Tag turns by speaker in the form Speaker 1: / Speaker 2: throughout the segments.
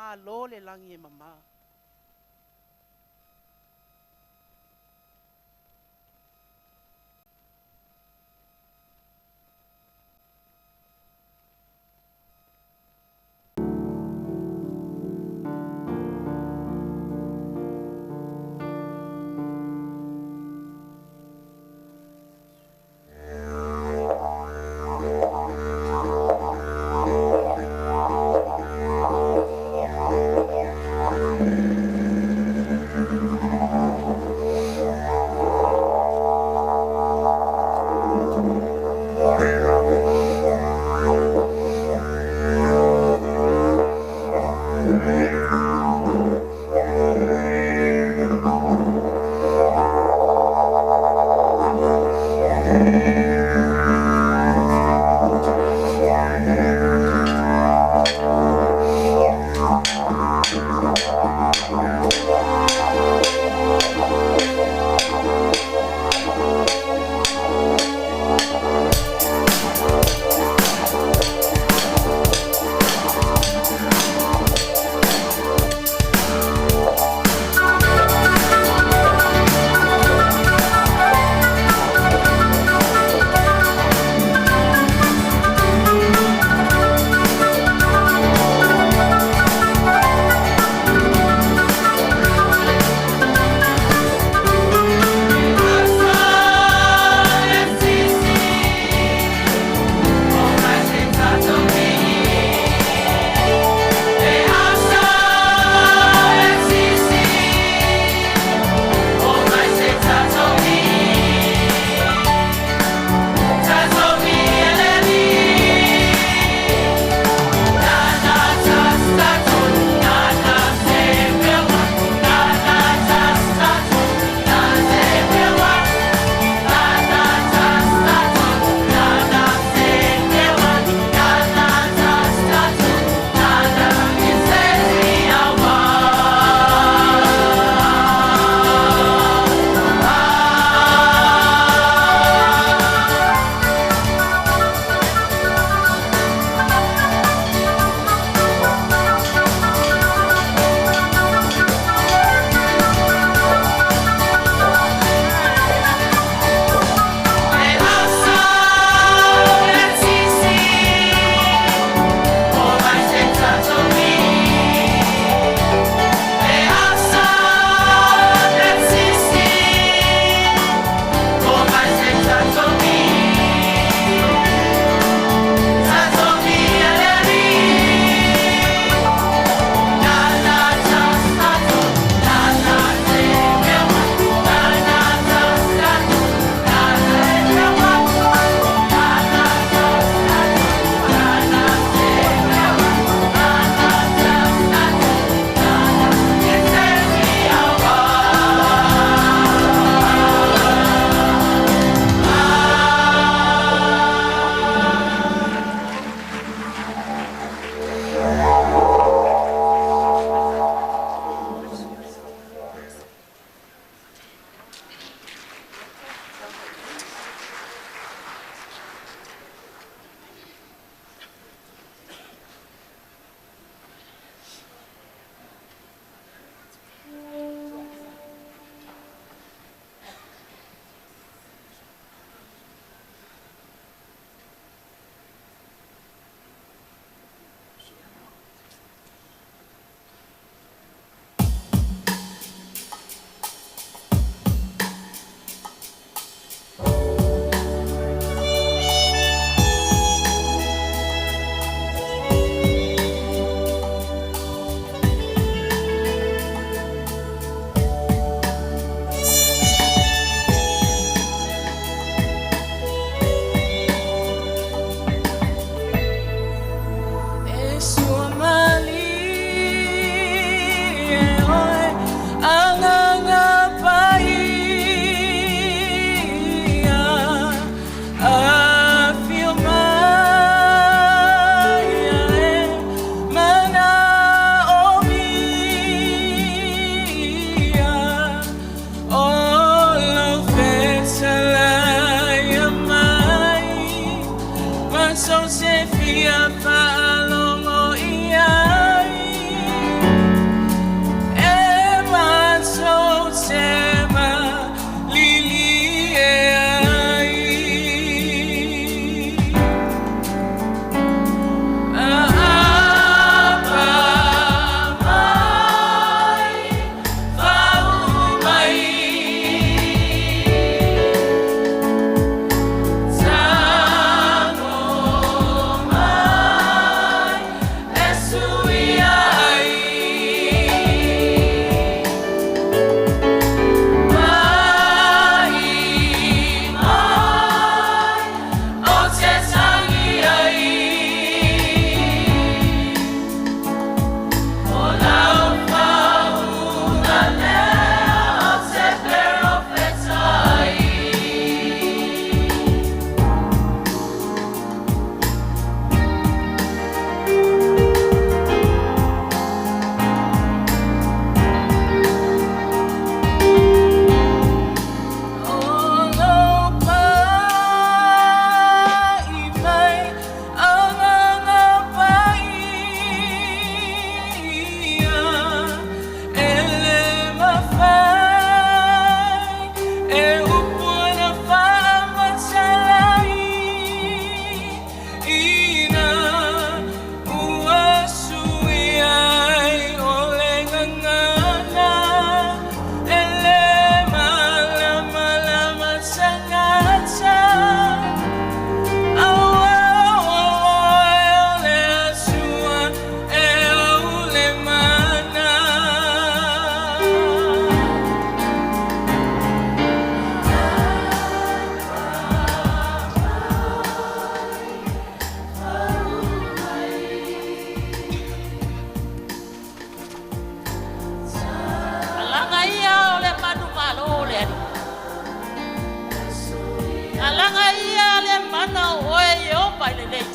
Speaker 1: Malo le lagi e mama.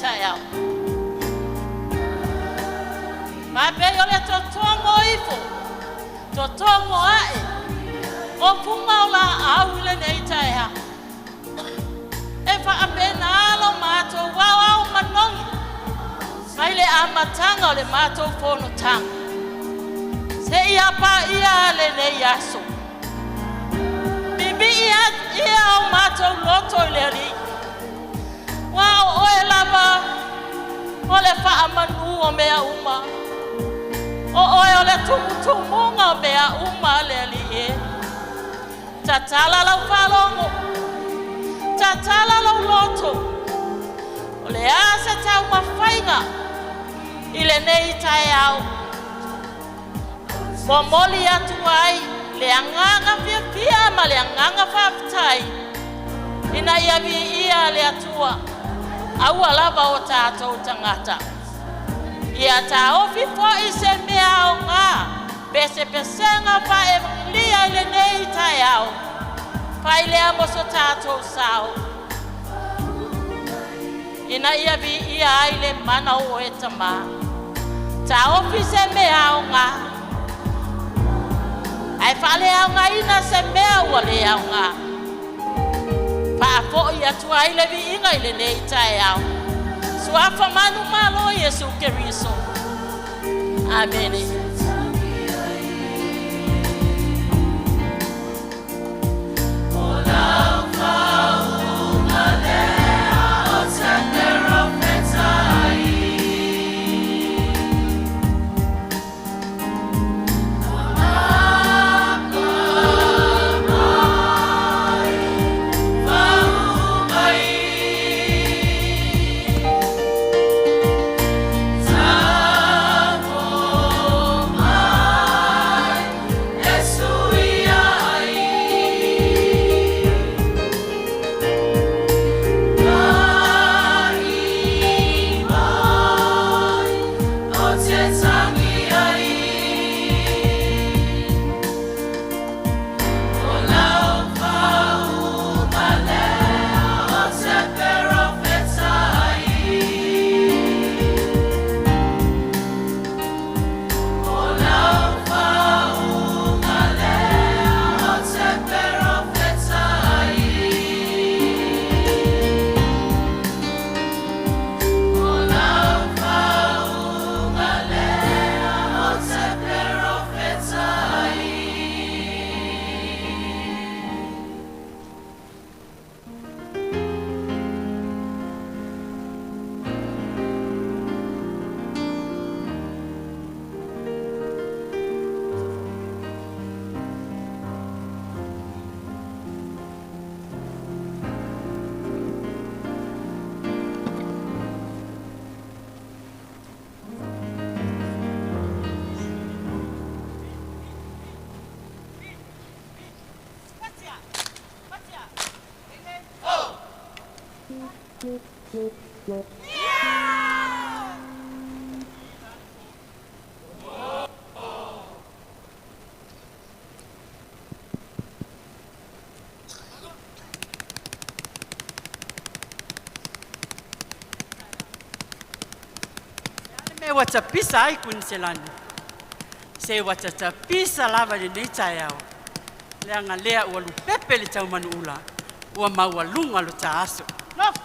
Speaker 1: taeao. Faapei o le totogo ifo, totogo ae, o fuga o laau i lenei taeao. E faapena lo matou aoao manogi mai le amataga o le matou fonotaga seia paia lenei aso. Pipii atu ia o matou loto i le Alii, aua o Oe lava o le faamanu o mea uma. O Oe o le tumutumuga o mea uma le Alii e. Tatala lau faalogo, tatala lou loto, o le a se taumafaiga i lenei taeao. Momoli atu ai le agaga fiafia ma le agaga faafetai ina ia viia le Atua, aua lava o tatou tagata. Ia taofi foi se mea aoga, pesepesega faaevagelia i lenei taeao, fai lea mo so tatou sao, ina ia viia ai le mana o oe Tama. Taofi se mea aoga, ae faaleaogaina se mea ua le aoga. Faafoi atu ai le viiga i lenei taeao. Suafa manumalo Iesu Keriso. Amene.
Speaker 2: Le mea ua tapisa ai Kuiniselani, se ua tatapisa lava i lenei taeao, leaga lea ua lupepe le taumanuula, ua maualuga lo ta aso. Nofo.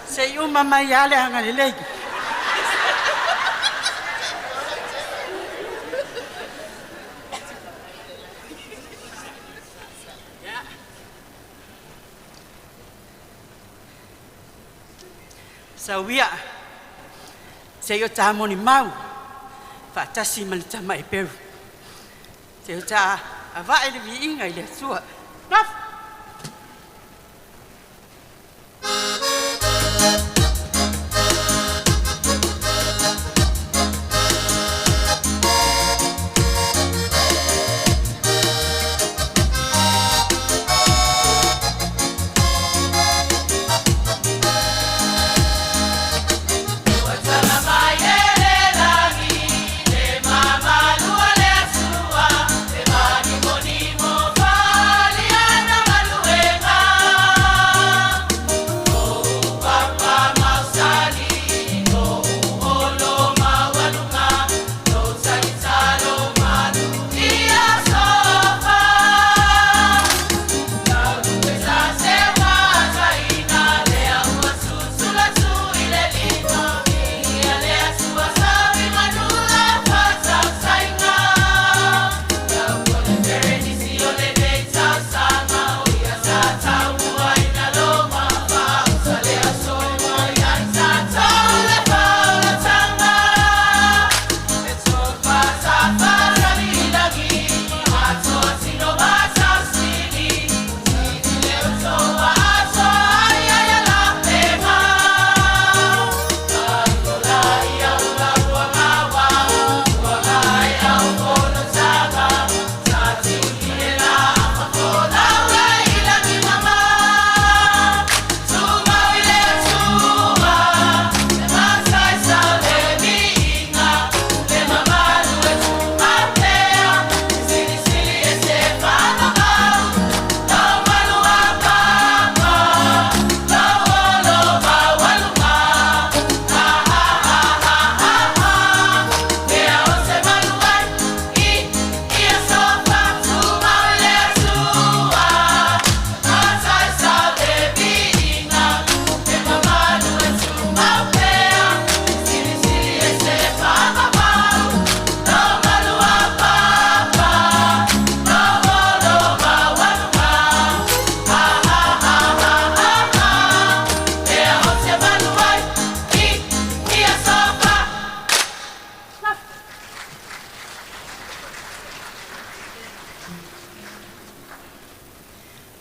Speaker 2: Se i uma mai lava le agalelei. Sauia, se i o ta moni mau, faatasi ma le tama e peru. Se i o ta avae le viiga i le Atua. Naf!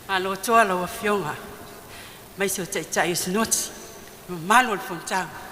Speaker 2: Malo toa lau afioga, mai se o taitai o sinoti, mamalu o le fonotaga.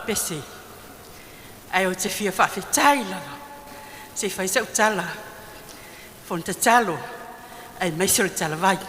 Speaker 2: pese, ae ou te fia faafetai lava se i fai sau tala fono tatalo aemaise o le talavai.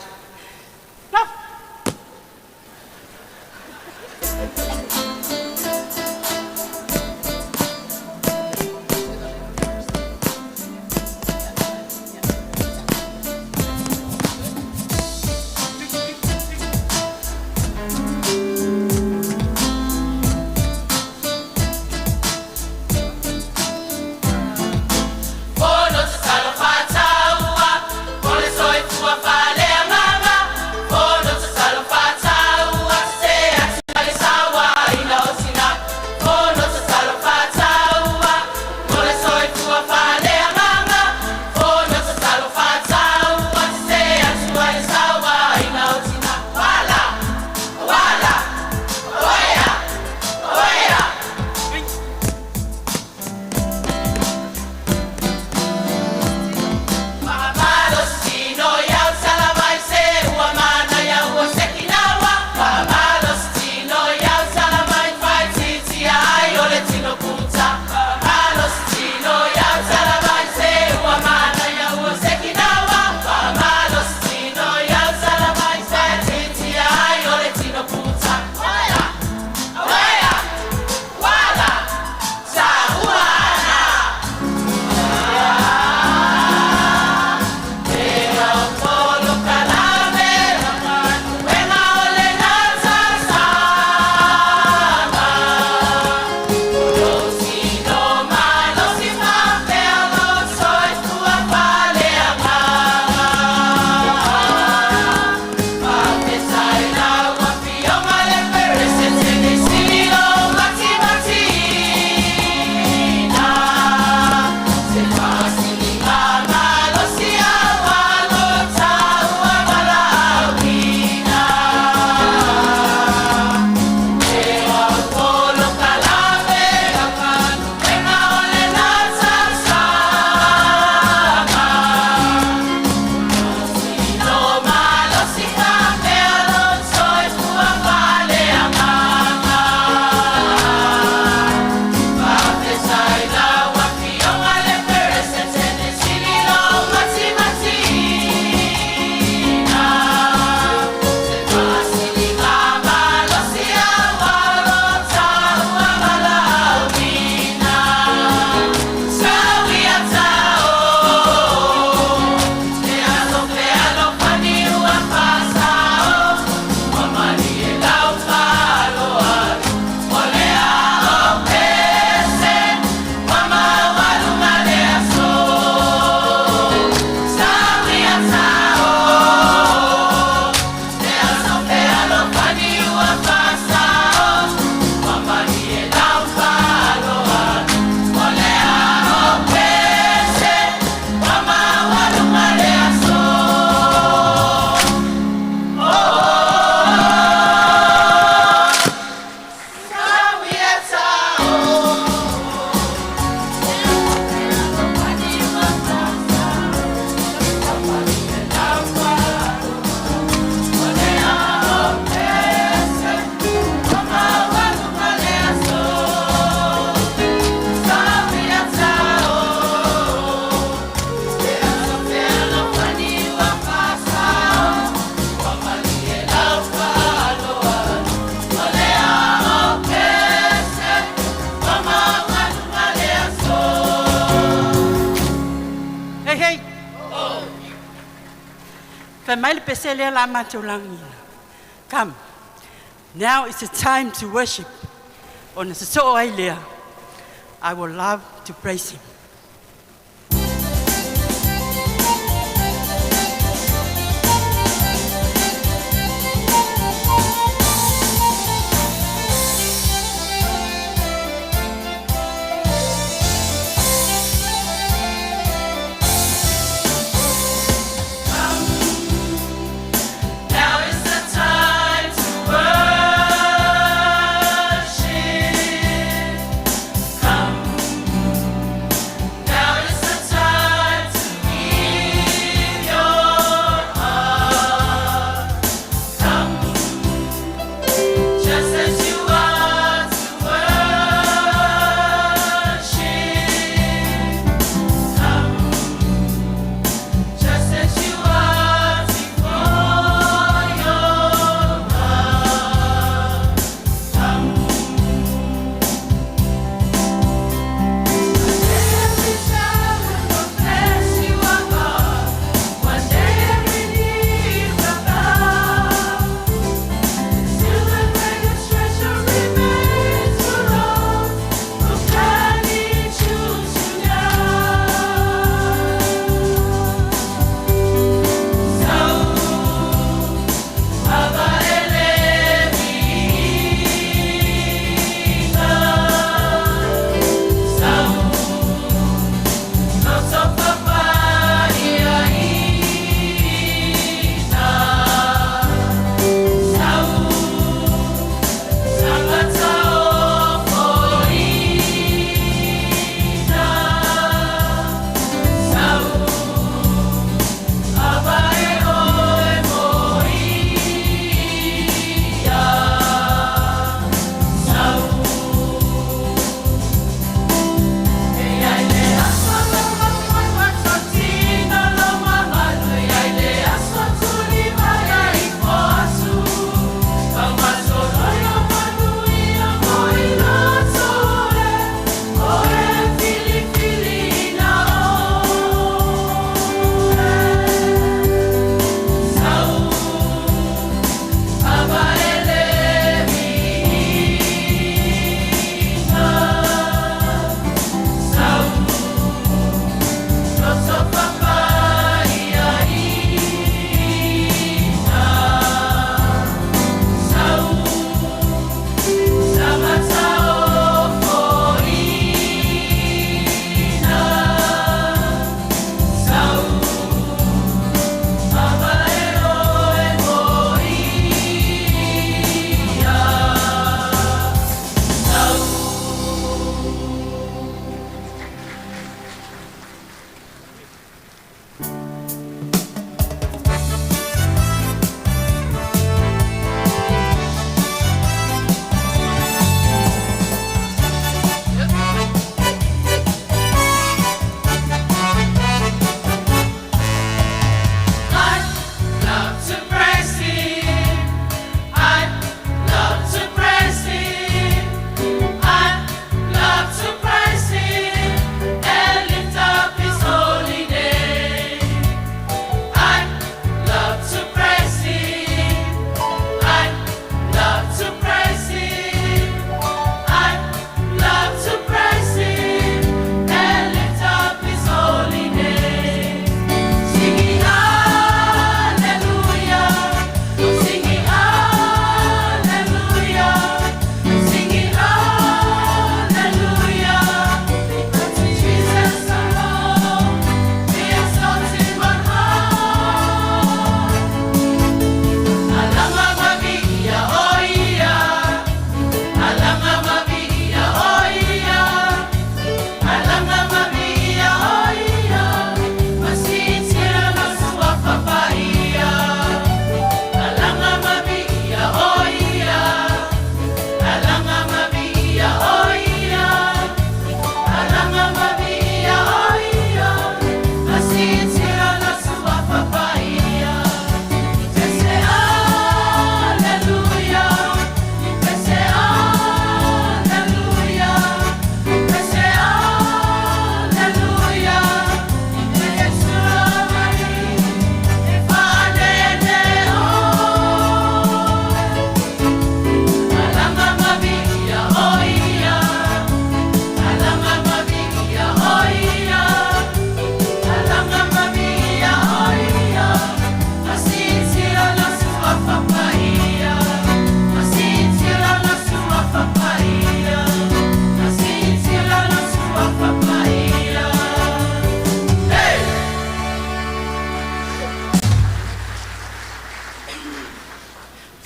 Speaker 2: Hey, hey. Fai mai le pese lea la matou lagiina. Come. Now is the time to worship. Ona sosoo ai lea. I will love to praise him.
Speaker 1: Now is the time to worship. Come,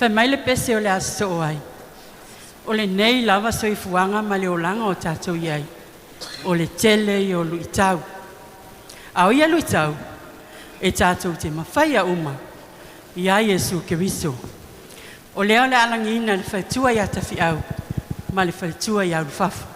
Speaker 2: Fai mai le pese o le a sosoo ai. O lenei lava soifuaga ma le olaga o tatou i ai, o le tele ia o luitau. A o ia luitau, e tatou te mafaia uma ia Iesu Keriso. O lea o le a lagiina le faletua ia Tafiau ma le faletua ia Ulufafo.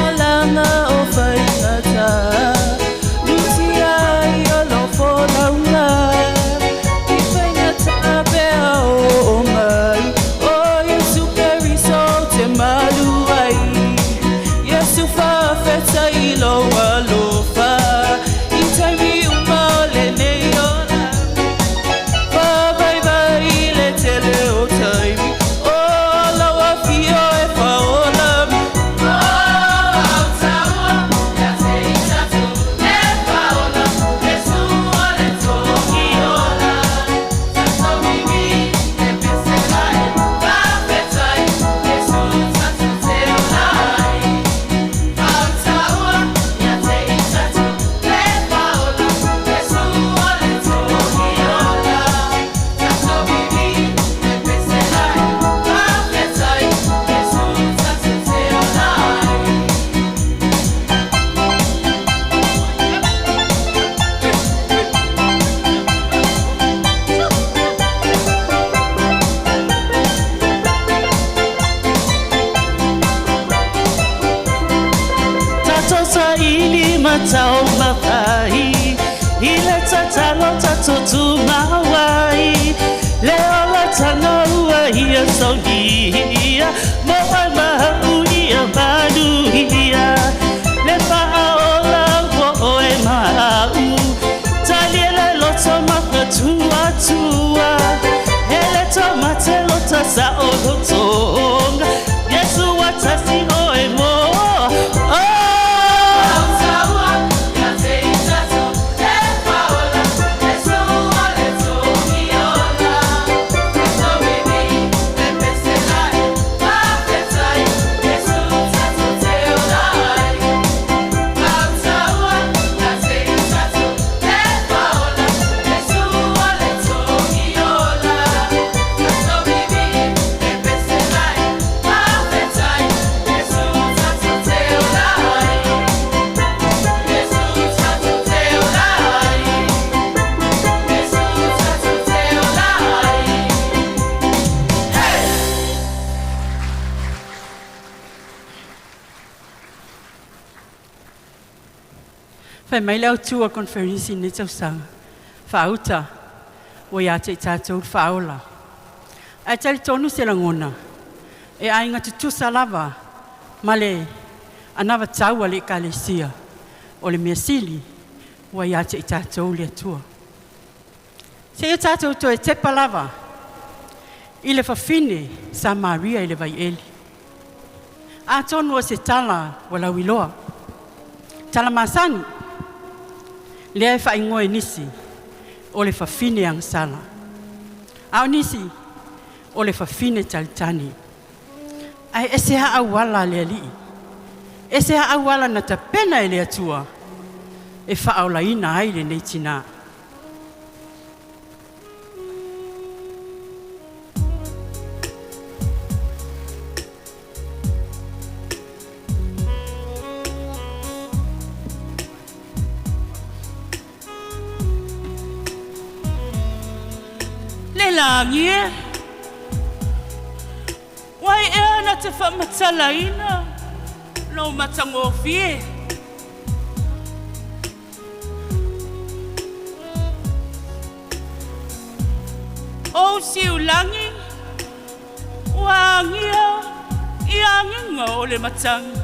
Speaker 3: Alaga o faigata Lutia ai o lou folauga I faigata pe a oo mai O Iesu Keriso ou te malu ai Iesu faafetai i lou alofa I taimi uma o lenei olaga Faavaivai i le tele o taimi O lau afio e faaola Tatou saili ma taumafai I le tatalo tatou tumau ai Le olataga ua ia saunia Mo oe ma au ia manuia Le faaola mo oe ma au Talie le loto mafaatuatua E le taumate lo ta saolotoga Iesu ua tasi oe mo Oh!
Speaker 2: Fai mai le autu o le conference i lenei tausaga, faauta ua ia te i tatou le faaola. Ae talitonu se lagona, e aiga tutusa lava ma le anavatau a le Ekalesia, o le mea sili ua ia te i tatou le Atua. Seia tatou toe tepa lava i le fafine Samaria i le vaieli. Atonu o se tala ua lauiloa, tala masani, lea e faaigoa e nisi o le fafine agasala, a o nisi o le fafine talitani. Ae ese lava auala a le Alii, ese lava auala na tapena e le Atua e faaolaina ai lenei tinā.
Speaker 3: Le lagi e, o ai ea na te faamatalaina lou matagofie?
Speaker 2: Ou siulagi ua agia i agiga o le matagi.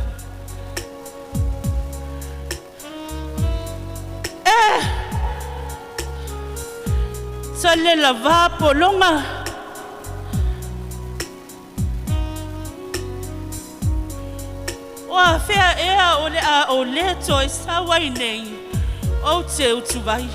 Speaker 2: E sa le lavā pologa. O afea ea o le a ou lē toe sau ai nei ou te utuvai?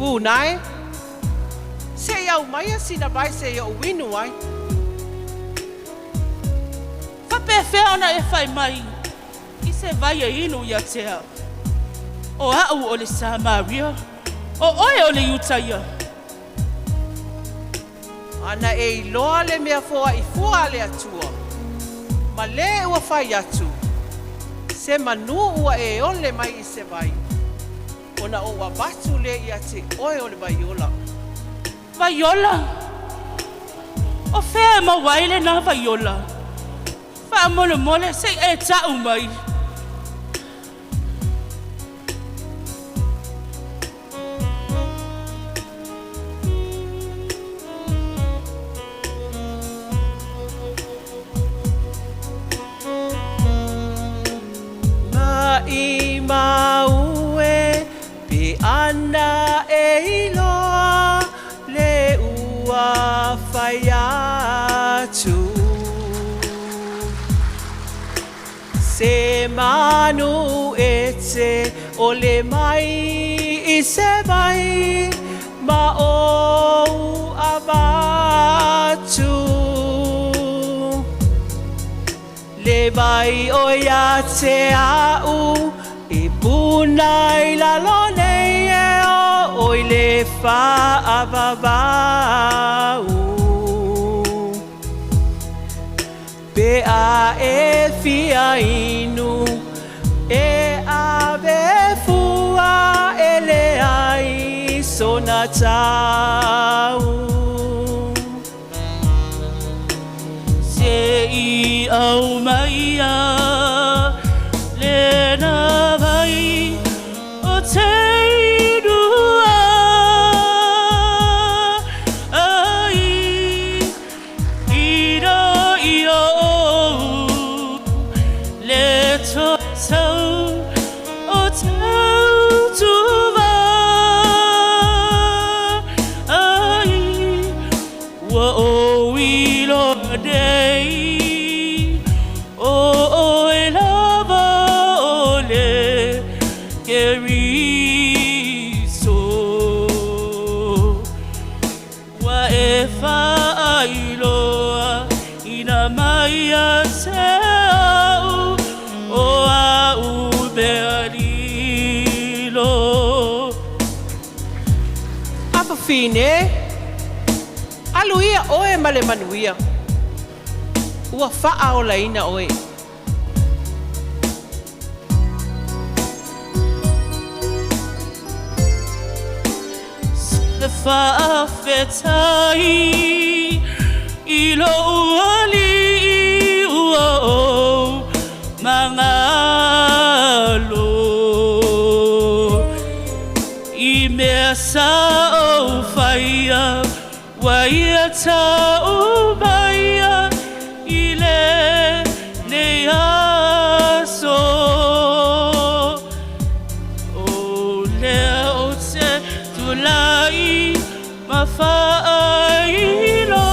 Speaker 3: Funa e, se i aumaia sina vai se i ou inu ai.
Speaker 2: Faapefea ona e fai mai i se vai e inu ia te au? O a'u o le Samaria, o oe o le Iutaia.
Speaker 3: Ana e iloa le mea foaʻi fua a le Atua, ma lē ua fai atu, se manū ua e ole mai i se vai, ona ou avatu lea ia te oe o le vaiola.
Speaker 2: Vaiola? O fea e maua ai lenā vaiola? Faamolemole se i e taʻu mai.
Speaker 3: Maʻimau e, pe ana e iloa le ua fai atu. Se manu e te ole mai i se vai ma ou avatu. Le vai o ia te au e puna i lalo nei e o oi le whaavavau. Pe a e fia inu, e ave fua e le ai sona tau.
Speaker 2: Se i aumaia lenā vai ou te inua ai ina ia ou lē toe sau ou te utuvai ai ua ou iloa nei o oe lava o le Keriso ua e faailoaina mai ia te a'u o a'u mea lilo.
Speaker 3: Afafine, alu ia oe ma le manuia. Ua faaolaina oe.
Speaker 2: Se faafetai i lou Alii ua ou magalo i mea sa ou faia ua ia taʻu maia i lenei aso. O lea ou te tulai ma faailoa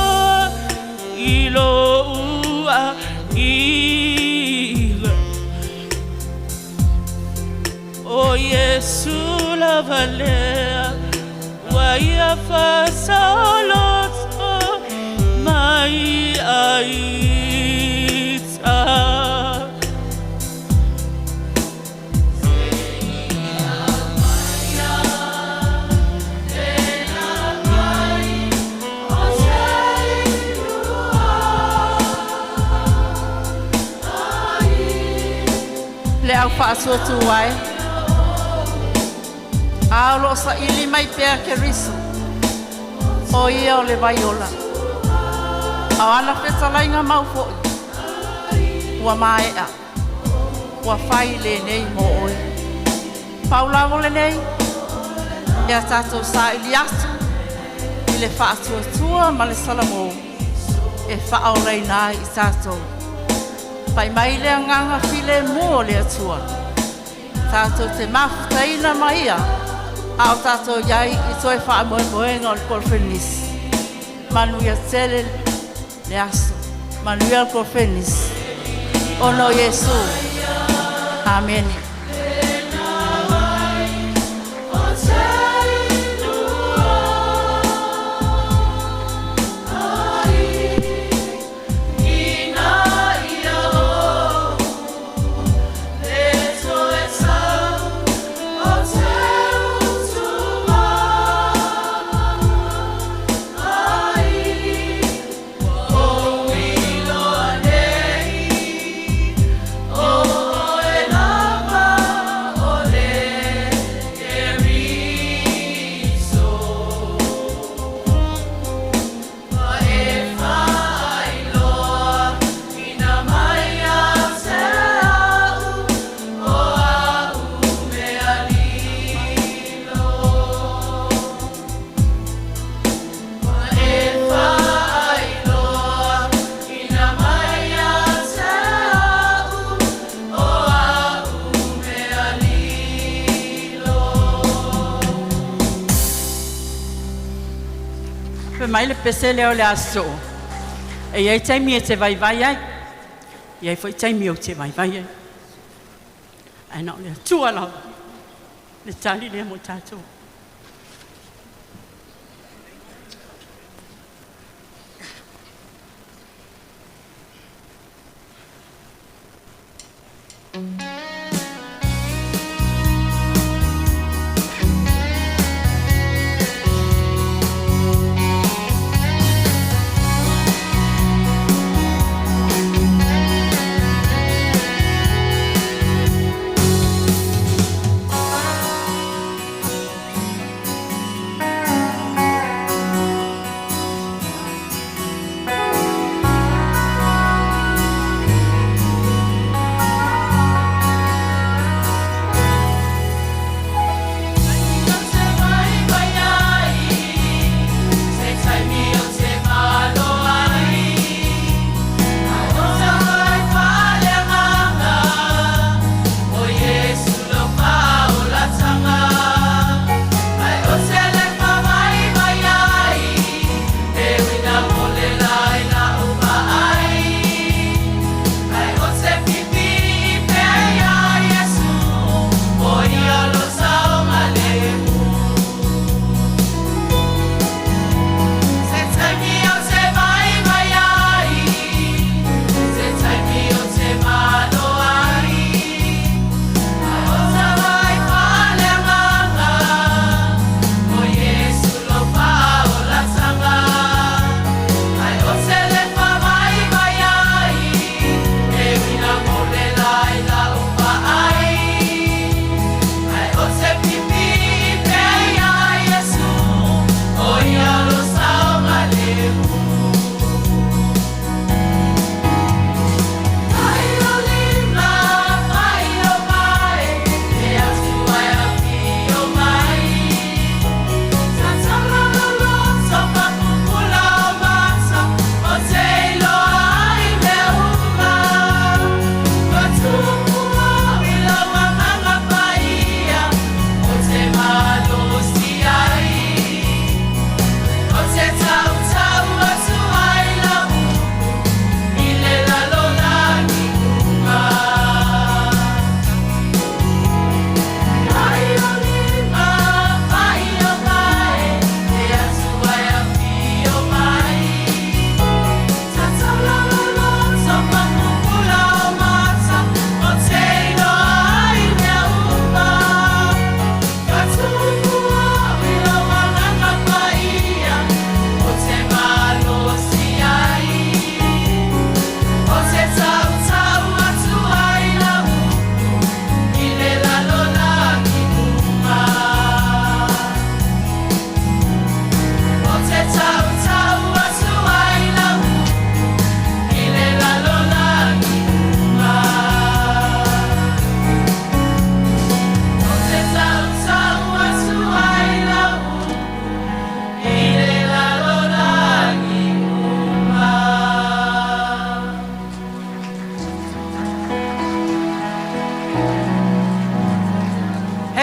Speaker 2: i loʻu aiga. O Iesu lava lea ua ia faasaoloto mai ai ita.
Speaker 1: Le au faasoa tu ai.
Speaker 2: A o loo saili mai pea Keriso, o ia o le vaiola. A o ana fetalaiga mau fo'i, ua maea, ua fai lenei mo oe. Pau lava o lenei, ia tatou saili atu i le faatuatua ma le salamo e faaolaina ai i tatou. Pai mai le agaga filemu o le Atua, tatou te mafutaina ma ia a o tatou i ai i toe faamoemoega o le koneferenisi. Manuia tele le aso, manuia le koneferenisi. Ona o Iesu. Amene. Fai mai le pese lea o le aso, e iai taimi e te vaivai ai, iai foi taimi ou te vaivai ai. Ae na o le Atua lava, le tali lea mo tatou.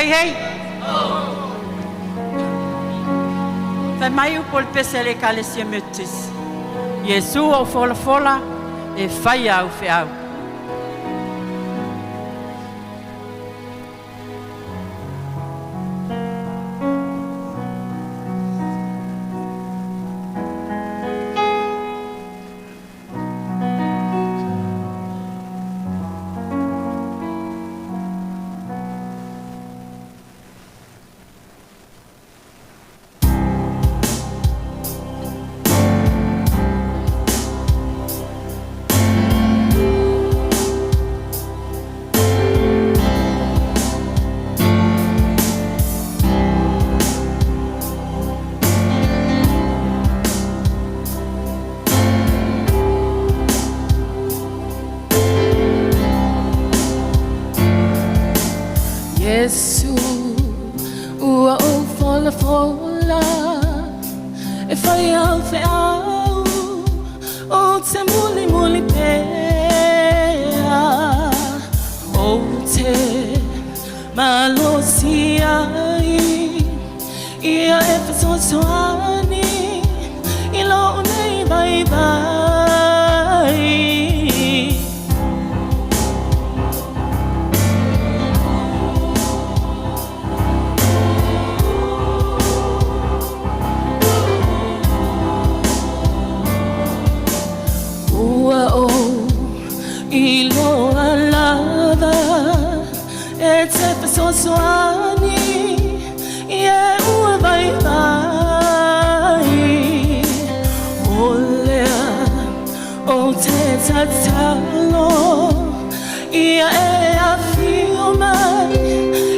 Speaker 2: Hei hei. Fai mai upu o le pese a le Ekalesia Metotisi. Iesu ua ou folafola e faia au feau.
Speaker 4: Iesu ua ou folafola e fai au feau ou te mulimuli pea ou te malosi ai ia e fesoasoani i lou nei vaivai. Ua ou iloa lava e te fesoasoani e ua vaivai. O lea ou te tatalo ia e afio mai,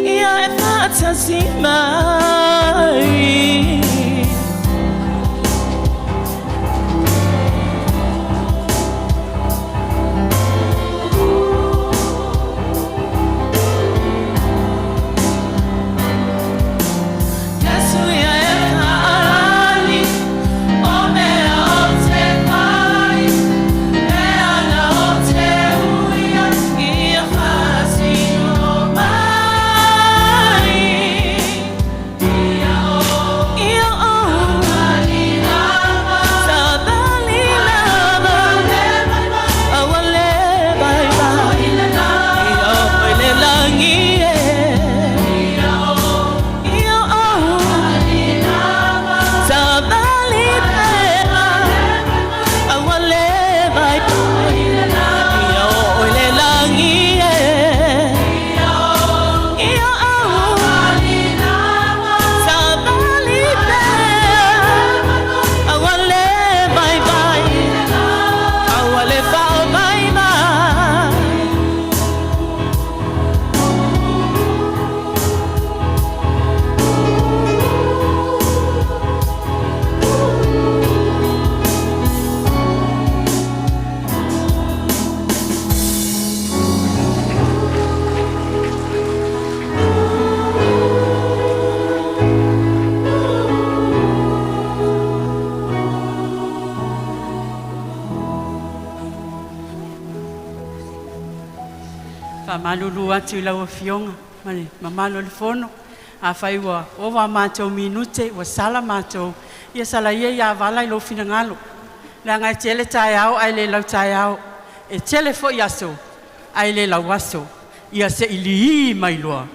Speaker 4: ia e faatasi mai. Iesu ia e faalagi o mea ou te fai, e ana ou te uia ia faatino mai. Ia o savali lava a ua le vaivai ia oo i le lagi e. Ia o savali pea a ua le vaivai ia oo i le lagi e. Ia o savali pea a ua le vaivai a ua le faavaivai.
Speaker 2: Faamalulu atu i lau Afioga ma le mamalu o le Fono. Afai ua ova a matou minute ua sala matou, ia sala ia ia vala i lou finagalo. Leaga e tele taeao ae le lautaeao. E tele foi aso ae le lauaso. Ia se i li'i mai loa.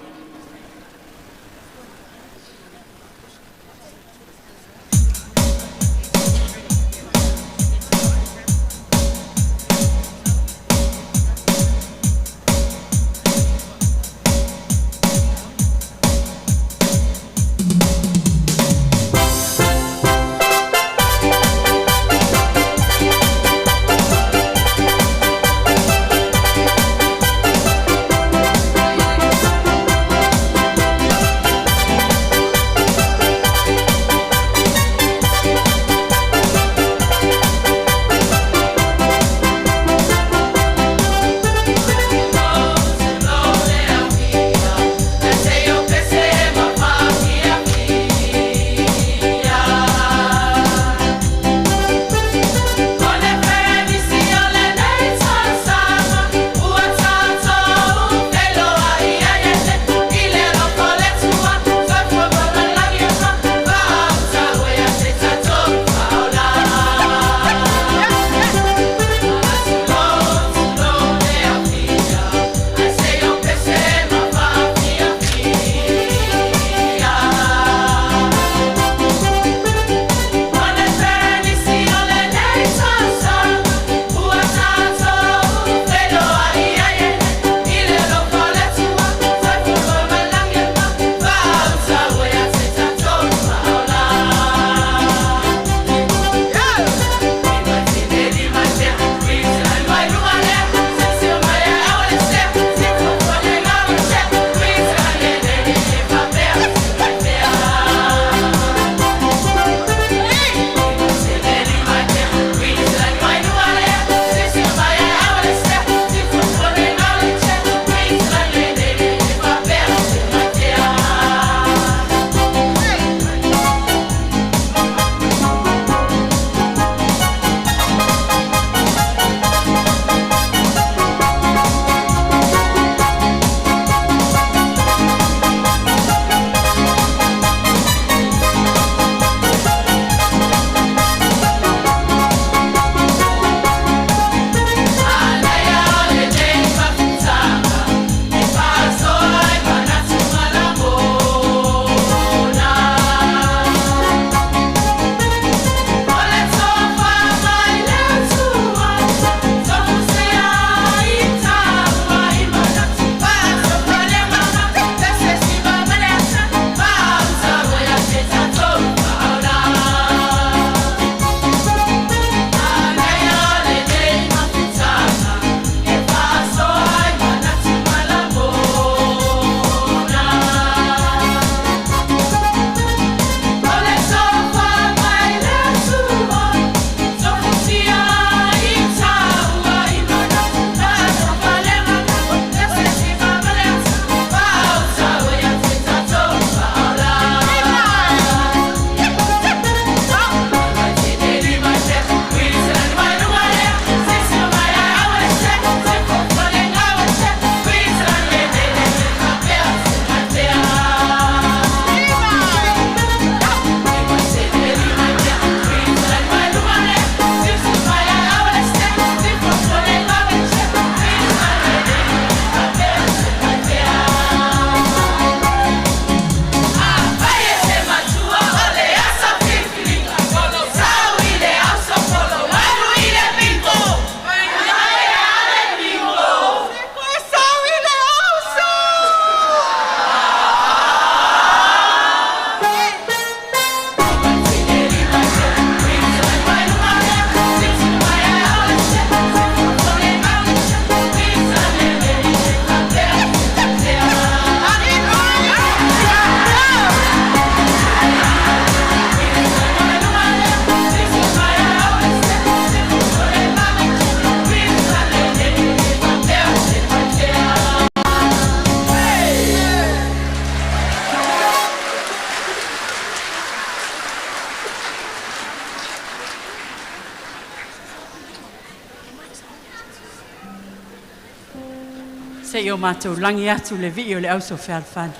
Speaker 2: Se i o matou lagi atu le vii o le auso fealofani.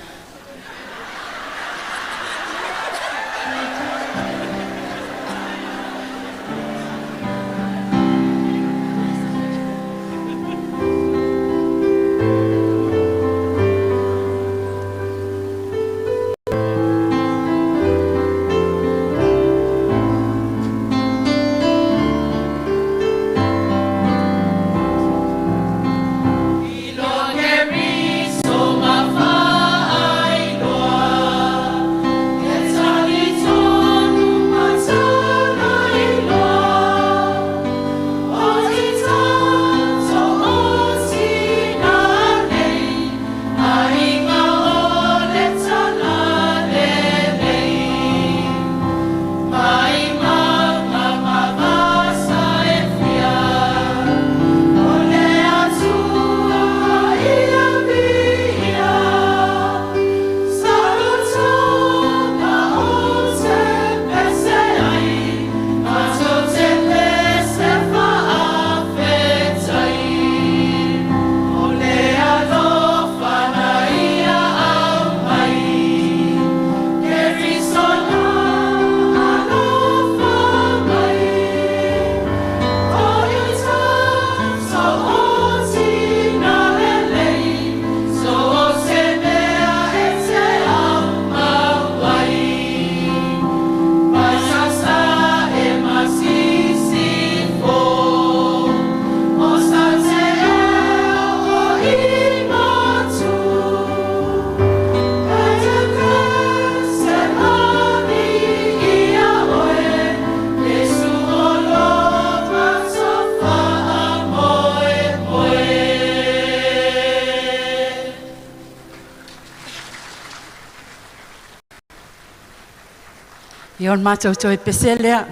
Speaker 2: Ia o le matou toe pese lea.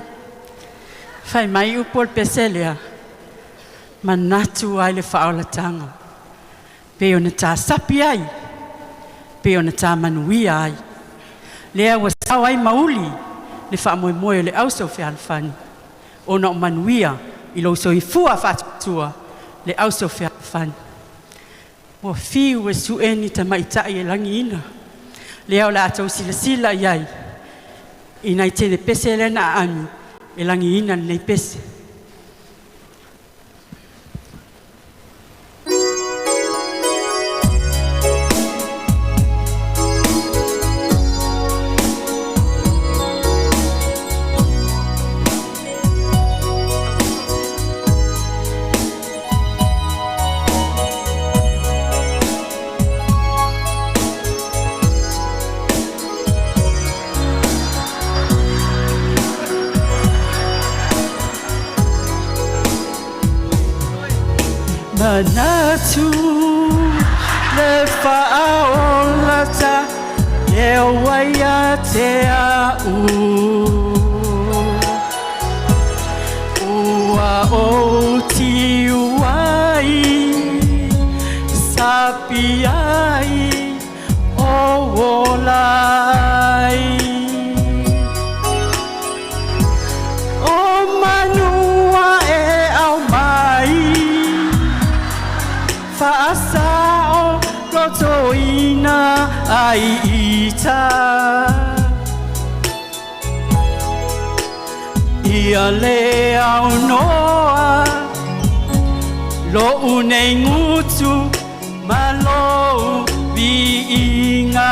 Speaker 2: Fai mai upu o le pese lea. Manatu ai le faaolataga. Pe ona tā sapi ai, pe ona tā manuia ai. Lea ua sao ai ma uli le faamoemoe o le auso fealofani. Ona o manuia i lou soifua faatuatua le auso fealofani. Ua fiu e sue ni tamaitai e lagiina. Lea o le a tou silasila i ai i nai tele pese lea na aami e lagiina lenei pese. Manatu le faaolata lea ua ia te au. Ua ou tiu ai, sapi ai, ou ola ai. O manua e au mai, faasao lotoina ai ita. Ia le aunoa, lo'u nei gutu ma lou viiga.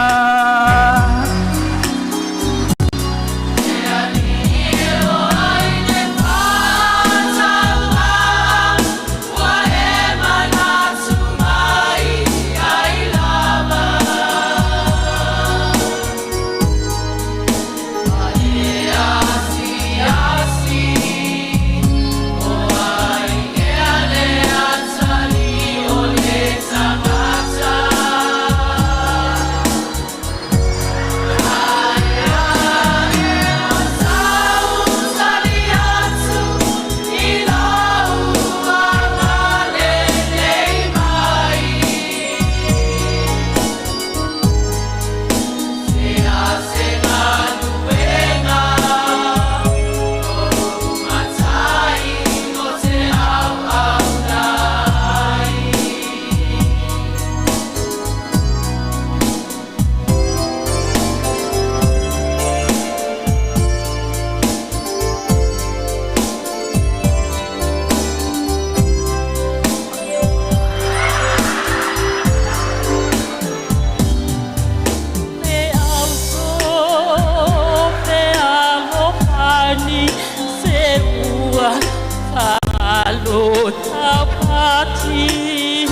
Speaker 1: lati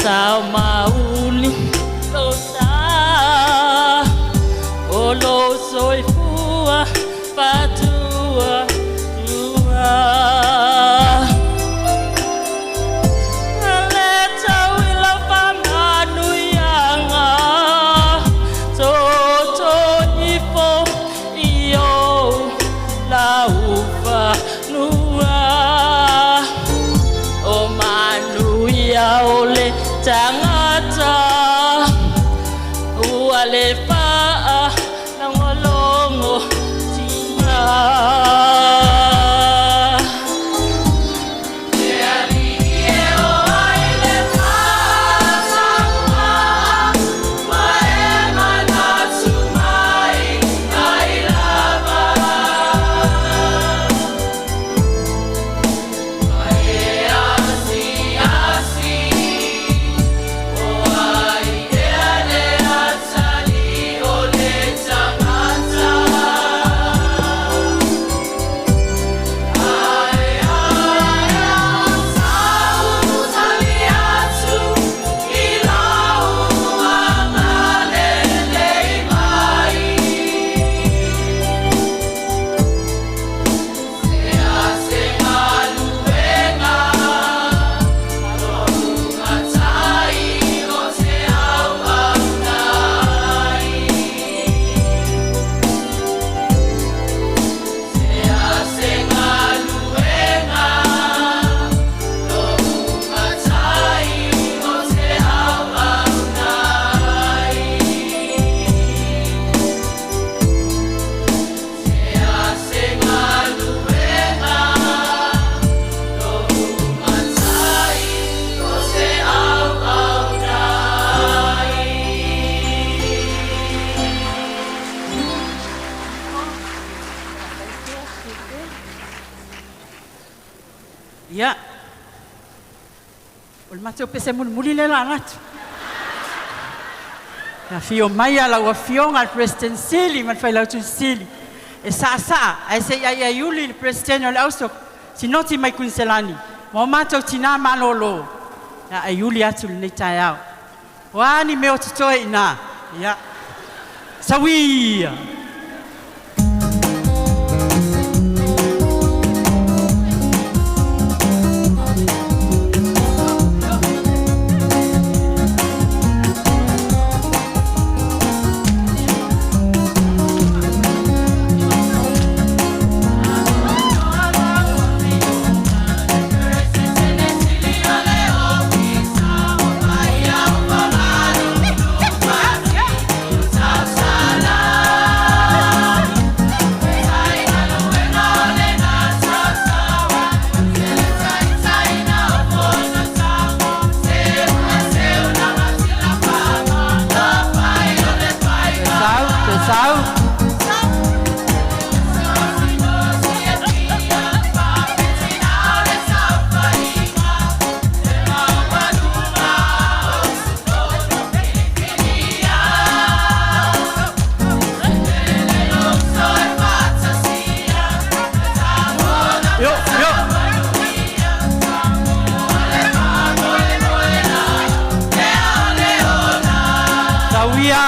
Speaker 1: Sao mauli lo sa O lo soifua fatua tua Le tau i lau faamanuiaga, toto ifo i ou laufanua. O manuia o le tagata, ua le faalogologotiga.
Speaker 2: Ia, o le matou pese mulimuli lea o le a alu atu. E afio mai lau Afioga i le Peresetene Sili ma le Failautusi Sili, e saasaa ae se i aiaiuli le Peresetene o le Sinoti mai Kuiniselani ma o matou tinā malōlō, o le a aiuli atu i lenei taeao. O a ni mea o totoe i ina, ia, sau ia! Sau, sau. Yo, yo. Sau ia.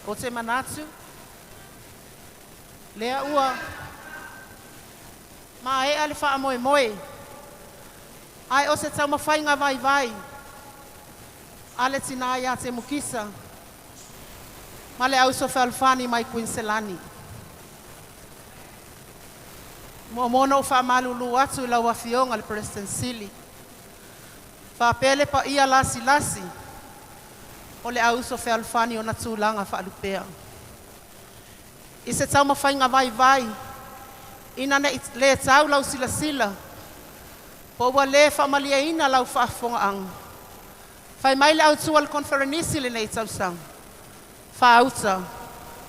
Speaker 3: O te manatu, lea ua Maea le faamoemoe, ae o se taumafaiga vaivai a le tinā ia Temukisa ma le auso fealofani mai Kuiniselani. Muamua ona ou faamalulu atu i lau Afioga i le Peresetene Sili faapea le paia lasilasi o le au uso fealofani i ona tulaga faalupea. I se taumafaiga vaivai ina nei le tau lau silasila po ua le faamalieina lau faafofogaaga, fai mai le autu a le Koneferenisi i lenei tausaga, “Faauta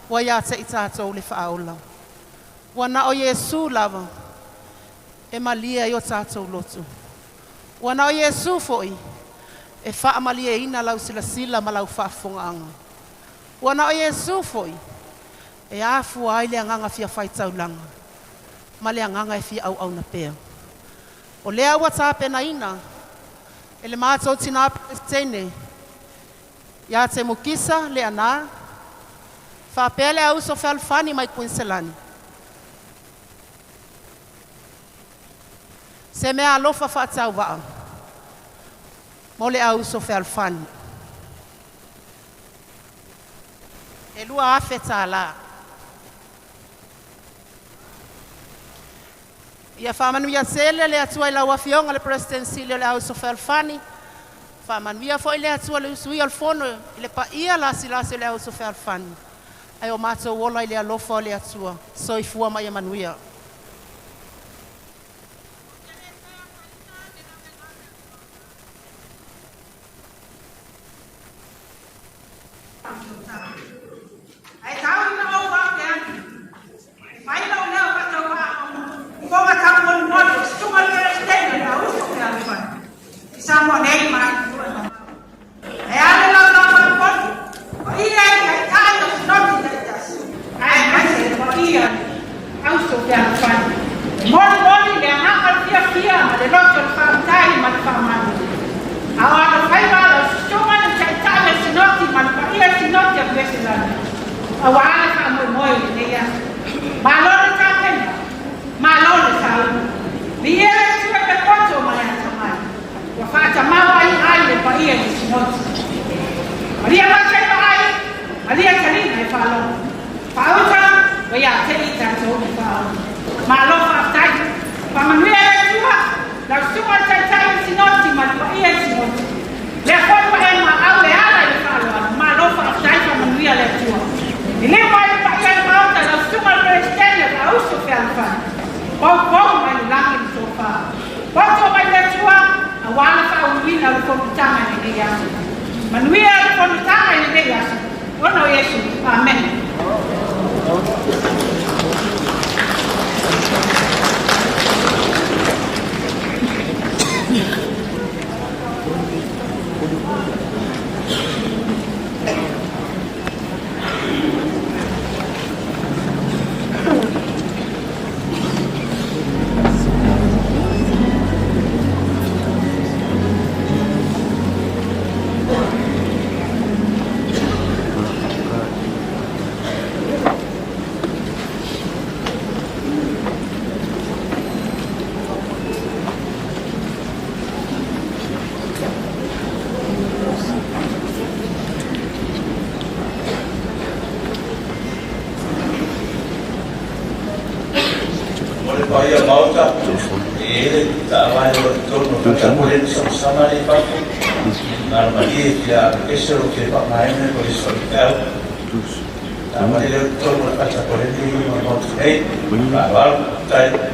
Speaker 3: ua ia te i tatou le Faaola.” Ua na o Iesu lava e malie ai o tatou loto. Ua na o Iesu foi e faamalieina lau silasila ma lau faafofogaaga. Ua na o Iesu foi e afua ai le agaga fia faitaulaga ma le agaga e fia auauna pea. O lea ua tapenaina e le matou Tina Peresetene ia Temukisa Leaana faapea le auso fealofani mai Kuiniselani se meaalofa faatauvaa mo le au uso fealofani. E $2,000 tala. Ia faamanuia tele le Atua i lau Afioga i le Peresetene Sili o le Au Uso Fealofani, faamanuia foi le Atua i le usuia o le Fono i le paia lasilasi o le Au Uso Fealofani, ae o matou ola i le alofa o le Atua. Soifua ma ia manuia. Ou te le toe afaina i le lavelave
Speaker 5: Ae tau ina ou faapea atu, e fai lou leo faatauvaa fofoga taumolimoli o le susuga i le Peresetene o le Auuso Fealofani i Samoa nei ma atunuu e mamao. Ae a le laulau a le Fono, paia i taitai o Sinoti taitasi, aemaise le paia Auuso Fealofani. E molimoli le agaga o le fiafia ma le loto o le faafetai ma le faamalo. A o alofaiva lau susuga i le taitai o le Sinoti ma le paia o le Sinoti a Kueselani, aua le faamoemoe i lenei aso. Malo le tapena, malo le sauni. Viia le Atua i le poto ma le atamai, ua faatamala ai le paia i le Sinoti. Malia mata i vaai, malia taliga e faalogo. Faauta ua ia te i tatou le faaola. Malo faafetai. Faamanuia le Atua, lau susuga i le taitai o le Sinoti ma le paia i le Sinoti. Lea foi ua e maau e ala i le faaaloalo, malo faafetai, faamanuia le Atua. Liliu mai le paia i le Maota, lau susuga i le Peresetene o le Auuso Fealofani, poupou mai le lagi le tofa. Poto mai le Atua, aua le faauluina o le fonotaga i lenei aso. Manuia le fonotaga i lenei aso, ona o Iesu. Amen.
Speaker 6: Mo le paia o le Maota, e i ai le taavale o lo o i totonu o le fale samasama lea i fafo. Na o le malie e fia aveese o lo o fia faaaogaina e kolisi faafitauli. Taavale lea o i totonu o le fale tapoleni i luma o le Maota nei. Ma le faaaloalo. Faafetai.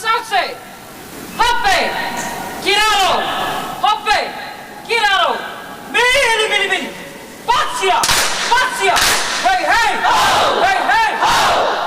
Speaker 1: Sausause, hope, kiraro, hope, kiraro, mili, mili, mili, patia, patia, hey, hey, ho, hey, hey, ho!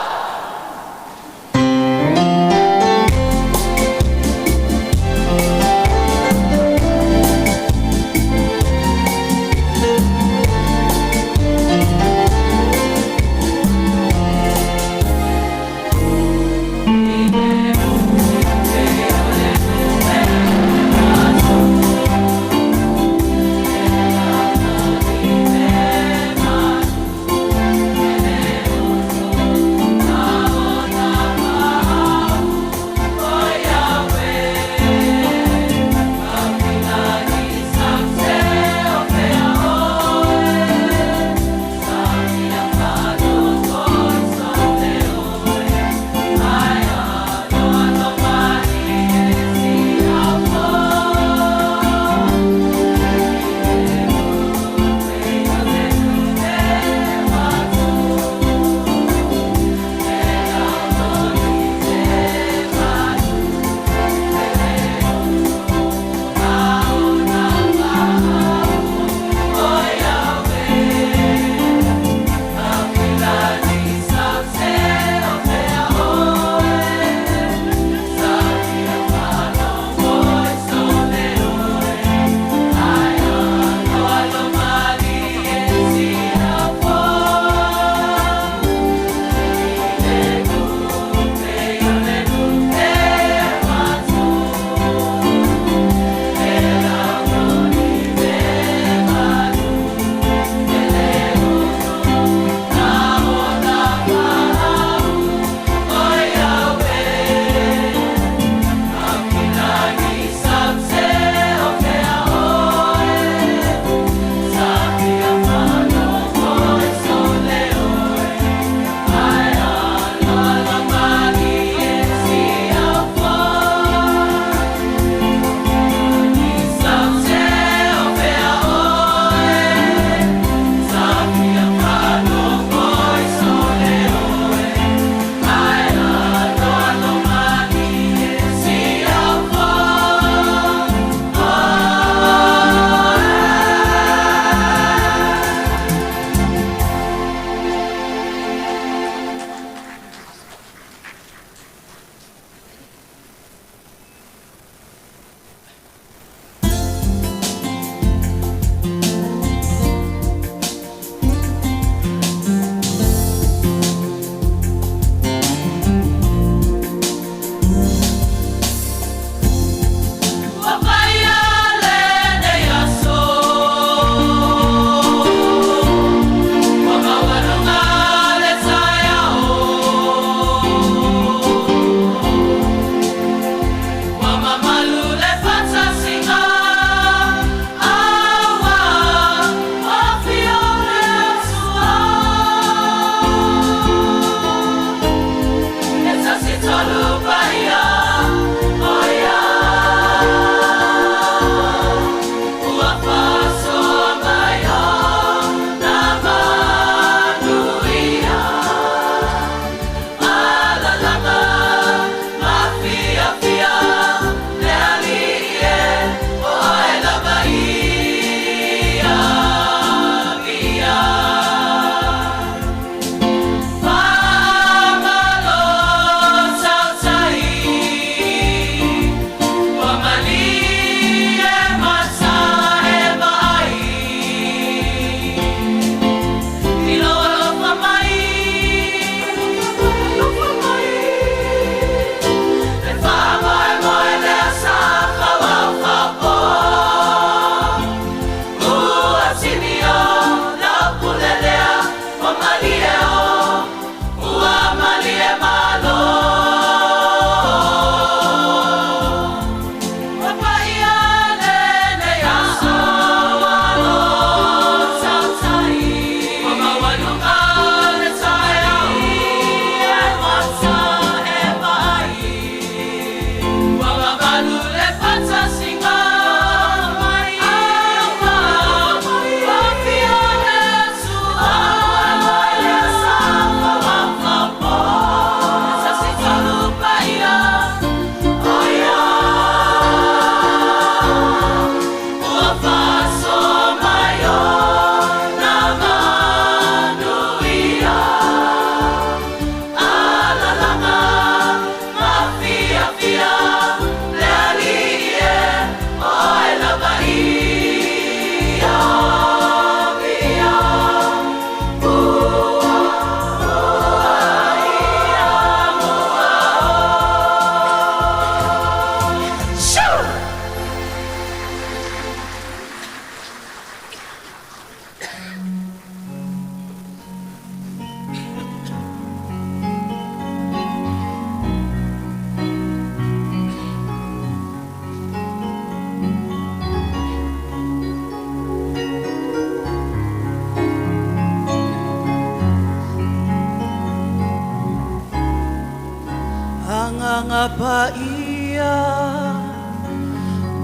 Speaker 4: Paia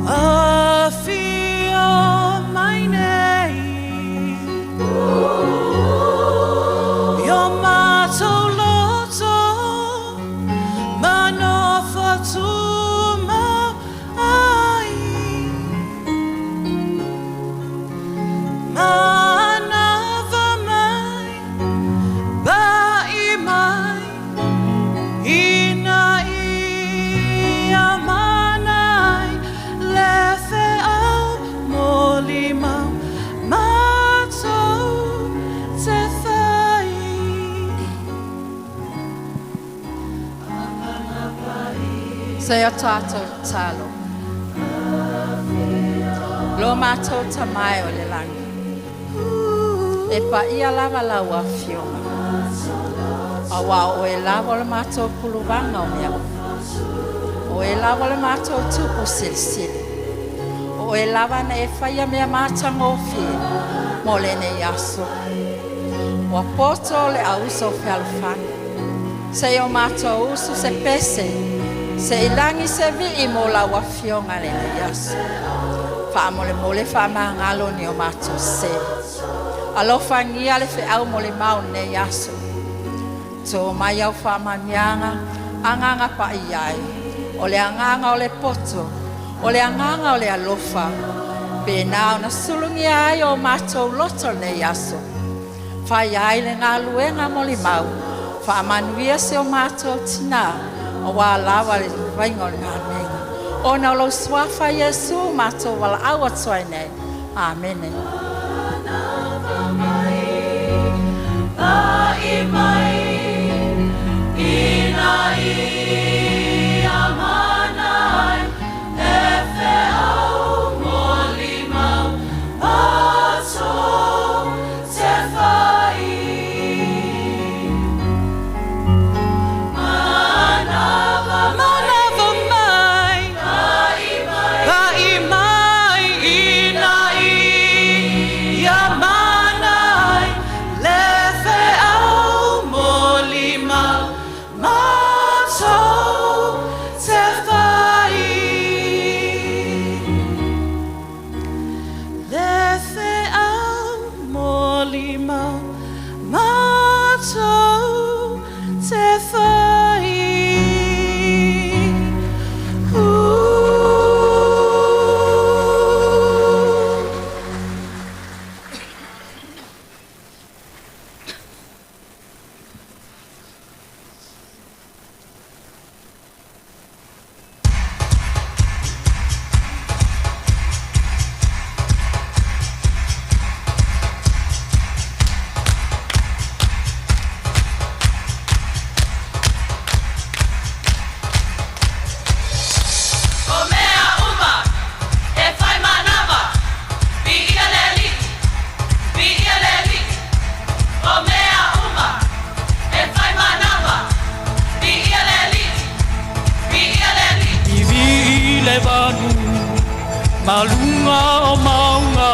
Speaker 4: afio mai nei I o matou loto ma nofo tumau ai Manava mai pai mai ina ia manai le feau molimau matou te fai.
Speaker 1: Se o tātou tatalo. Lo mātou Tama e o le lagi. E paia lava lau afioga. Auā o oe lava o le matou puluvaga o mea uma. O oe lava o le matou tupu silisili. O oe lava na e faia mea matagofie mo lenei aso. Ua poto le auso fealofani. Se i o matou usu se pese, se i lagi se vii mo lau afioga lenei aso. Faamolemole faamagalo ni o matou sese. Alofagia le feau mo le mau lenei aso. To mai au faamanuiaga, agaga paia e. O le agaga o le poto, o le agaga o le alofa. Pena ona sulugia ai o matou loto lenei aso. Fai ai le galuega molimau, faamanuia si o matou tinā, auā lava le faiga o le galuega. Ona o lou suafa Iesu matou valaau atu ai nei. Amene.
Speaker 4: Mai pai mai ina ia manai le feau molimau matou te fai. Manava
Speaker 7: Manava mai pai mai ina ia manai le feau molimau matou te fai. Le feau molimau matou te fai. Ooh.
Speaker 4: O mea uma e fai manava, viia le Alii, viia le Alii. O mea uma e fai manava, viia le Alii, viia le Alii.
Speaker 7: Vivi i le vanu ma luga o mauga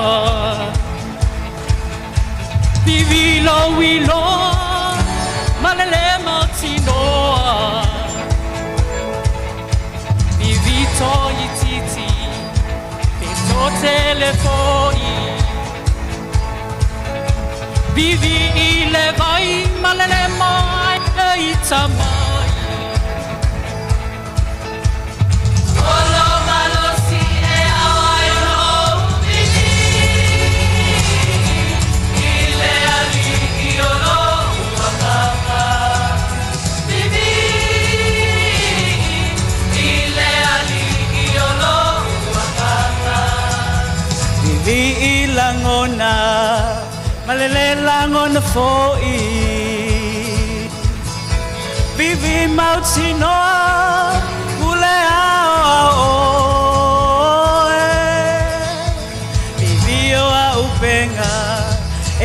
Speaker 7: Vivi lou iloa ma le lē mautinoa Vivi toaitiiti pe toatele foi Vivi i le vai ma le lē ita mai
Speaker 4: O lou malosi e ao ai ona ou vivii i le Alii o lou agaga. Vivii i le Alii o lou agaga.
Speaker 7: Vivi i lagona ma le lē lagona foi Vivi mautinoa pule aoao oe Vivi o auupega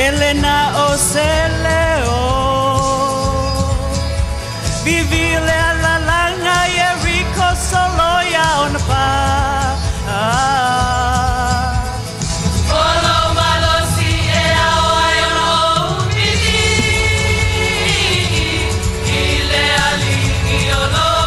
Speaker 7: e lē na o se leo Vivi le alalaga Ieriko soloia ona pa ah.
Speaker 4: O lou malosi e ao ai ona ou vivii i le Alii o lou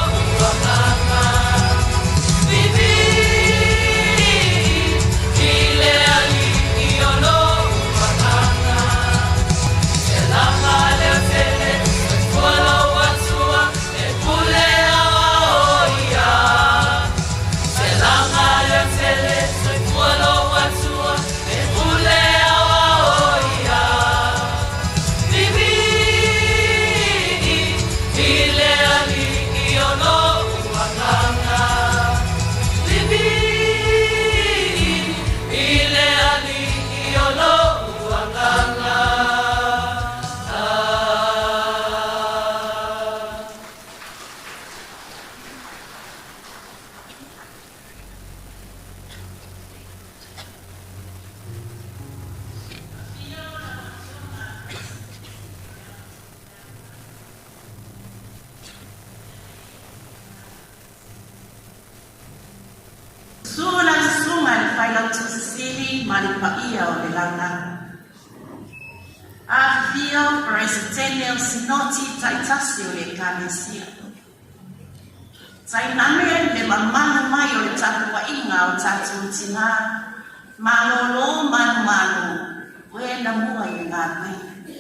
Speaker 8: Failautusi Sili ma le paia o le Laulau. Afifio Peresetene o Sinoti taitasi o le Ekalesia. Tainane le mamalu mai o le tapuaiga a o tatou tinā malōlō manumalo o e na mua i le galuega.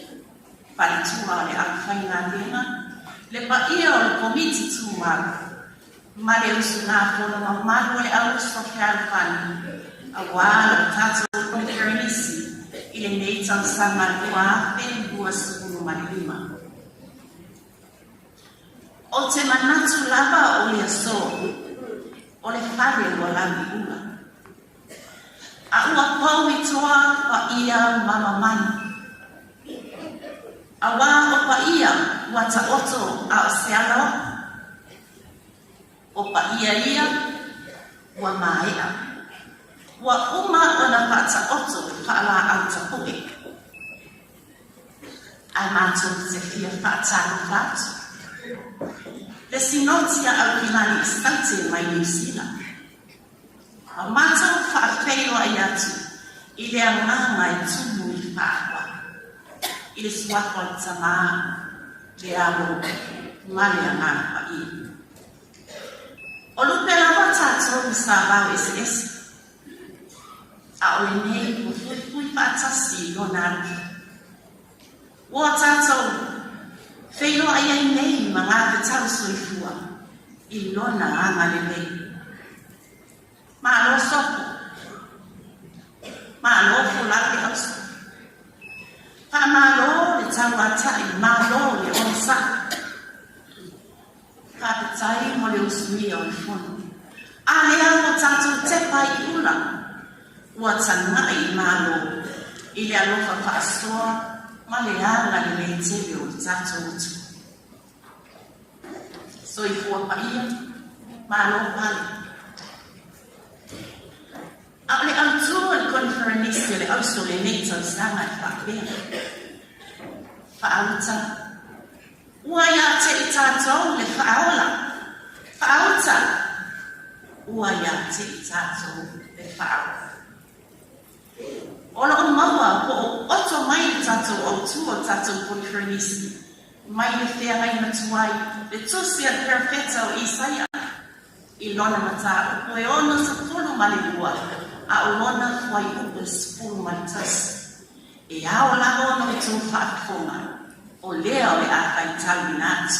Speaker 8: Faletua o le aufaigaluega, le paia o le Komiti Tumau ma le usugafono mamalu o le Auuso Fealofani aua lo tatou Koneferenisi i lenei tausaga 2025. Ou te manatu lava o le aso o le fale ua lauiula. A ua pau i toa paia ma mamalu. Auā o paia ua taoto a o se alao'o. O paia ia ua maea. Ua uma ona faataoto faalāau tapu'e. Ae matou te fia faatalofa atu. Le Sinoti a Aukilani i Saute mai Niu Sila. Ma matou faafeiloai atu i le agaga e tumu i le faaaloalo, i le suafa o le Tama, le Alo ma le Agaga Paia. O lupe lava tatou i savao eseese, a o lenei ua fuifui faatasi i lona alofa. Ua tatou feiloai ai nei ma gafetau soifua i lona agalelei. Malo sopo, malo folau le auso. Faamalo le tauatai, malo le onosai. Faafetai mo le usuia o le fono. A lea ua tatou tepa i ula, ua taga'i i Malo i le alofa faasoa ma le agalelei tele o le tatou Atua. Soifua paia, malo pale. A o le autū o le Koniferenisi o le Auso lenei tausaga e faapea, Faauta, Ua ia te i tatou le faaola, faauta, ua ia te i tatou le faaola. O lo o maua po o oto mai le tatou autū o tatou Koniferenisi mai le feagaiga tuai, le tusi a le Perofeta o Isaia i lona mataupu e 62 a o lona fuaiupu e 11. E ao lava ona outou faafofoga, o lea o le a faitauina atu.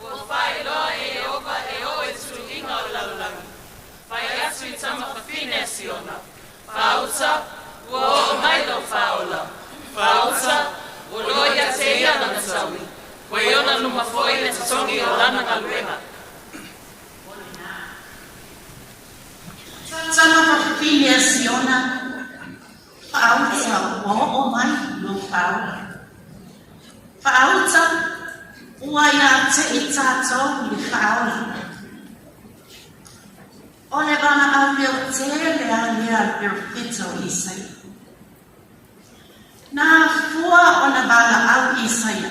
Speaker 4: Ua faailoa e Ieova e oo i tuluiga o le lalolagi. Fai atu i tama fafine a Siona, Faauta, ua oo mai lou faaola. Faauta, ua loa ia te ia lana taui. Ua i ona luma foi le totogi o lana galuega.
Speaker 8: Tama fafine a Siona, Faauta, ua oo mai lou faaola. Faauta, ua ia te i tatou le faaola. O le valaau leo tele a lea a le perofeta o Isaia. Na afua ona valaau Isaia,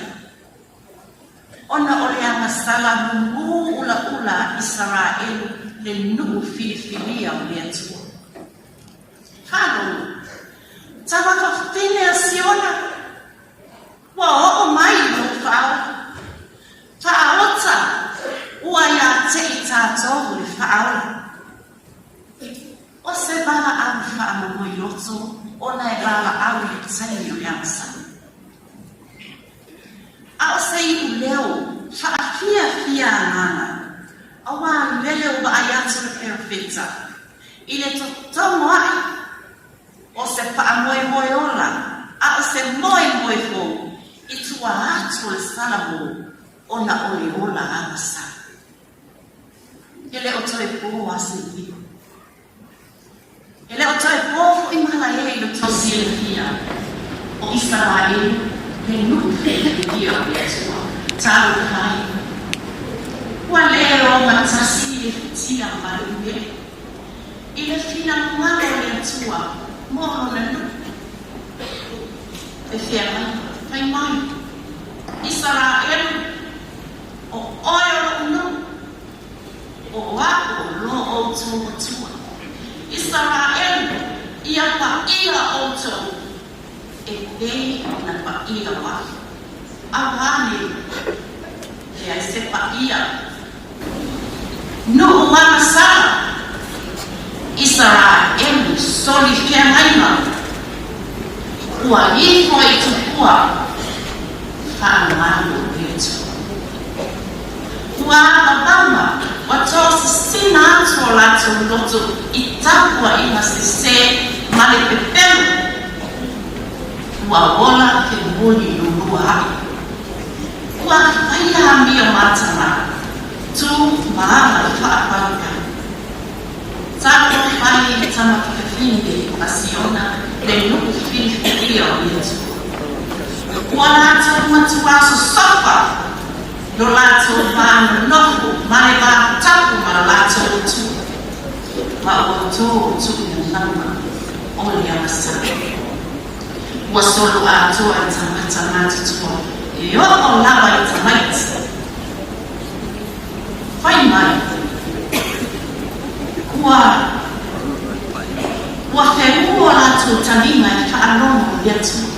Speaker 8: ona o le agasala mumu ulaula a Isaraelu le nuu filifilia o le Atua. Faalogo, tama fafine a Siona, ua oo mai lou faaola. Faaota, ua ia te i tatou le faaola. O se valaau faamomoe loto ona e valaau i le taimi o le agasala. A o se iuleo faafiafia agaga, auā lele o vaai atu le perofeta i le totogo aʻe o se faamoemoe ola a o se moemoe fou i tua atu o le salamo ona o le ola agasala. E le o toe pō a se lio. E le o toe pō foʻi malae i lo tou silafia, o Isaraelu le nuu filifilia o le Atua. Talofa e! Ua le ogatasi le futia ma le umele i le finagalo o le Atua mo lona nuu. E feagai, fai mai, Isaraelu! lelei ona paia o au. A ua a nei? Leai se paia. Nuu agasala, Isaraelu soli feagaiga, ua ifo i tupua faamalu o le Atua. Ua avavava, ua toasisina atu o latou loto i tapuaiga sese ma le pepelo, ua ola ke moni lulua aʻe. Ua faia amio matamai, tū ma ala i faapau ai. Talofa e i tama fafine a Siona le nuu filifilia o le Atua. Ua latou matuā sosofa lo latou va nonofo ma le va tapu ma lo latou Atua, ma ua tō tuʻu lama o le agasala. Ua solo atoa i tagata matutua e oo lava i tamaiti. Fai mai, ua, ua feua latou taliga i faalogo i le Atua.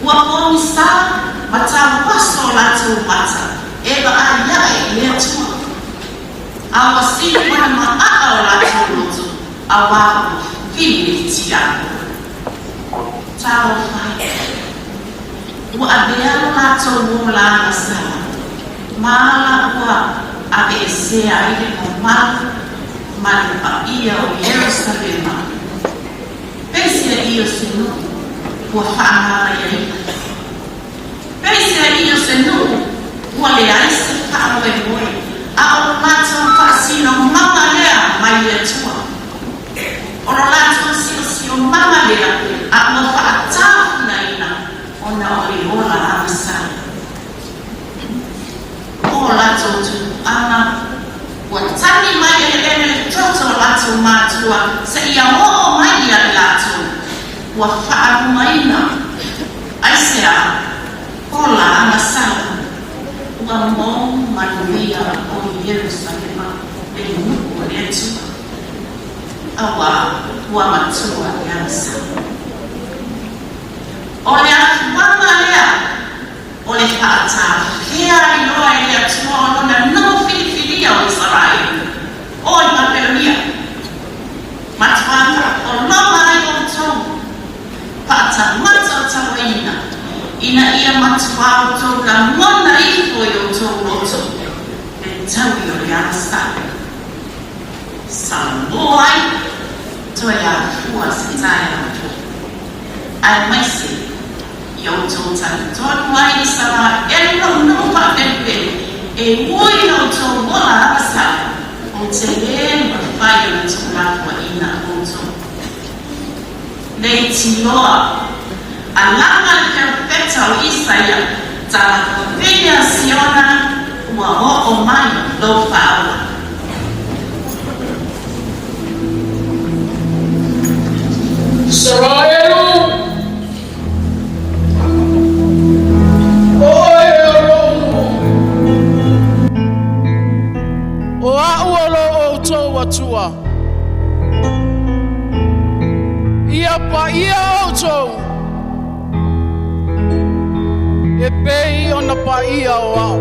Speaker 8: Ua pogisa ma tauaso o latou mata e vaai aʻe i le Atua. A ua sili ona maʻaʻa o latou loto, auā ua fili le tiakono. Talofa e! Ua avea lo latou ola agasala, ma ala ua aveesea ai le mamalu ma le paia o Ierusalema. Peisea i o se nuu ua faamānaiaina. Peisea i o se nuu ua leai se faamoemoe, a o lo latou faasinomaga lea mai le Atua. O lo latou siosiomaga lea a ua faatafunaina ona o le ola agasala. O latou tupuaga ua tagi mai eleele le toto o latou matua seia oo mai ia i latou ua faalumaina. Aisea? Ola agasala ua mou manuia o Ierusalema le nuu o le Atua. Auā ua matua le agasala. O le afuaga lea o le faatafea ai loa e le Atua o lona nuu filifilia o Isaraelu, o i Papelonia. Matua faapologa ai outou, faatamata o tauaina, ina ia matua outou lagona ifo i outou loto le taui o le agasala. Samoa ai, toe afua se taeao fou. Aemaise ia outou talitonu ai i Isaraelu lou nuu faapelepele, e ui la outou ola agasala, ou te lē mafai ona tuulafoaiina outou. Leitiloa, alaga le perofeta o Isaia, talafafine a Siona, ua oo mai lou faaola.
Speaker 9: Isaraelu, oe o lou nuu, o aʻu o lo outou Atua. Ia paia outou, e pei ona paia o au.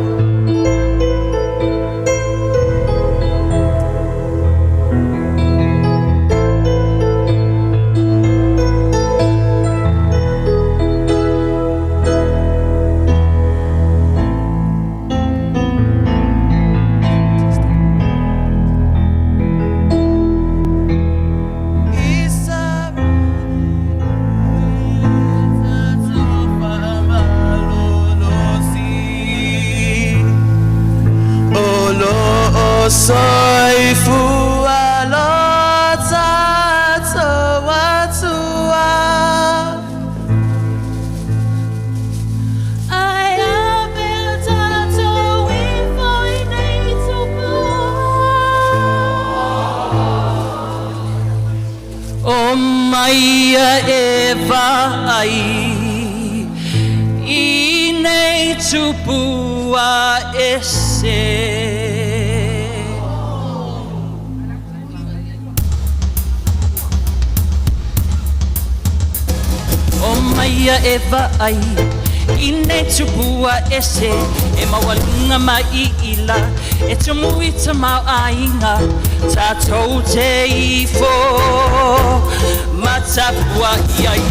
Speaker 7: O mai ia e vaai i nei tupua ese. O mai Omaia e vaai i nei tupua ese e maualuga mai ila e tumu i tamaoaiga tatou te ifo ma tapuaʻi ai.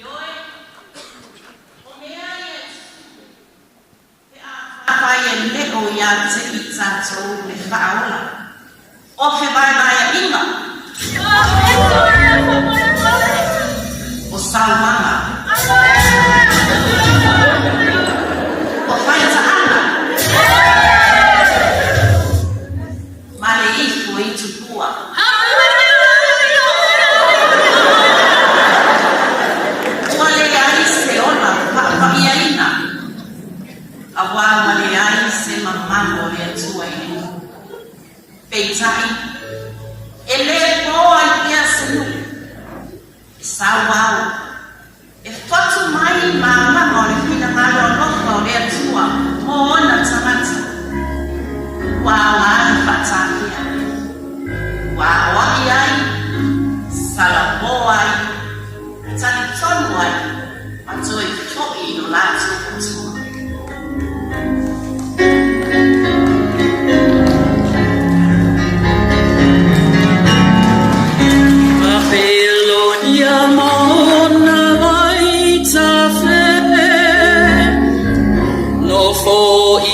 Speaker 8: Ioe, o mea ia e tutupu pe afai e le o ia te i tatou le Faaola. O fevaevaeaʻiga, o sauaga, o faitaaga, ma le ifo i tupua. Ua leai se ola faapaiaina, auā ua leai se mamalu o le Atua i le nuu. Peitai, e lē pō ai pea se nuu, e sauau, e fotu mai malama o le finagalo alofa o le Atua mo ona tagata. Ua aoga le faatafea, ua aoaʻi ai, salapō ai, talitonu ai, ma toe foʻi i lo latou Atua.
Speaker 7: Bapelonia ma ona vaitafe, nofo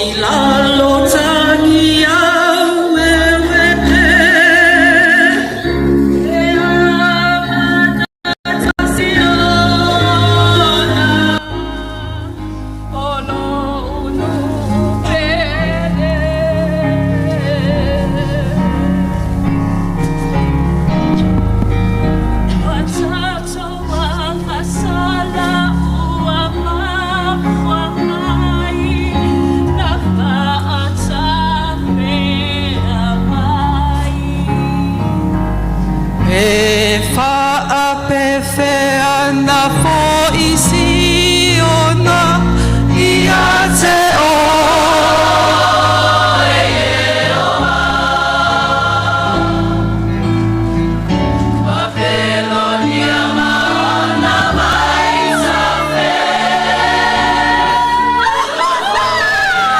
Speaker 7: i lalo tagi aueue. E amata Siona, o lou nuu pele. Ua tatou agasala ua mafua mai na faatafea mai. E faapefea na foʻi Siona ia te oe Ieova. Bapelonia ma ona vaitafe,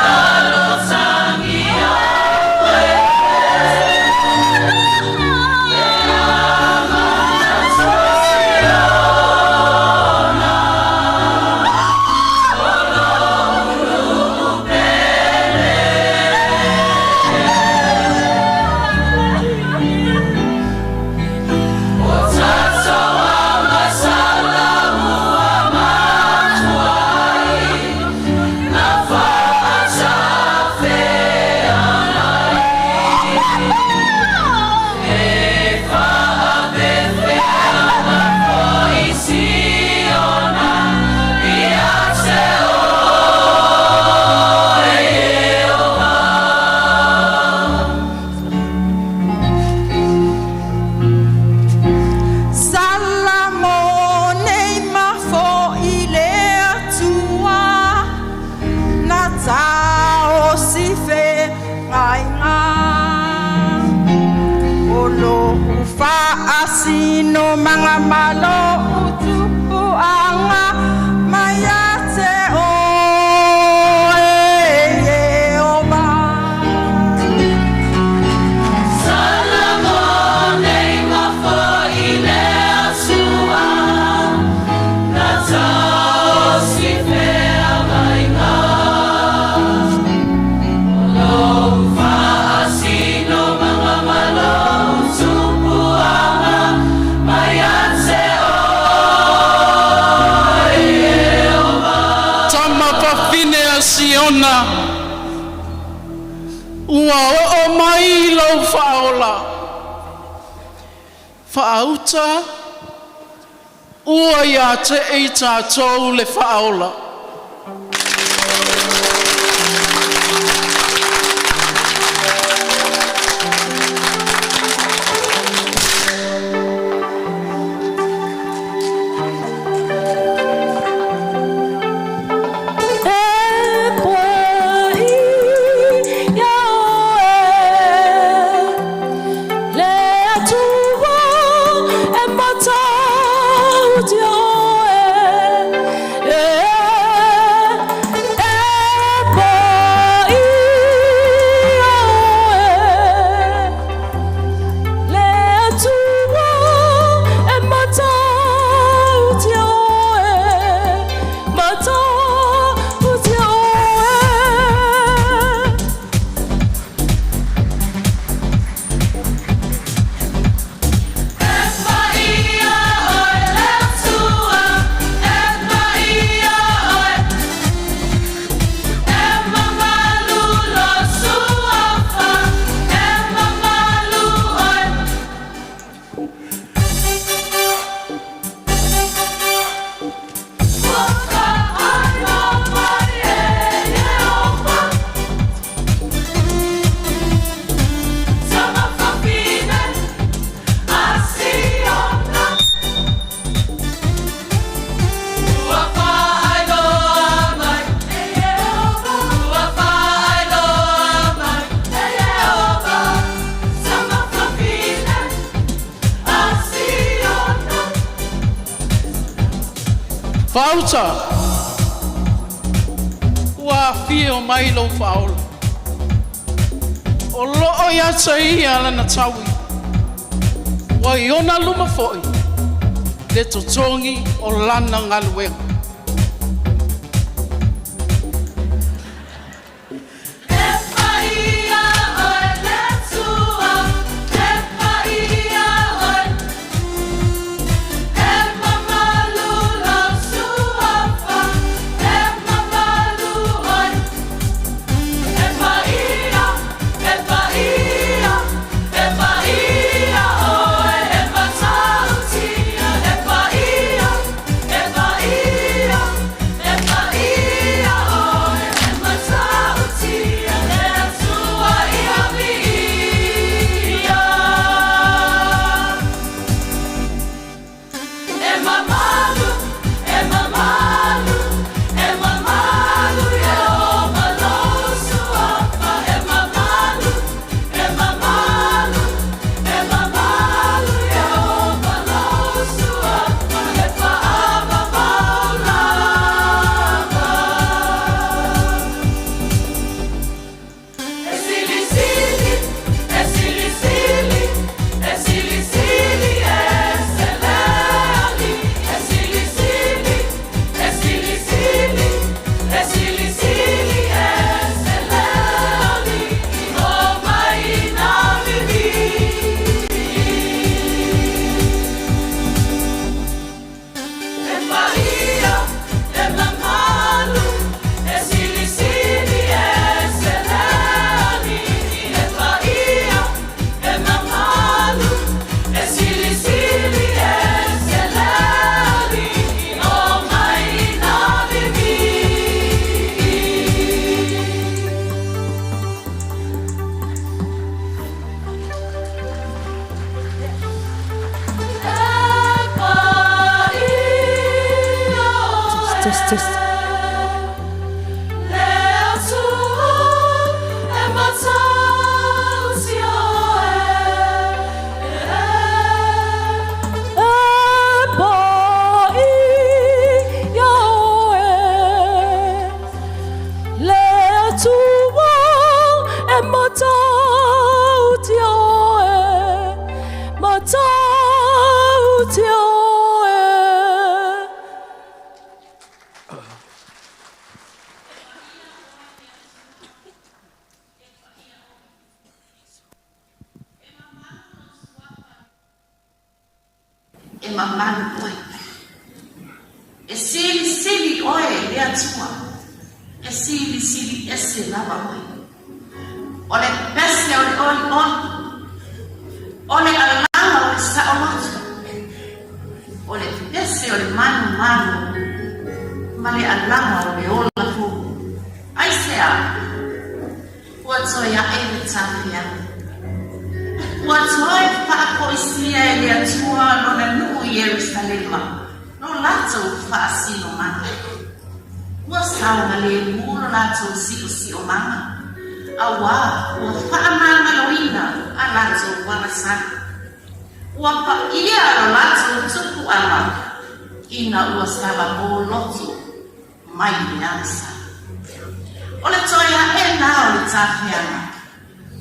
Speaker 7: lalo tagi aueue. E amata Siona, o lou nuu.
Speaker 10: Lou tupuaga mai ia te oe, Ieova.
Speaker 9: Tama fafine a Siona, ua oo mai lou faaola. Faauta, ua ia te i tatou le faaola.
Speaker 1: E paʻi iā ʻOe, le Atua e matautia ʻOe, e paʻi iā ʻOe, le Atua e matautia ʻOe, matautia ʻOe.
Speaker 9: Faauta, ua afio mai lou faaola. O loo ia te ia lana taui. Ua i ona luma foʻi, le totogi o lana galuega.
Speaker 8: mamalu oe. E silisili oe e le Atua, e silisili ese lava oe. O le pese o le olioli, o le alaga o le saoloto, o le pese o le manumanu ma le alaga o le ola fou. Aisea? Ua toe aʻe le tafeaga. Ua toe faafoisia e le Atua lona nuu i Ierusalema lo latou faasinomaga. Ua saogalemu lo latou siosiomanga, auā ua faamagaloina a latou agasala. Ua paia lo latou tupuaga ina ua salamo loto mai le agasala. O le toe aʻe la o le tafeaga,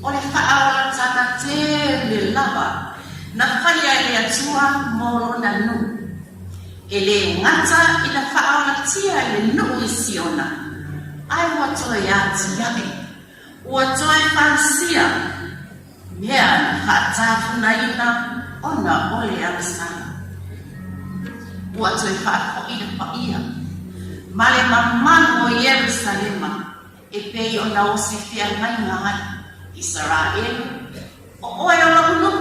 Speaker 8: o le faaolataga tele lava na faia e le Atua mo lona nuu. E lē gata ina faaolatia i le nuu i Siona, ae ua toe atiaʻe, ua toe fausia mea na faatafunaina ona o le agasala. Ua toe faafoʻi le paia ma le mamalu o Ierusalema e pei ona osi feagaiga ai Isaraelu, o oe o loʻu nuu,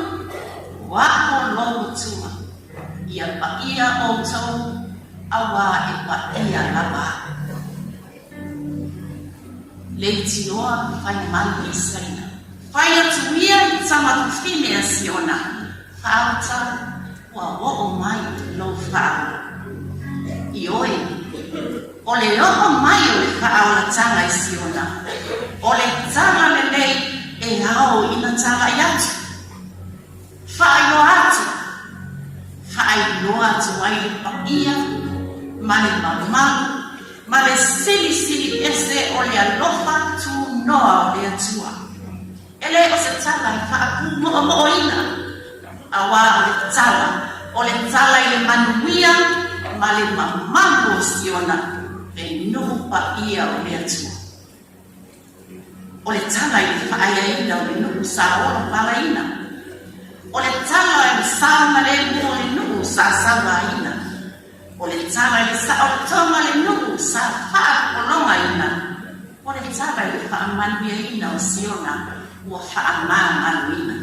Speaker 8: o aʻo lou Atua, ia paia ʻoutou auā e paia lava aʻu. Leitioa fai mai i Saina. Fai atu ia i tama tufine a Siona, Faauta, ua oo mai lou faaola. Ioe, o le oo mai o le faaolataga i Siona, o le tala lelei e ao ina talai atu. Faailoa atu, faailoa atu ai le paia ma le mamalu ma le silisili ese o le alofa tunoa o le Atua. E le o se tala e faapūmoʻomoʻoina, auā o le tala, o le tala i le manuia ma le mamalu o Siona, le nuu paia o le Atua. O le tala i le faaeaina o le nuu sa ola palaina. O le tala i le saogalemu o le nuu sa sauaina. O le tala i le saolotoga o le nuu sa faapologaina. O le tala i le faamanuiaina o Siona ua faamamaluina.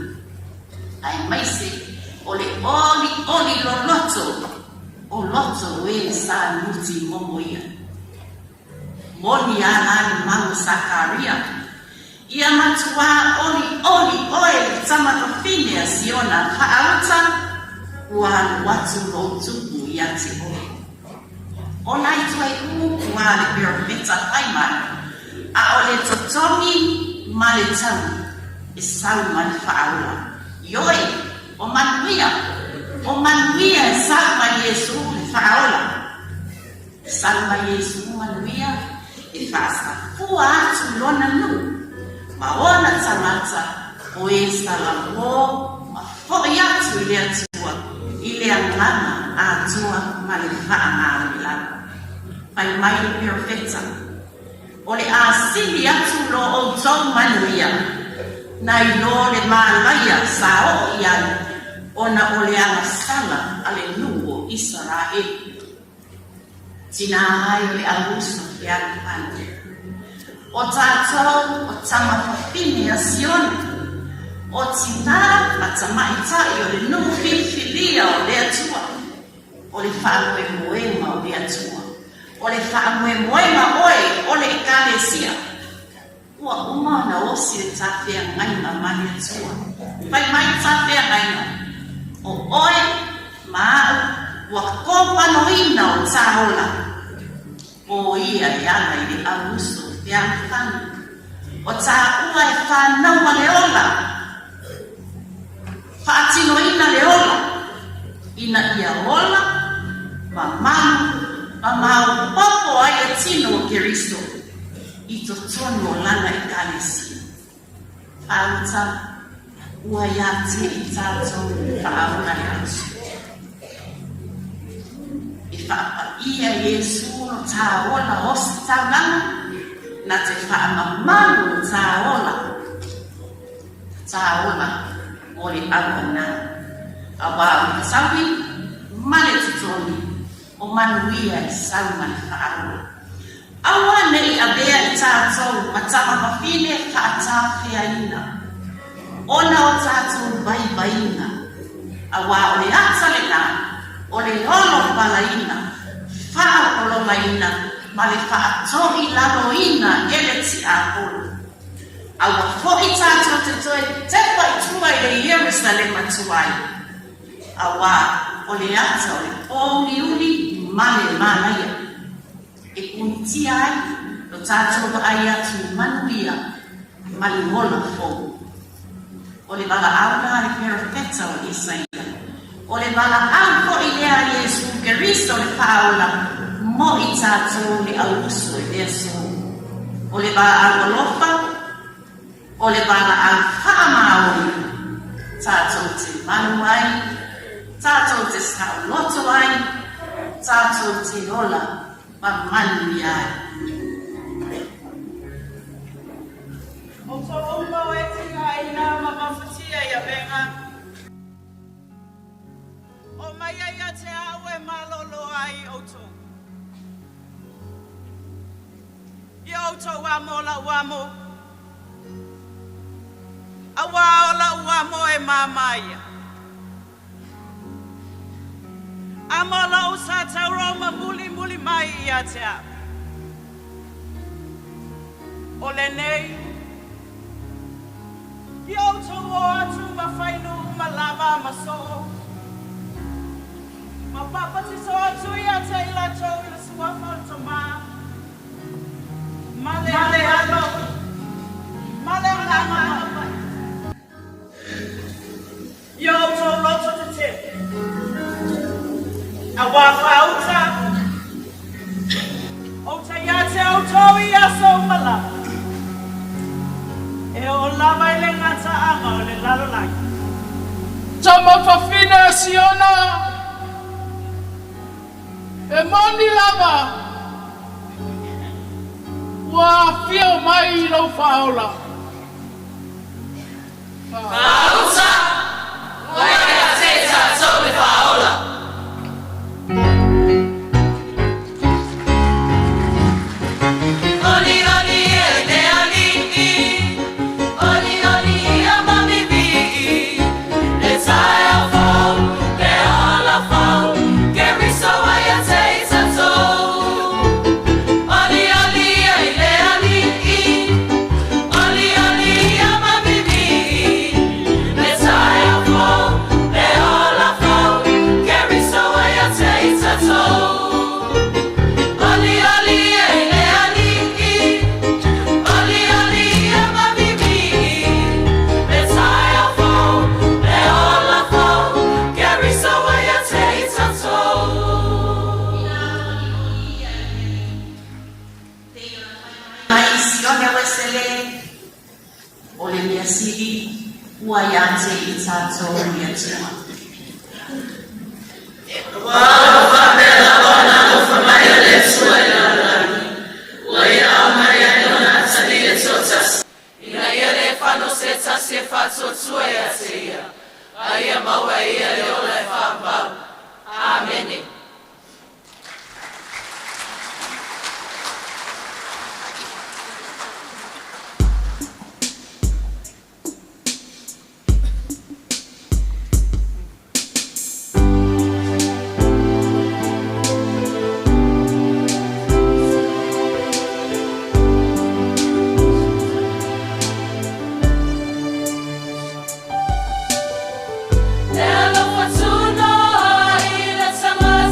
Speaker 8: Aemaise o le olioli loloto o loto o e sa nuti momoia. Moni a la le mau o Sakaria, Ia matuā olioli oe le tama tafine a Siona faauta, ua alu atu lou tupu ia te oe. Ona i toe upu a le perofeta fai mai, a o le totogi ma le taui e sau ma le faaola. Ioe, o manuia, o manuia e sau mai Iesu le faaola. Sau mai Iesu manuia e faasafua atu i lona nuu ma ona tagata o e salamo ma foʻi atu i le Atua i le agaga atoa ma le faamalamalama. Fai mai le perofeta, O le a sili atu lo ʻoutou manuia nai lo le mālaia sa oo i ai ona o le agasala a le nuu o Isaraelu. Tinā ai o le auuso fealofani. O tātou o tama whawhine a Siona, o tinā ma tamaitai o le nuu whiriwhiria o le Atua, o le whaamoemoega o le Atua, o le whaamoemoega oe o le Ekalesia. Ua uma ona osi le tafeagaiga ma le Atua. Fai mai tafeagaiga, o oe ma aʻu ua kopanoina o tāola. O ia e ala i le auuso fealofani. O tāua e whānaua le ola, faatinoina le ola, ina ia ola, mamalu, ma maopopo ai le tino o Keriso. I totonu o lana Ekalesia. Whāuta, ua iā te i tātou whaaora e atu. E whaapaia Iesū lo tāola o se taulanga, na te whaamamalu o tāola, tāola mo le auauna. Auā o le taui, ma le totogi o manuia e sau ma le faaola. Aua ne i avea i tatou ma tamafafine faatafeaina ona o tatou vaivaiga, auā o le ata lenā o le olo palaina, faaopologaina ma le faatoilaloina e le tiapolo. Aua foi tatou te toe tepa i tua i le Ierusalema tuai, auā o le ata o le pōuliuli ma le manaia e punitia ai lo tatou vaai atu i manuia ma le ola fou. O le valaau la a le perofeta o Isaia, o le valaau foi lea a Iesu Keriso le Faaola mo i tatou le auuso i le aso. O le valaau alofa, o le valaau faamaoni, tatou te malu ai, tatou te saoloto ai, tatou te ola ma manuia ai.
Speaker 10: Outou uma o e tigaina ma mafatia i avega. O mai ai ia te au e malōlō ai outou. Ia outou amo la'u amo, auā o la'u amo e māmā ia. Amo lo'u satauro ma mulimuli mai ia te au. O lenei, ia outou o atu ma fai nuu ma lava ma soo, ma papatiso atu ia te i latou i le suafa o le Tamā, ma le Alo, ma le Agaga Paia. Ia outou loto tetele, auā faauta, ou te ia te outou i aso uma lava, e oo lava i le gataaga o le lalolagi.
Speaker 9: Tama fafine a Siona, e moni lava, ua afio mai lou Faaola.
Speaker 4: Faauta, ua ia te tatou le Faaola. Olioli e le Alii, olioli ia ma vivii, le taeao fou, le ola fou, Keriso ua ia te i tatou. Olioli e le Alii, Olioli ia ma vivii, le taeao fou, le ola fou, Keriso ua ia te i tatou. Olioli e le Alii, olioli ia ma vivii, le taeao fou, le ola fou, Keriso ua ia te i tatou.
Speaker 8: Ina olioli ia i le Alii, pei ona fai mai i Sione Uesele, O le mea sili, ua ia te i tatou le Atua.
Speaker 4: Ua o faapea lava ona alofa mai o le Atua i le lalolagi, ua Ia aumai ai Lona atalii e toatasi, ina ia le fano se tasi e faatuatua ia te Ia, a ia maua e ia le ola e faavavau. Amene. Le alofa tunoa i le tagata.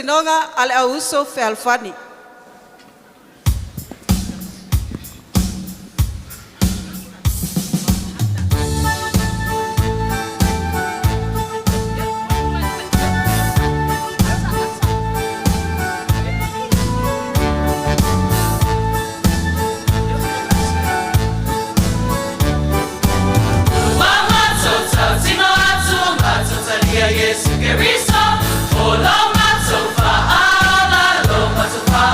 Speaker 11: Tinoga a le Auuso Fealofani.
Speaker 4: Ua matou tau tino atu, matou talia Iesu Keriso. O lo matou faalalo, matou.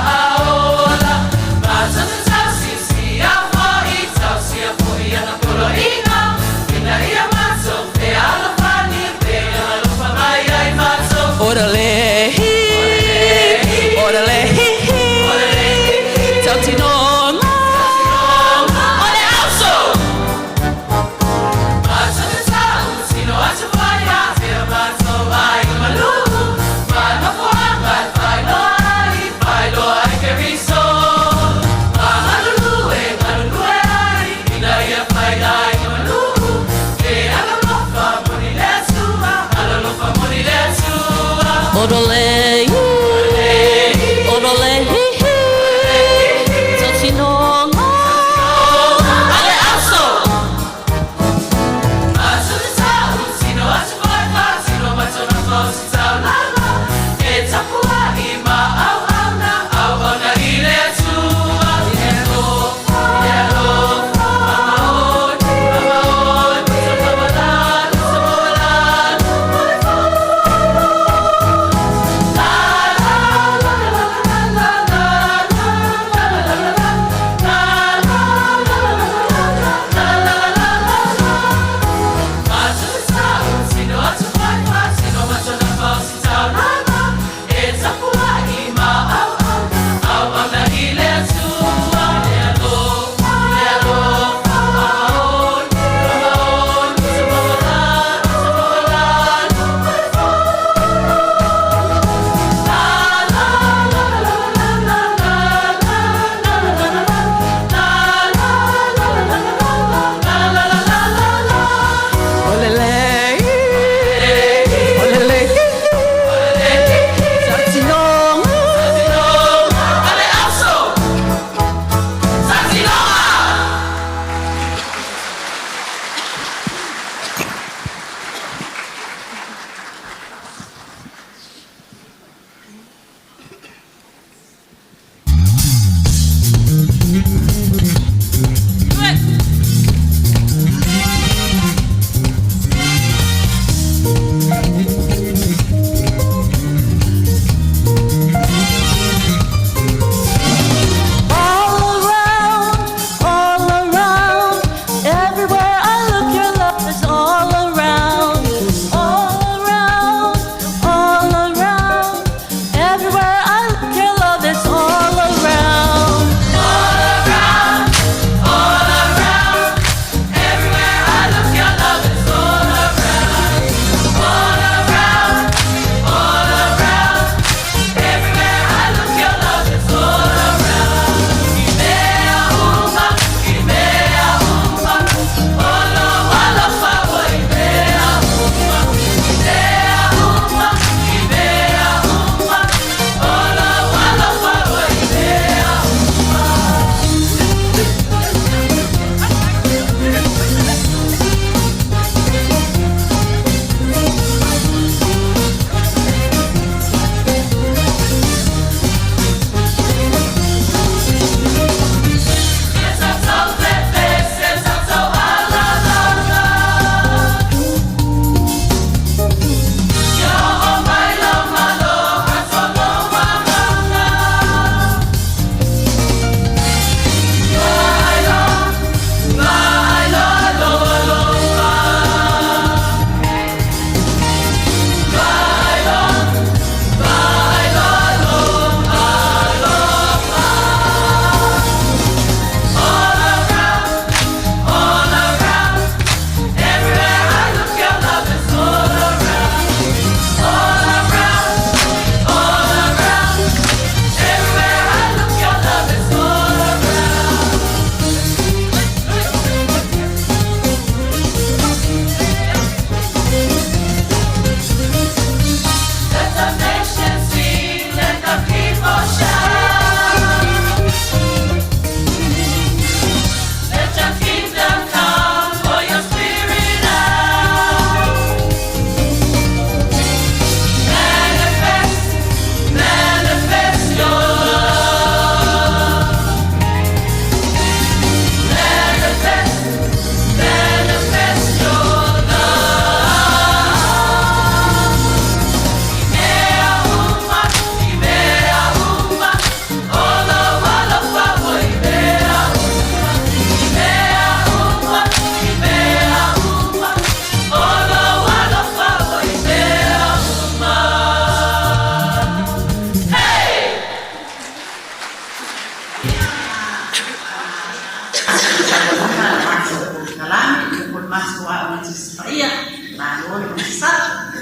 Speaker 8: polokalame ia po le matou Aoga Tusi Paia. Malo le onosai.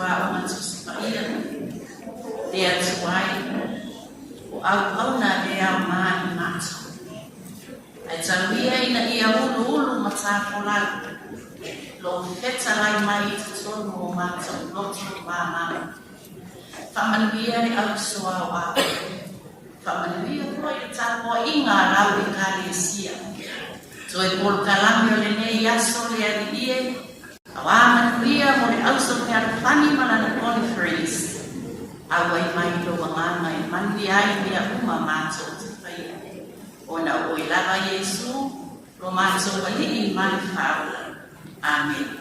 Speaker 8: Aoga Tusi Paia, le Atua e, o auauna le aoga i matou. Ae tau ia ina ia uluulu ma tafolau Lou fetalai mai i totonu o matou loto ma agaga. Faamanuia le auso aoao. Faamanuia foi le tapuaiga a lau Ekalesia. Toe polokalame o lenei aso le Alii e, auā manuia mo le auso fealofani ma lana conference. Auai mai lou agaga e manuia ai mea uma matou te faia. Ona o oe lava Iesu, lo matou Alii ma le Faaola. Amene.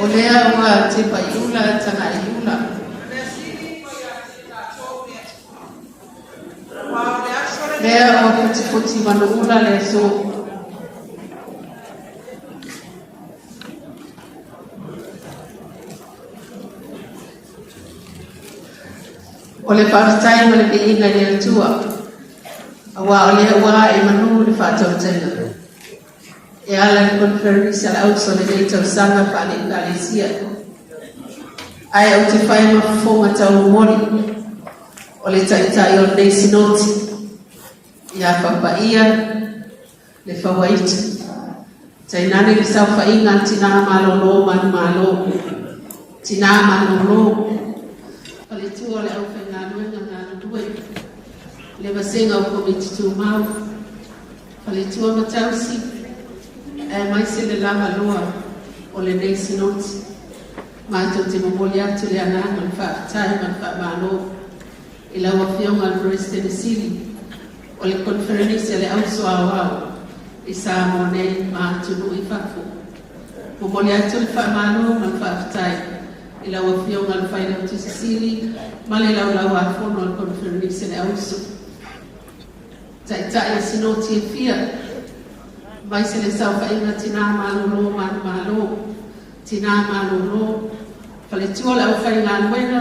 Speaker 9: O lea ua tepa i ula taga i ula. Lea ua futifuti manuula le aso. O le faafetai ma le viiga i le Atua, auā o lea ua ae i manu le faatautaiga e ala i le Conference a le Auso o lenei tausaga faale-Ekalesia. Ae ou te fai ma fofoga taumomoli o le Taitai o lenei Sinoti, ia Papaia le Fauaita, tainane le saofaiga a Tinā Malolo Manumalo, Tinā Malolo, Faletua o le Aufaigaluega Galulue, le Vasega o Komiti Tumau, Faletua ma Tausi, aemaise le lava loa o lenei Sinoti. Matou te momoli atu le agaga o le faafetai ma le faamalo i lau Afioga le Peresetene Sili o le Koneferenisi a le Auso Aoao i Samoa nei ma atunuu i fafo. Momoli atu le faamalo ma le faafetai i lau Afioga i le Failautusi Sili ma le Laulau-a-Fono a le Koneferenisi a le Auuso, Ta'ita'i o Sinoti e fia, aemaise le saofaiga tinā malōlō manumalo, tinā malōlō, faletua o le aufaigaluega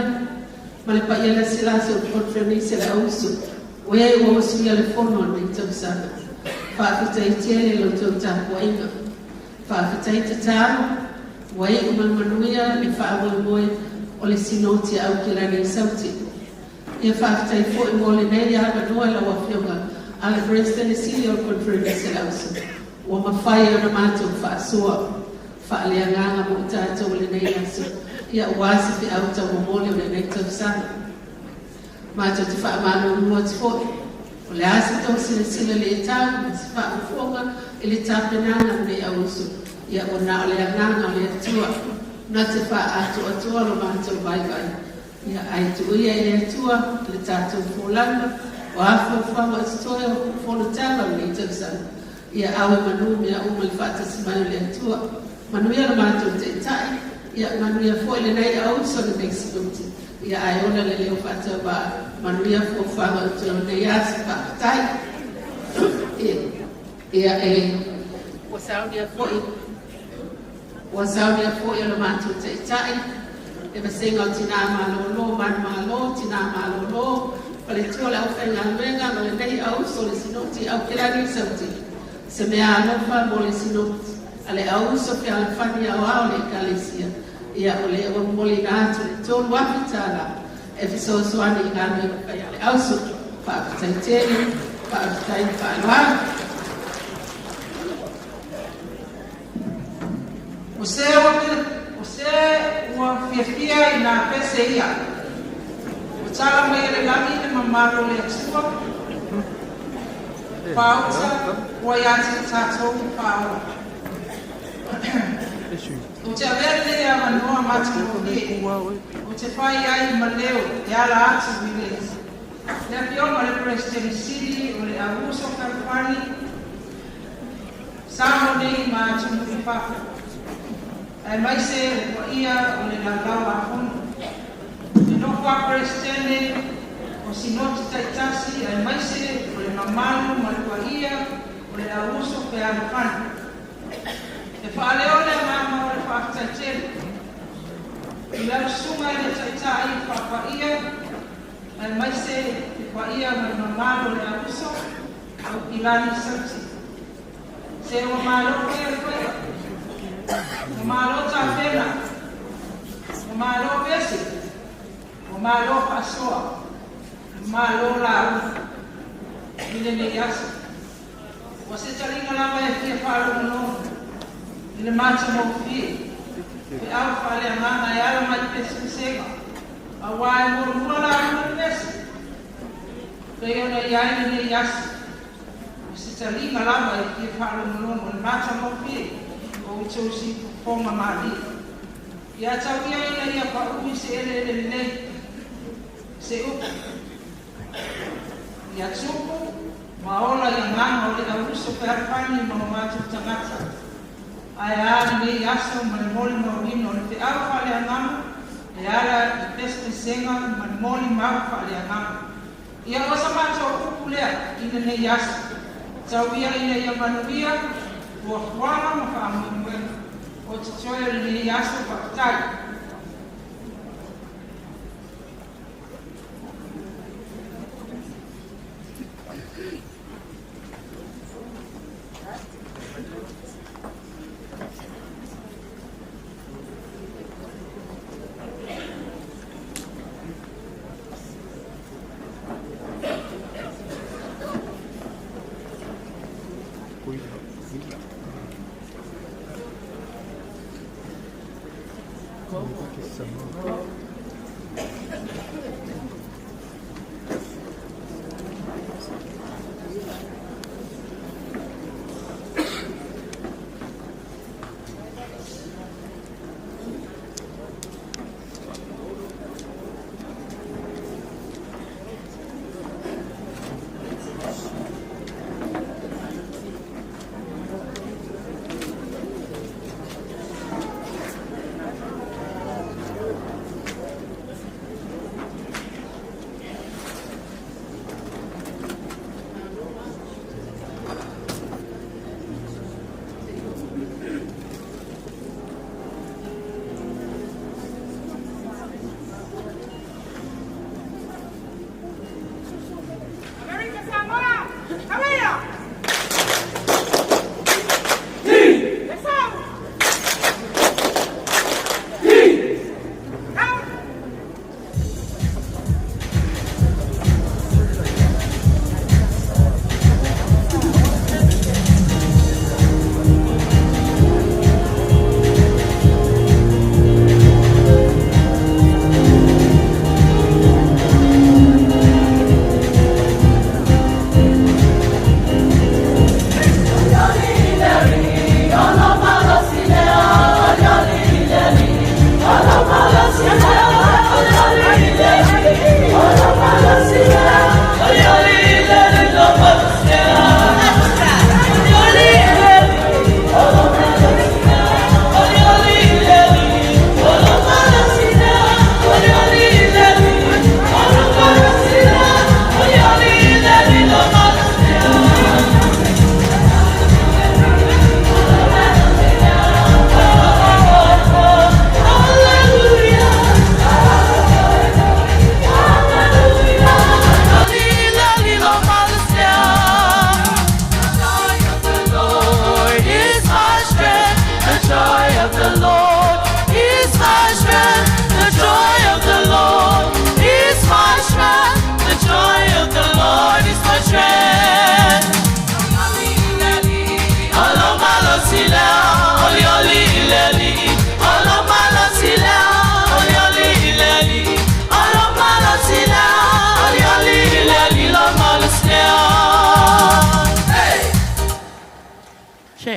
Speaker 9: ma le paia lasilasi o le Koneferenisi a le Auuso o e ua usuia le fono i lenei tausaga. Faafetai tele i la outou tapuaiga. Faafetai tatalo ua iu ma le manuia le faamoemoe o le Sinoti a Aukilani i Saute. Ia faafetai foi mo lenei avanoa i lau Afioga a le Peresetene Sili o le Koneferenisi a le Auuso ua mafai ona matou faasoa faaleagaga mo i tatou i lenei aso, ia aua se feau taumomoli o lenei tausaga. Matou te faamalulu atu foi, o le a se tou silasila le tau ma se faafofoga i le tapenaga o lenei auuso, ia ua na o le agaga o le Atua na te faaatoatoa lo matou vaivai, ia ae tuuia i le Atua le tatou folauga, o a fuafuaga o totoe o fonotaga o lenei tausaga, ia ave manu mea uma i le faatasi mai o le Atua. Manuia lo matou Taitai, ia manuia foi lenei auuso lenei Sinoti, ia ae ola le leo faatauvaa, manuia fuafuaga o totoe o lenei aso. Faafetai. Ia e ua saunia foi ua saunia foi e lo matou Taitai le vasega o Tinā Malōlō Manumalo, Tinā Malōlō, Faletua o le Aufaigaluega ma lenei auuso le Sinoti Aukilani i Saute, se mea alofa mo le Sinoti a le Auuso Fealofani Aoao o le Ekalesia. Ia o lea ua momoliina atu le $3,000 e fesoasoani i galuega fai a le auuso. Faafetai tele, faafetai le faaaloalo.
Speaker 5: O se ua fiafia i nā pese ia. Ua tala mai e le lagi le mamalu o le Atua, faauta ua ia te i tatou faaola. Ou te avea lenei avanoa matagofie ou te fai ai ma leo e ala atu i le Afioga o le Peresetene Sili o le Auuso Fealofani Samoa nei ma atunuu i fafo, aemaise le paia o le Laulau-a-Fono, le nofo a Peresetene o Sinoti taitasi, aemaise o le mamalu ma le paia o le Auuso Fealofani. E faaleo le agaga o le faafetai tele i lau susuga i le Taitai faapaia, aemaise le paia ma le mamalu o le Auuso Aukilani Sauti. Se ua malo faia le faiva, ua malo tapena, ua malo pese, ua malo faasoa, ua malo lauga i lenei aso. Ua se taliga lava e fia faalogologo i le matagofie feau faaleagaga e ala mai i pesepesega, auā e muamua lauga le pese, pei ona i ai lenei aso. Ua se taliga lava e fia faalogologo i le matagofie o outou siufofoga malie. Ia tau ia ina ia paʻu i se eleele lelei, se upu ia tupu ma ola i agaga o le auuso fealofani ma o matou tagata. Ae a lenei aso ma le molimauina o le feau faaleagaga e ala i pesepesega ma le molimau faaleagaga. Ia o sa matou upu lea i lenei aso, tau ia ina ia manuia fuafuaga ma faamoemoega o totoe o lenei aso. Faafetai.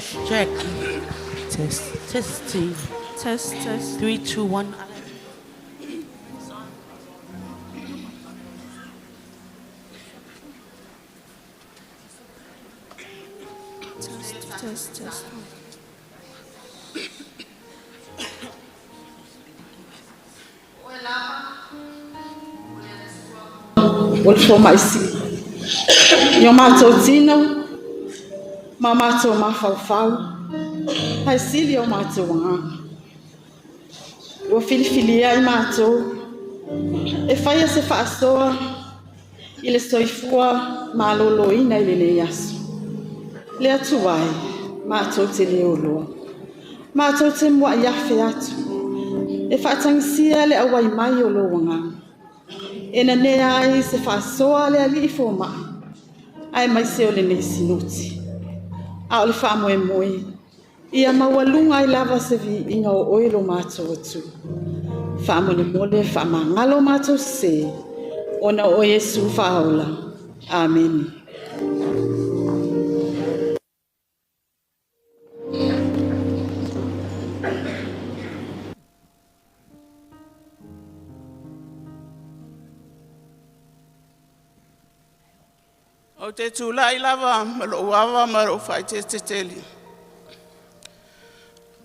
Speaker 8: Check, check. Test, testing.
Speaker 11: Test, test.
Speaker 8: 3, 2, 1.
Speaker 11: Test, test, test.
Speaker 12: O le fomaʻi i o matou tino ma matou mafaufau, ae sili o matou agaga. Ua filifilia ai matou e faia se faasoa i le soifua malōlōina i lenei aso. Le Atua e, matou te le oloa. Matou te muai afe atu e faatagisia le auai mai o lou agaga. E nanea ai se faasoa a le alii fomaʻi, aemaise o lenei sinoti. A o le faamoemoe, ia maualuga ai lava se viiga o oe lo matou Atua. Faamolemole faamagalo matou sesē, ona o Iesu faaola. Amene.
Speaker 13: Ou te tulai lava ma lou ava ma lou faaeteete.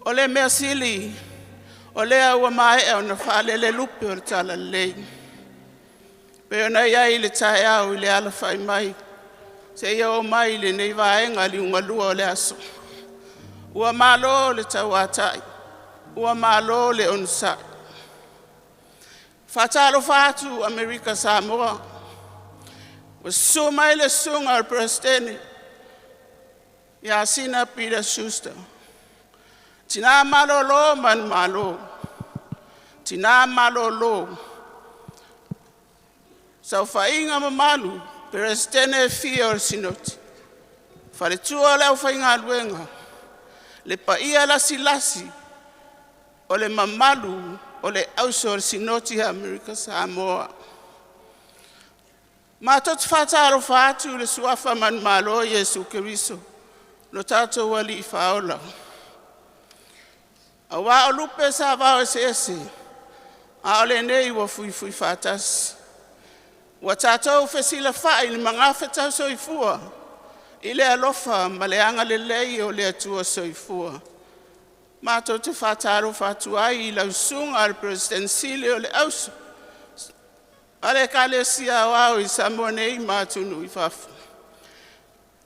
Speaker 13: O le mea sili, o lea ua maea ona faalele lupe o le talalelei. Pei ona i ai le taeao i le alafai mai, seia oo mai i lenei vaega liugalua o le aso. Ua malo le tauatai, ua malo le onosai. Faatalofa atu Amerika Samoa, ua susu mai le susuga o le Peresetene ia Sina Peter Schuster. Tina malolo manumalo, tina malolo, saofaiga mamalu Peresetene e fia o le Sinoti, faletua o le aufaigaluega, le paia lasilasi o le mamalu o le auso o le Sinoti a Amerika Samoa. Matou te faatalofa atu i le suafa manumalo Iesu Keriso, lo tatou Alii Faaola. Aua o lupe sa vao eseese, a o lenei ua fuifui faatasi. Ua tatou fesilafai i le magafetau soifua i le alofa ma le agalelei o le Atua Soifua. Matou te faatalofa atu ai i lau susuga i le Peresetene Sili o le Auso a le Ekalesia Aoao i Samoa nei ma atunuu i fafo.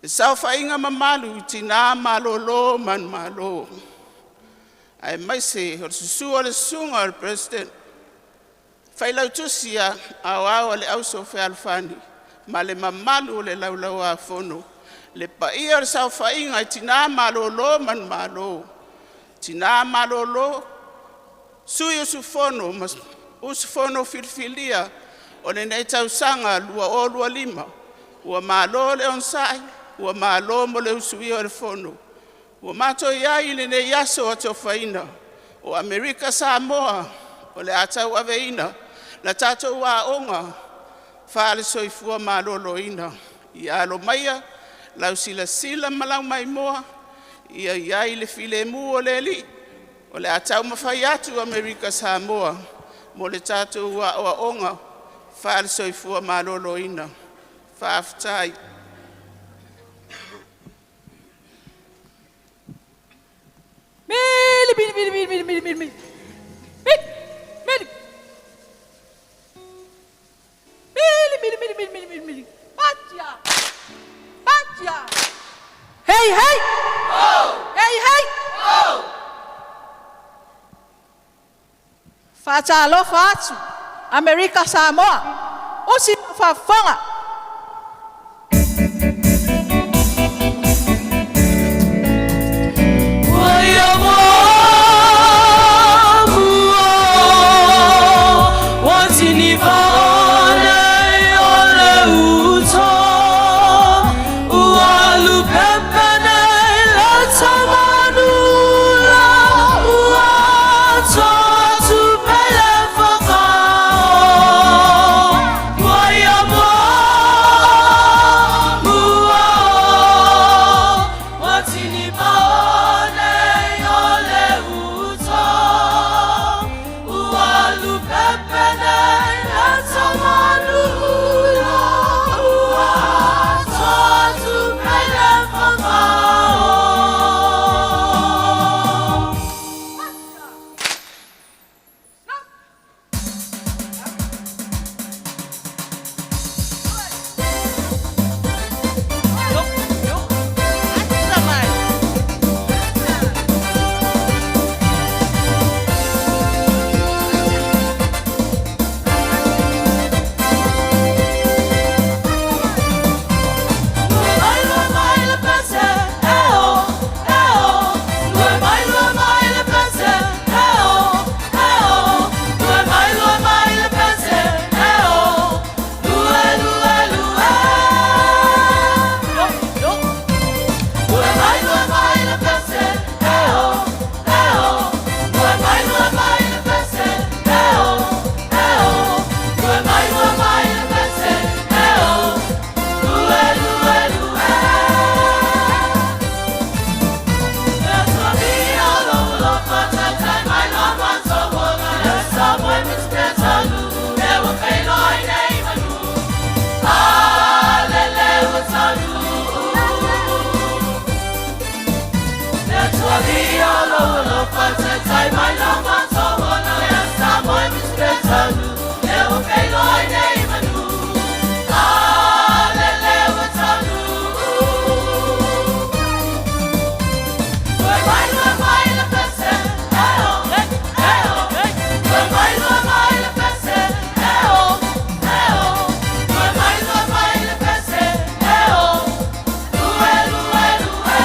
Speaker 13: Le saofaiga mamalu i tina malolo manumalo, aemaise o le susu o le susuga o le Peresetene, Failautusi Aoao a le Auso Fealofani ma le mamalu o le Laulau-a-Fono, le paia o le saofaiga i tina malolo manumalo, tina malolo, sui usufono ma usufono filifilia o lenei tausaga 2025. Ua malo le onosai, ua malo mo le usuia o le fono. Ua matou i ai i lenei aso atofaina o Amerika Samoa o le a tauaveina la tatou aoga faale-soifua maloloina. Ia alo maia lau silasila ma lau maimoa, ia i ai le filemu o le Alii o le a taumafai atu Amerika Samoa mo le tatou aoaoga faale-soifua maloloina. Faafetai.
Speaker 10: Mili, mili, mili, mili, mili, mili, mili. Mili, mili. Mili, mili, mili, mili, mili, mili, mili. Patia. Patia. Hey, hey. Ho! Hey, hey. Ho! Faatalofa atu Amerika Samoa. Usi faafofoga.
Speaker 4: Ua Taitai mai lo matou ona ia Samoa e le taunu E ua feiloai nei manu A lele ua taunu Toe mai lua mai le pese e o e o Toe mai lua mai le pese e o e o Toe mai lua mai le pese e o Lue lue lue.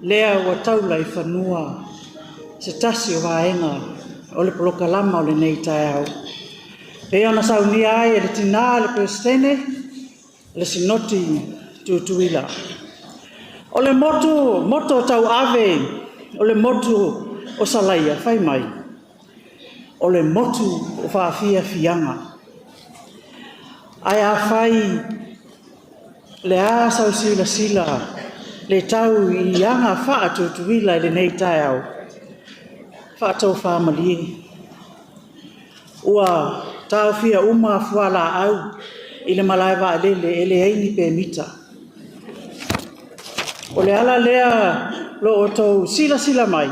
Speaker 12: Lea ua taula i fanua se tasi o vaega o le polokalama o lenei taeao. Pei ona saunia ai e le tinā le Peresetene le Sinoti Tutuila. O le motu, moto tauave o le motu o Salaia fai mai, o le motu o faafiafiaga. Ae afai le a sau silasila le tau i aga faatutuila i lenei taeao, faatofamalie. Ua taofia uma fualaau i le malae vaalele e leai ni pemita. O le ala lea lo outou silasila mai,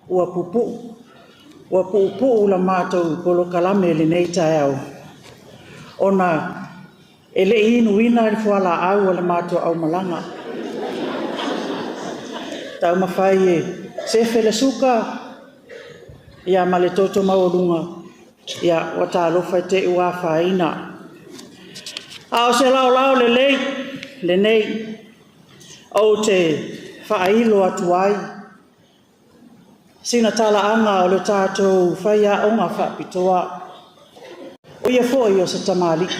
Speaker 12: ua puupuu, ua puupuu la matou polokalame i lenei taeao, ona e le i inuina le fualaau a le matou aumalaga. Taumafai e sefe le suka ia ma le toto maualuga, ia ua talofa i te i ua afaina. A o se laolao lelei lenei ou te faailo atu ai sina talaaga o le tatou faiaoga faapitoa, o ia foi o se tamalii.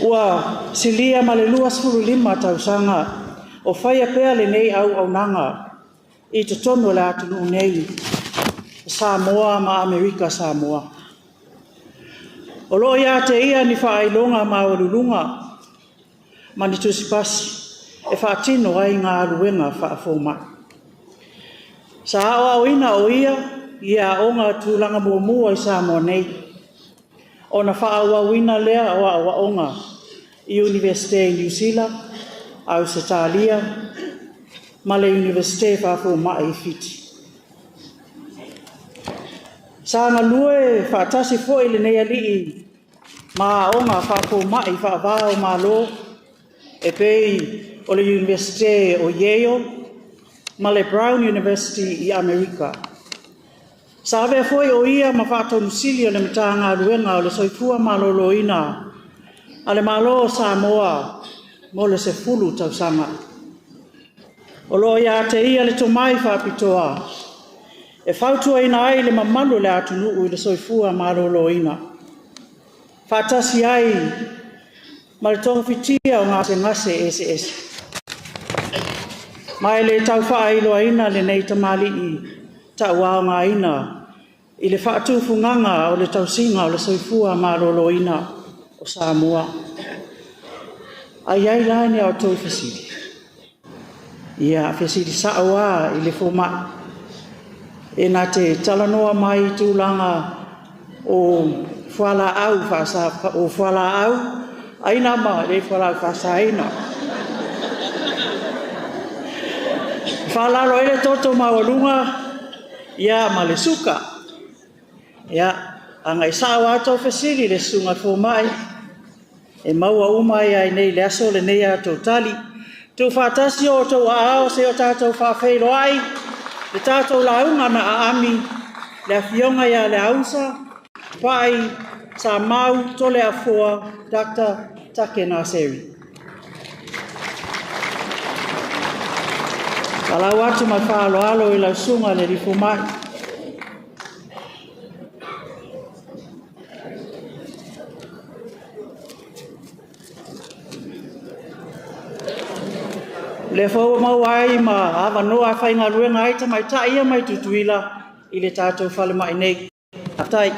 Speaker 12: Ua silia ma le 25 tausaga o faia pea lenei auaunaga i totonu o le atunuu nei, Samoa ma Amerika Samoa. O loo ia te ia ni faailoga maualuluga ma ni tusipasi e faatino ai galuega faafomai. Sa aoaoina o ia i aoga tulaga muamua i Samoa nei, ona faaauauina lea o aoaoga i Iunivesite i Niu Sila, Ausetalia ma le Iunivesite Faafomai i Fiti. Sa galue faatasi foi lenei alii ma aoga faafomai faava o Malo e pei o le Iunivesite o Yale ma le Brown University i Amerika. Sa avea foi o ia ma faatonusili o le Matagaluega o le Soifua Maloloina a le Malo o Samoa mo le 10 tausaga. O loo ia te ia le tomai faapitoa e fautuaina ai le mamalu o le atunuu i le soifua maloloina, faatasi ai ma le togafitia o gasegase eseese. Ma e le tau faailoaina lenei tamalii tauaogaina i le faatufugaga o le tausiga o le soifua maloloina o Samoa. Ai ai la ni a outou fesili? Ia, fesili sao lava i le fomai. E na te talanoa mai i tulaga o fualaau faasa, o fualaau aina ma le fualaau faasaina. Faalalo ai le toto maualuga ia ma le suka. Ia, agai sao lava tou fesili i le susuga fomai, e maua uma ai ai nei le aso lenei a tou tali. Tuufaatasi o outou aao se o tatou faafeiloai le tatou lauga na aami le afioga ia Leausa Pai Samau Toleafoa Dr. Take Naseri. Falau atu ma faaaloalo i lau susuga i le alii fomai. Lea foi ua maua ai ma avanoa e faigaluega ai tamaitai ia mai Tutuila i le tatou falemai nei. Faafetai.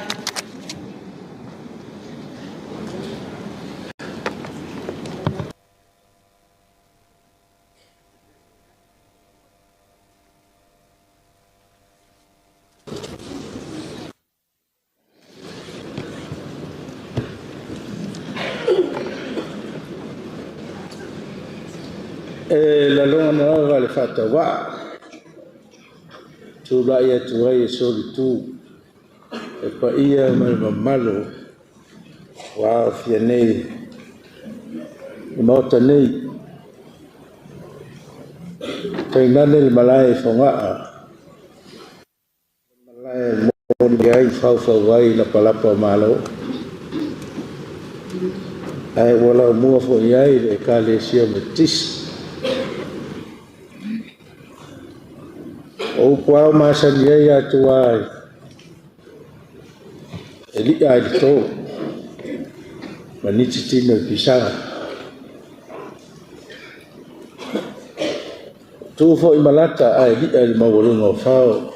Speaker 14: E lalogana lava le faatauvaa tulai atu ai e solitu e paia ma le mamalu ua aofia nei i Maota nei. Tainane le malae i Fogaa, le malae e moli ai faufau ai lapalapa o Malo. Ae ua laumua foi ai le Ekalesia Metotisi. O upu ao masani ai atua e li'a ai le tō ma nisi tino i pisaga. Tu fo'i malata ae li'a i le maualuga o fao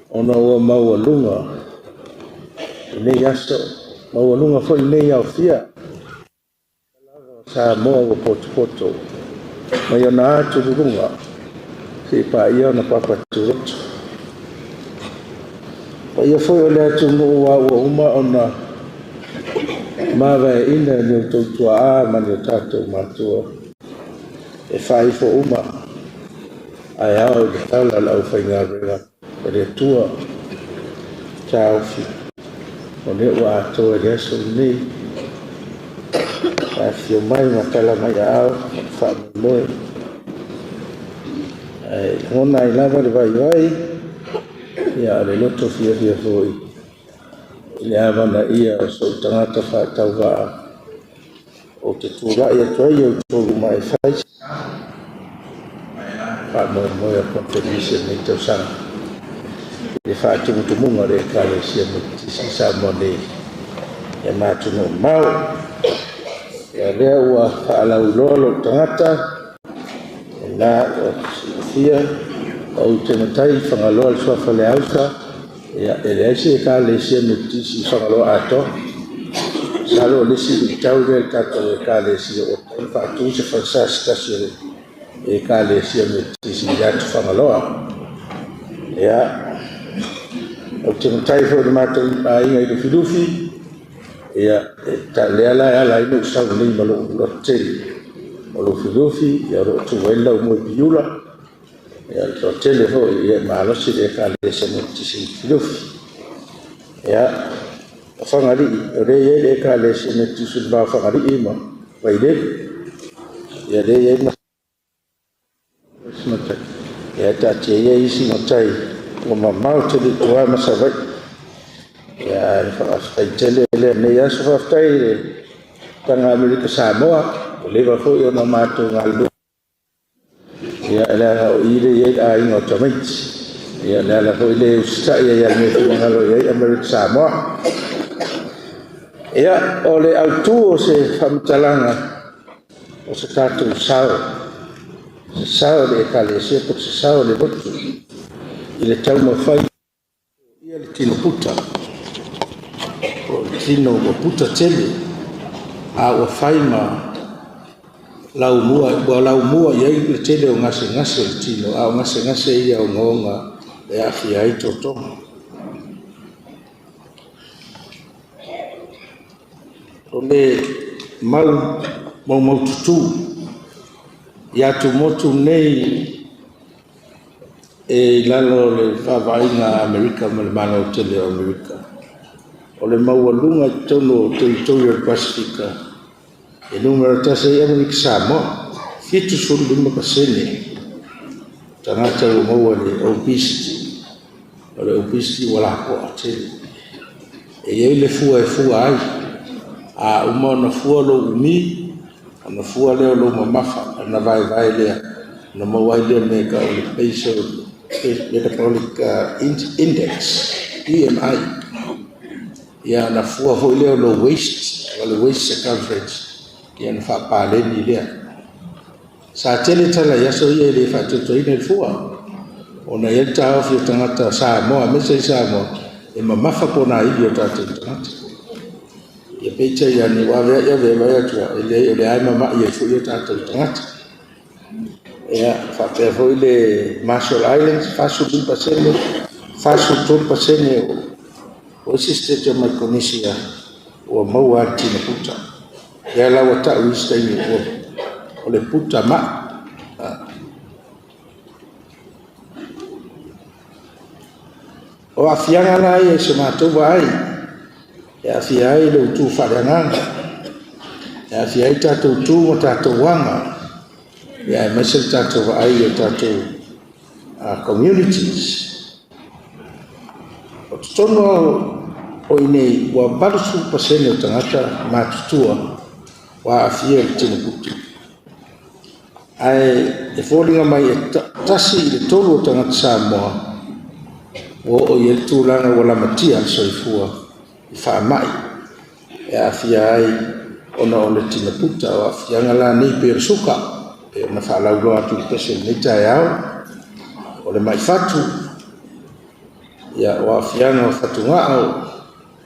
Speaker 14: ona ua maualuga lenei aso, maualuga foi lenei aofia. Samoa ua potopoto mai ona atululuga seia paia ona papatuloto. Paia foi o le atunuu a ua uma ona mavaeaina e ni outou tuaa ma ni o tatou matua e faaifo uma ae ao i le tala a le aufaigaluega a le Atua taofi o lea ua atoa i le aso lenei. Afifio mai ma tala mai aao ma le faamoemoe. Ae lagona ai lava le vaivai, ia o le loto fiafia foi i le amanaia o sou tagata faatauvaa ou te tulai atu ai i outou luma e fai se faamoemoe o Konferenisi o lenei tausaga i le faatumutumuga o le Ekalesia Metotisi i Samoa nei ia ma atunuu mamao. Ia lea ua faalauiloa lou tagata, e la ua silafia ou te matai i Fagaloa le suafa o Leausa, ia e leai se Ekalesia Metotisi i Fagaloa atoa. Masalo o le isi luitau lea i le tatou Ekalesia ua tatau ona faatu se falesa se tasi o le Ekalesia Metotisi i le atu Fagaloa. Ia, ou te matai foi i le matou aiga i Lufilufi, ia, e lea la e ala ai lou sau nei ma lou loto tele. O Lufilufi, ia o lo o tu ai le laumua i Piula, ia le toatele foi, ia e malosi le Ekalesia Metotisi i Lufilufi. Ia, o Fagalii, o lea e i ai le Ekalesia Metotisi i le va o Fagalii ma Vailele. Ia lea e i ai matai. Ia taatia ia isi matai ua mamao tele i tua ma Savaii. Ia ae faafetai tele lea lenei aso. Faafetai i le Taga Amerika Samoa, ua leva foi ona matou galulue. Ia leaga o i lea e i ai le aiga o tamaiti. Ia le ala foi lea e usitai ai i le mea e finagalo i ai Amerika Samoa. Ia, o le autu o se faamatalaga o se tatou sao, se sao o le Ekalesia po o se sao o le lotu i le taumafai ia le tino puta, po o le tino ua puta tele, a ua fai ma laumua, ua laumua i ai le tele o gasegase o le tino, a o gasegase ia ogaoga e aafia ai totoga. O le mau maumaututu i atumotu nei e i lalo o le vaavaaiga a Amerika ma le Malo tele o Amerika, o le maualuga i totonu o territory o le Pasefika e numera 1 ai Amerika Samoa, 75% tagata ua maua le obesity. O le obesity ua lapoa tele. E i ai le fua e fua ai, a uma ona fua lou umi, ona fua lea o lou mamafa, ona vaevae lea, ona maua ai lea mea e tau o le Basal Metabolic Index, BMI. Ia ona fua foi lea o lou waist, o le waist circumference, ia ona faapaleni lea. Sa tele tala i aso ia e le faatoatoaina i le fua, ona i ai le taofi o tagata Samoa, aemaise i Samoa, e mamafa pona ivi o tatou tagata. Ia peitai ane ua avea'i avea vaai atu a, e leai o lea e mama'i ai foi o tatou tagata. Ia, faapea foi le Marshall Islands, 45%, 43% o isi state o Micronesia ua maua a le tino puta. Ia la ua ta'u isi taimi o le puta ma'i. O aafiaga la ia i se matou vaai, e aafia ai le utu faaleagaga, e aafia ai tatou tu ma tatou aga, ia aemaise le tatou vaai i o tatou communities. O totonu o i inei, ua 80% o tagata matutua ua aafia i le tino puta. Ae e foliga mai e 1 i le 3 o tagata Samoa Ua oo i ai le tulaga ua lamatia le soifua i faamai e aafia ai ona o le tinaputa. O aafiaga la nei pei o le suka, pei ona faalauiloa atu i le pese i lenei taeao, o le mai fatu, ia, o aafiaga o fatugao,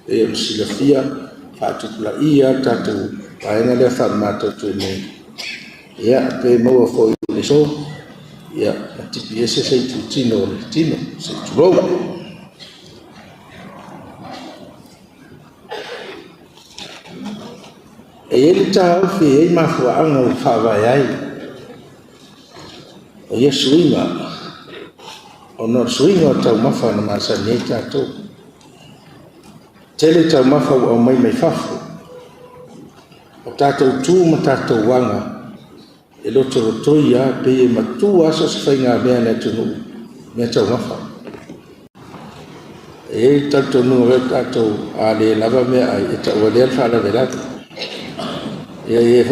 Speaker 14: pei ona silafia, faatupulaia le tatou vaega lea faamamatoto nei, ia, pe maua foi i le aso, ia, ma tipi ese se itutino o le tino, se i tulou. E i ai le taofi e i ai mafuaaga ua faavae ai o ia suiga, ona o le suiga o taumafa na masani ai tatou. Tele taumafa ua aumai mai fafo, o tatou tu ma tatou aga e lotolotoi lava, pei e matua lava so o se faigamea a le atunuu mea taumafa. E i ai le talitonuga o tatou a le lava meaai e tauvalea le faalavelave. Ia e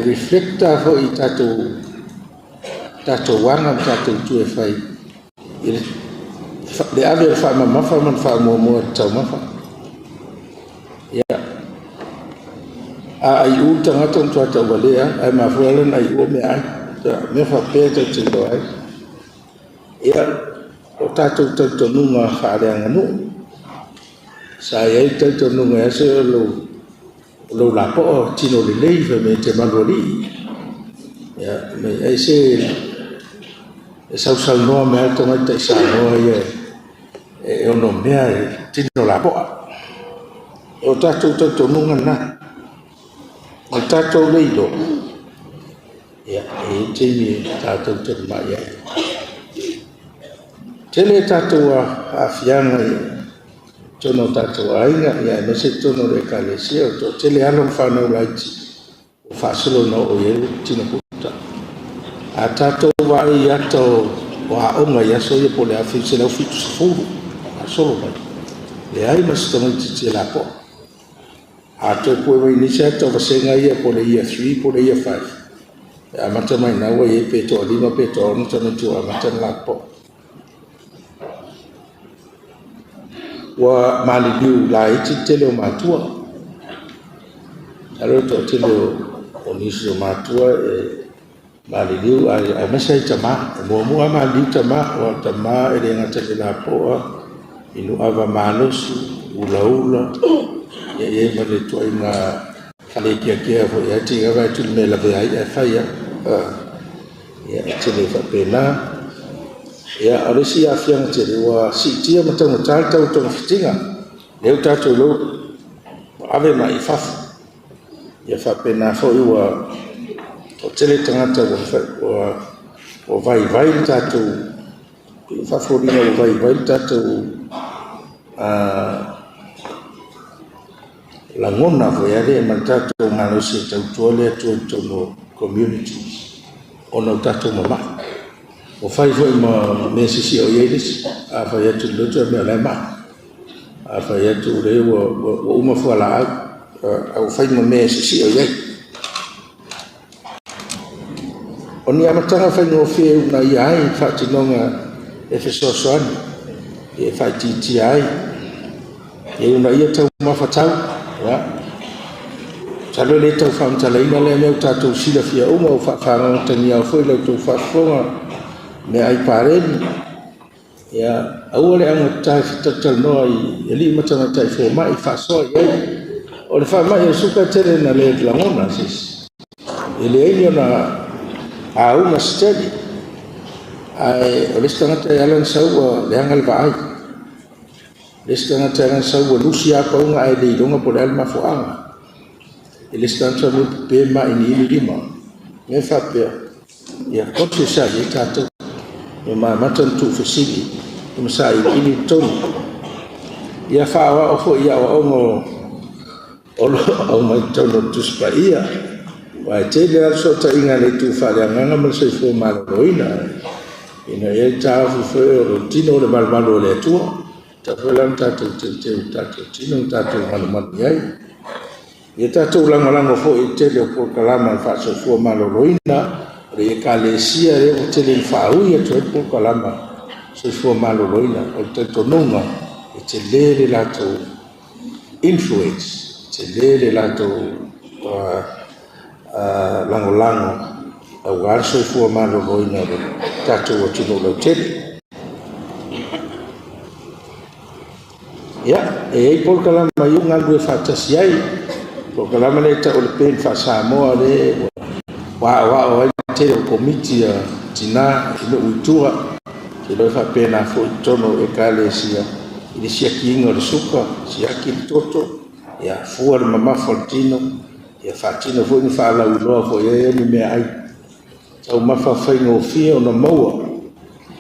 Speaker 14: reflect foi i tatou aga ma tatou tu e fai i le ave o le faamamafa ma le faamuamua i le taumafa. Ia, a aiu le tagata ona matua tauvalea, ae mafua la ona aiua meaai. Mea faapea e tatou te iloa ai. Ia, o tatou talitonuga faaleaganuu. Sa i ai le talitonuga e ase o lou lapoa tino lelei fai mai e te malualii. Ia, ai se e sausaunoa mai lava le tamaitai Samoa ia e ono mea e tino lapoa. O tatou talitonuga na. O le tatou le iloa, ia, e i ai taimi e tatou te mamai ai. Tele tatou aafiaga i totonu o tatou aiga, ia aemaise totonu o le ekalesia, o toatele alo ma fanau laiti ua faasolo ina oo i ai le tino puta. A tatou vaai i ata o aoga i aso ia po o le 1970 faasolo mai, leai ma se tamaitiiti e lapoa. A toe pue mai nisi ata o vasega ia po o le Year 3 po o le Year 5, e amata mai ina ua i ai pe toalima pe toaono tamaiti ua amata ona lapoa. Ua maliliu laiti le tele o matua. Masalo le toatele o nisi o matua e maliliu, aemaise ai tama. E muamua lava maliliu tama, aua o tama e le gata i le lapoa, inu ava malosi, ulaula, ia i ai ma le ituaiga faalekeakea foi e tiga vaai atu i le mea e lavea ai ae fai lava. Ia, e tele faapena. Ia, o le isi aafiaga tele, ua siitia ma taugata le tau o togafitiga. Lea ua tatou iloa ua ave mai i fafo. Ia faapena foi ua toatele tagata ua vaivai le tatou, faafoliga ua vaivai le tatou lagona foi a lea ma le tatou malosi e tautua le Atua i totonu o communities ona o tatou mamai. Ua fai foi ma mea sisi o i ai le isi. A fai atu i le lotu, mea o la e mai. A fai atu le ua uma fualaau, a ua fai ma mea sisi o i ai. O ni amataga faigofie una ia ai faatinoga e fesoasoani e faaitiitia ai e una ia taumafa tau. Ia, masalo e le tau faamatalaina lea mea ua tatou silafia uma, ua faafagogotania foi la outou faafofoga meaai paleni. Ia, aua le augatata e fetalatalanoa i alii ma tamaitai fomai faasoa i ai. O le faamai o suka e tele na le lagona se isi. E leai ni ona auga se tele. Ae o le isi tagata e ala ona sau ua leaga le vaai. Le isi tagata e ala ona sau ua lusi lava pauga ae le iloga po o le a le mafuaaga. E le isi tagata ua pepe mainiini lima. Mea faapea, ia conscious ai ai tatou. Ia mamata ona tuufesili ma sailiili i totonu. Ia faaoao foi i aoaoga o lo o aumai totonu o le Tusi Paia. Aua e tele lava le fesootaiga a le itu faaleagaga ma le soifua maloloina. Ina ia taofi foi o le tino o le malumalu o le Atua. Tatau foi la ona tatou teuteu i tatou tino ma tatou malumalu i ai. Ia tatou lagolago foi i le tele o polokalama a le faasoifua maloloina, o le ekalesia lea ua tele ina faaui atu ai le polokalama. soifua maloloina. O le talitonuga e tele le latou influence, tele le latou lagolago aua le soifua maloloina o le tatou atunuu lautele. Ia, e i ai polokalama i galulue faatasi ai. Polokalama lea e tau o le PEN faa-Samoa lea ua aoao ai le tele o komiti a tinā i nuu i tua. Ou te iloa e faapena foi i totonu o ekalesia i le siakiina o le suka, siaki le toto, ia fua le mamafa o le tino, ia faatino foi ni faalauiloa foi i ai ni meaai taumafa faigofie ona maua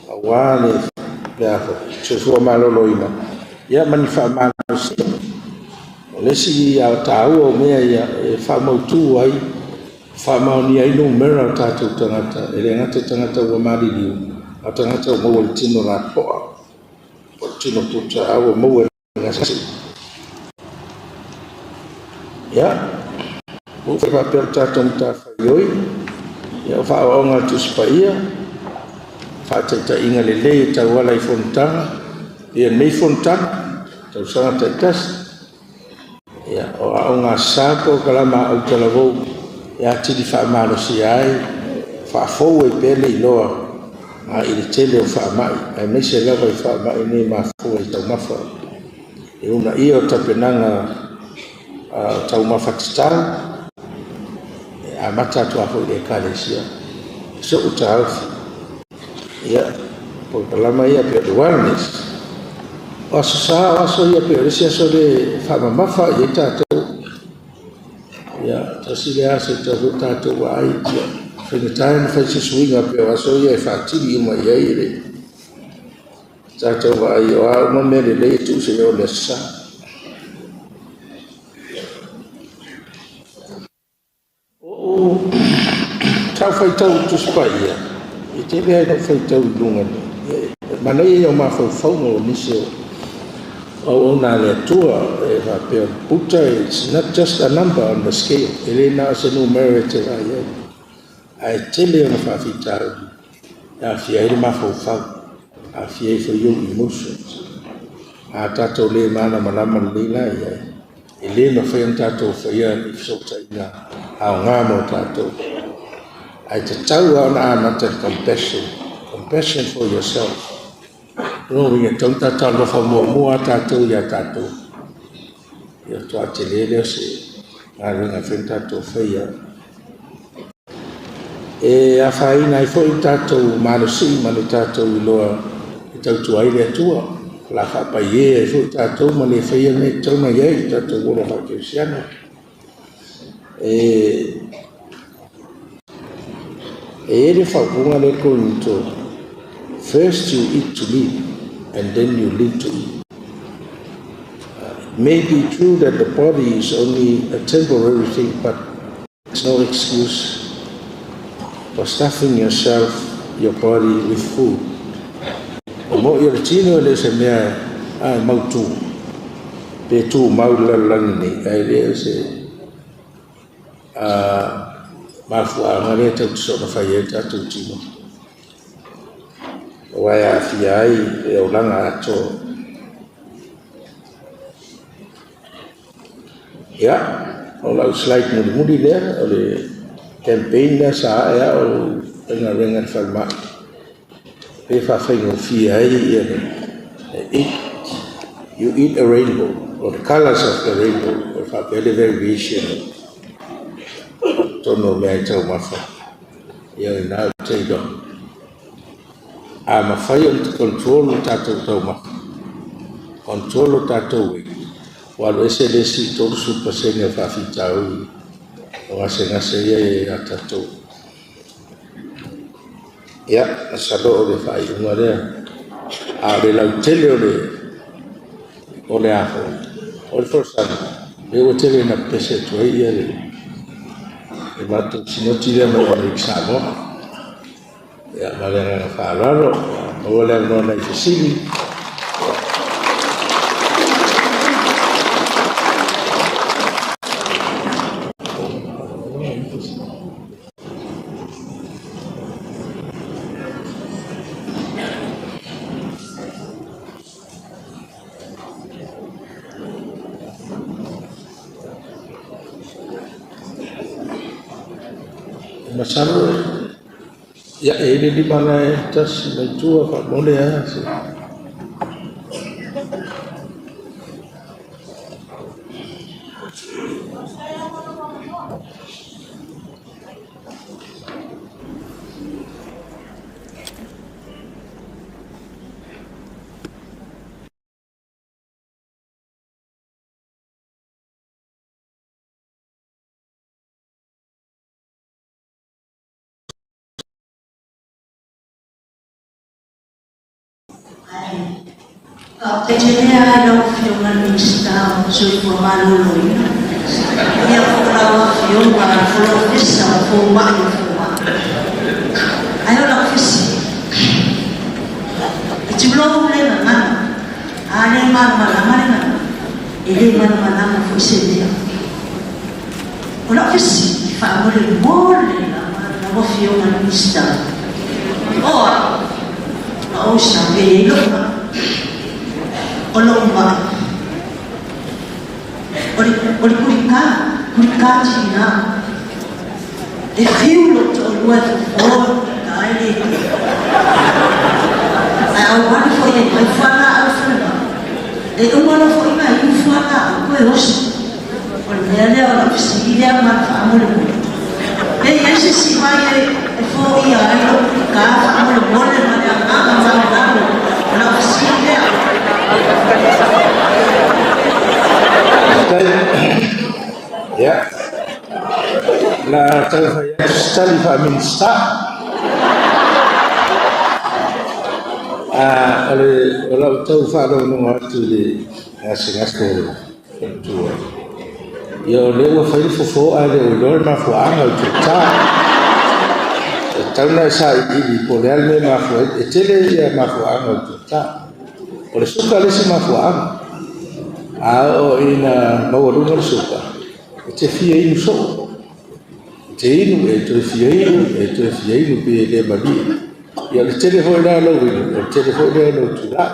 Speaker 14: aua le soifua maloloina, ia ma ni faamalosiga. O le isi taua o mea ia e faamautu ai, faamaonia ai numera o tatou tagata, e le gata i tagata ua maliliu, a o tagata ua maua i le tino lapoa, po o le tino puta, a ua maua i le gasegase. Ia, ua ou faapea o le tatou matafaioi, ia o faaoaoga a le Tusi Paia, faataitaiga lelei e tauala i fonotaga, ia lenei fonotaga, tausaga taitasi, ia o aoga sa polokalama a autalavou e atili faamalosia ai, faafou ai pea le iloa i le tele o faamai, aemaise lava i faamai nei mafua i taumafa. E uunaia o tapenaga taumafa tatau, e amata atu lava foi i le ekalesia. So'u taofi, ia, polokalama ia pei o le wellness. O aso sa, o aso ia pei o le isi aso le faamamafa i ai tatou. Ia, tasi le aso e tatau foi tatou vaai, ia, faigata ona fai se suiga pei o aso ia e faatili uma i ai le tatou vaai o a uma mea lelei e tuu se i o le aso sa. O sau faitau Tusi Paia, e tele ai lau faitau i luga nei. Manaia ia o mafaufauga o nisi o auauna a le Atua e faapea o le puta, it's not just a number on the scale, e le na o se numera e te vaai ai, ae tele ona faafitauli e aafia ai le mafaufau, aafia ai foi ou emotions. A tatou le malamalama lelei la i ai, e le mafai ona tatou faia ni fesootaiga aoga mo tatou. Ae tatau lava ona amata le compassion, compassion for yourself. O lona uiga e tatau ona tatou alofa muamua lava tatou ia tatou. Ia faatoa tele lea o se galuega e mafai ona tatou faia. E afaina ai foi le tatou malosi ma le tatou iloa e tautua ai le Atua. O le a faapaie ai foi tatou ma le faia mea e tatau ona i ai le tatou ola faakerisiano. E i ai le faaupuga lea i le Korinito, first you eat to live and then you live to eat. It may be true that the body is only a temporary thing, but it's no excuse for stuffing yourself, your body with food. O mo'i o le tino e le o se mea e mautu, pe tumau i le lalolagi nei, ae le o se mafuaaga lea tatou te soona fai ai le tatou tino. Aua e aafia ai le olaga atoa. Ia, o lau slide mulimuli lea, o le campaign lea sa ae a o faigaluega i le falemai. Pe faafaigofie ai ia le eat, you eat a rainbow, or the colours of the rainbow, o faapea le variation totonu o mea e taumafa. Ia o ina ou te iloa. A mafai ona control le tatou taumafa, control lo tatou weight, ua alu ese le isi 30% o faafitauli o gasegase ia ia tatou. Ia, masalo o le faaiuga lea. A o le lautele o le a foi, o le folasaga, lea ua tele ina pepese atu ai ia le matou sinoti lea mai Amerika Samoa. Ia, ma le agaga faaaloalo, maua le avanoa nai fesili. Masalo ia e le lima na e tasi mai tua faamole a se.
Speaker 15: Faafetai tele lava i lau Afioga i le Minisita o le Soifua Maloloina, ia po o lau Afioga i le Polofesa o Fomai o Fomai. Ae o lau fesili, e tulou le gagana, a le malamalama le gagana, e le malamalama foi se mea. O lau fesili faamolemole lava lau Afioga i le Minisita, o au, na ou sau e i ai lou mai. O lou mai, o le, o le kulika, kulika tina. E fiu lou toalua e fofo i le kulika e le kuli. Ae auali foi e mai fualaau i falemai. E uma loa foi ona inu fualaau, toe oso. O le mea lea o lau fesili lea ma le faamolemole. Pe i ai se isi vai e foia ai lou pulika faamolemole ma le agaga maualalo o lau fesili lea.
Speaker 14: Ia, la taumafai atu se tali faa-Minisita. Ah, o le o lau tau faalogologo atu i le gasegase o le Matua. Ia o lea ua fai le fofo ae le o iloa le mafuaaga o le tuta. E tatau ona e sailiili po o le a le mea e mafua ai. E tele ia mafuaaga o le tuta. O le suka le isi mafuaaga. A oo ina maualuga le suka, e te fia inu soo. E te inu, e toe fia inu, e toe fia inu pe e le malie. Ia o le tele foi la o lou inu, o le tele foi lea o lou tulai.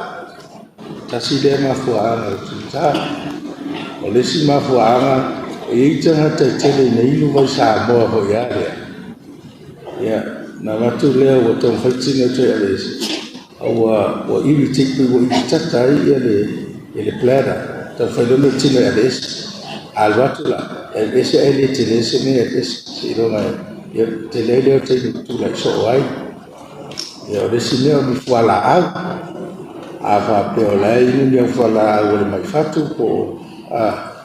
Speaker 14: Tasi lea mafuaaga o le tuta. O le isi mafuaaga, e i ai tagata e tele ina inu vai Samoa foi lava lea. Ia, na avatu lea ua taumafai tino e toe aveese, a ua, ua irritate pe ua iritata ai ia le, ia le bladder. Taumafai loa le tino e aveese. A alu atu la, e aveese ae le tele se mea e aveese, seiloga e, ia, tele ai lea o taimi e tulai soo ai. Ia, o le isi mea o ni fualaau. A faapea o la e inu ni au fualaau o le mai fatu po o, a,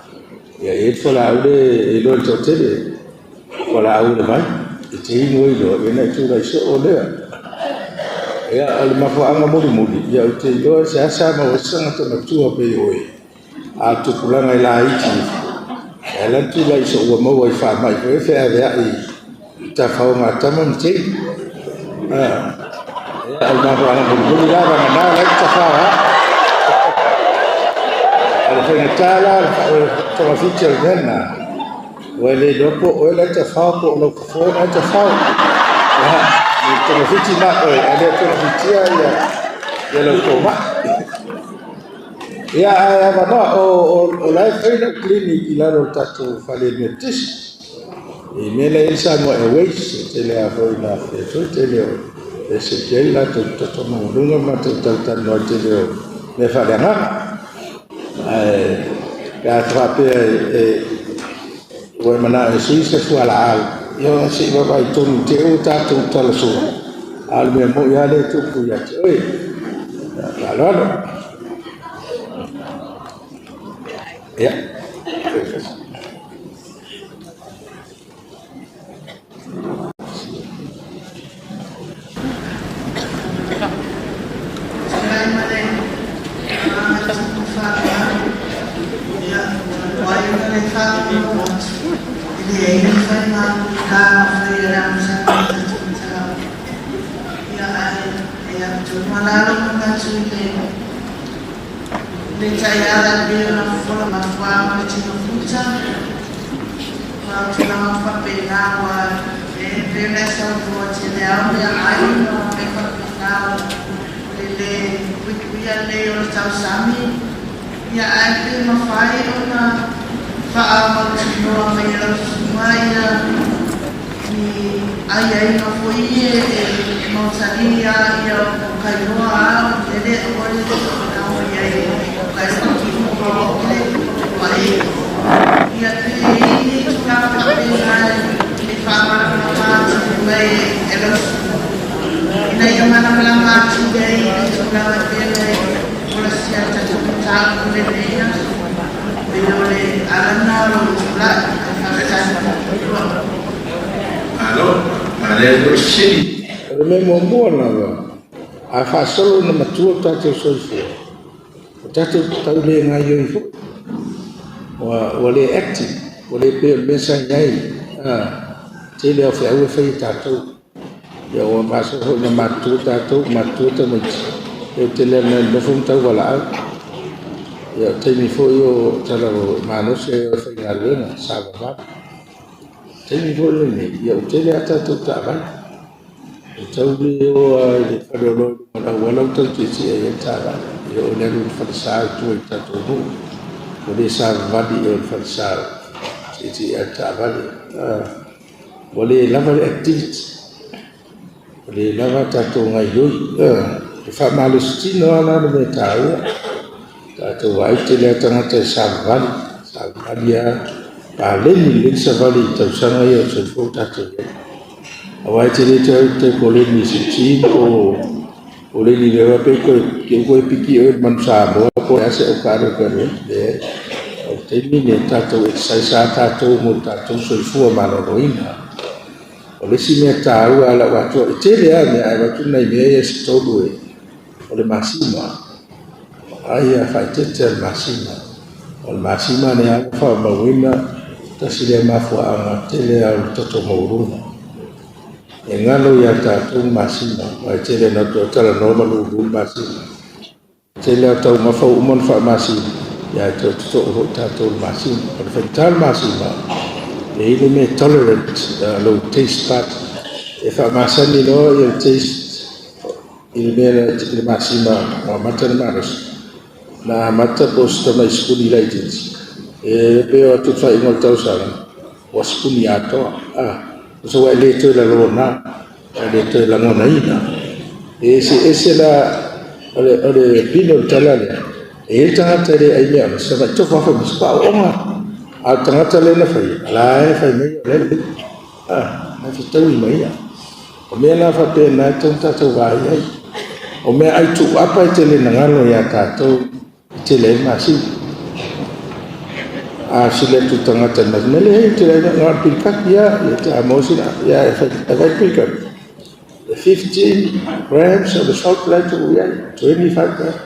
Speaker 14: ia, e i ai le fualaau lea e iloa e le toatele, fualaau o le vai, e te inu ai loa, ia ona e tulai soo lea. Ia, o le mafuaaga mulimuli, ia ou te iloa e seasea maua ai se tagata matua pei oe, a o le tupulaga e laiti, e ala ona tulai soo ua maua i faamai foi e feaveai i tafaogatama ma teine. Ia, o le mafuaaga mulimuli la, vagana o la e te tafao lava. O le faigata la o le togafiti o le mea lena, ua e le iloa po o oe la e tafao po o lau fofo lena e tafao. Ia, le togafiti na oe, ae le togafitia ia lau fomai. Ia, ae avanoa, o la e fai lau clinic i lalo o le tatou fale Metotisi. I mea la e i ai le Samoa Airways, e tele lava foi ina afea foi, tele o e sefe ai le latou totomauluga ma latou talatalanoa i le tele o mea faaleagaga. Ae pe a faapea e ua e manao e sui se fualaau, ia se i vaavaai tonu i te i ua tatou talasua, a o le mea moni lava lea e tupu ia te oe. Faaaloalo. Ia.
Speaker 13: Ma o tulaga faapena ua e pei ona e saunoa tele lava o meaai ma mea faapena o le le puipuia lelei o le tausami, ia ae pe mafai ona faamautinoa mai e lau susuga ia ni
Speaker 8: aiaiga foi ia e mausali lava ua ka iloa lava o le mea lea aua le manao i ai o ka iloa tino ma o le pae. Ia pe i ai ni tulaga faapena e faamalamalama atili mai e lau susuga ina ia malamalama atili ai i le tulaga e pei ona e folasia i le tatou mataupu i lenei aso. Pei o le ala lena o lou tulai. Ae faafetai.
Speaker 14: Malo, manaia foi le fesili. O le mea muamua lava, a faasolo ina matua lo tatou soifua, ua tatou tau le gaoioi foi, ua le active, ua le pei o le mea sa i ai. Tele lava o feau e fai e tatou. Ia ua masani foi ina matutua tatou, matutua tamaiti, ia ua tele lava ina nonofo ma tauvalaau. Ia o taimi foi o tala o malosi e o e faigaluega, savavali. O taimi foi lenei, ia ua tele lava tatou taavale. E tau le o lava i le faleoloa i luga o le auala ua tau tietie ai le taavale. E oo i le alu i le falesa i tua i tatou nuu, ua le savavali i o i le falesa ua tietie lava i le taavale. Ua le lava le activity, ua le lava tatou gaoioi. E faamalositino lava la le mea taua. Tatou vaai tele lava tagata e savavali, savavali lava, paleni lelei le savali i tausaga ia o le soifua o tatou i ai. Aua e te le toe koleni i se gym po o koleni i le pe toe piki oe i le Manu Samoa po o le a se aukale e toe alu ai. Leai. O le taimi lenei, tatou exercise lava tatou mo le tatou soifua maloloina. O le isi mea taua a lau atua, e tele lava mea, ae avatu nai mea ia se tolu e, o le masima. Ai a faaeteete le masima. O le masima lea ua faamauina, tasi lea mafuaaga tele lava o le toto maualuga. E galo ia tatou le masima, aua e tele ina toe talanoa ma lulu le masima. E tele lava taumafa ua uma ona faamasima, ia ae toe totoo foi tatou i le masima. O le faigata o le masima, e i ai le mea tolerant lou taste bud. E faamasani loa le taste i le mea i le masima ua amata ona malosi. Na amata po o se tamai sipuni laitiiti, e pe o atu i le faaiuga o le tausaga, ua sipuni atoa. So ua e le toe lalona, ua e le toe lagonaina. E eseese la o le pine o le tala lea, e i ai le tagata e le ai mea ona, sa mai tofu afa ma se paoonga. A o le tagata lea na faia, o la e fai mai o le lelei. Na fetaui ma ia. O mea la faapena e tatau ona tatou vaai ai. O mea ai tuuapa e tele ina galo ia tatou e tele ai le masima. A sili atu i le tagata i le masima, leai, ou te le na o le pilikaki lava, ia te a maua sina, ia e fai le pilikaki. E 15 grams of the salt la e tuu i ai, 25 grams.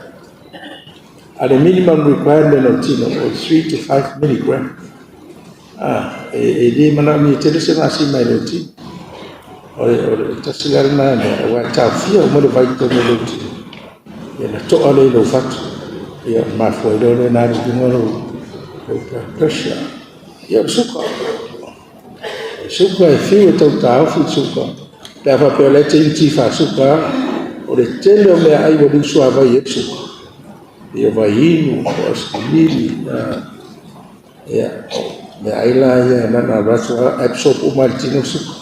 Speaker 14: A le minimum requirement o le tino, o 3 to 5 milligram. E le manaomia tele se masima i lou tino. O le tasi la lena mea, aua e taofia uma le vai i totonu o lou tino. Ia na to'a lea i lou fatu. Ia mafua ai loa lea ona alu i luga lou blood pressure. Ia o le suka. O le suka e fiu e tau taofi le suka. Pe a faapea o la e te inu ti faasuka, o le tele o meaai ua liusuavai ai le suka. Ia vaiinu, o asikilimi, ia, meaai la ia na ona alu atu lava absorb uma e le tino le suka.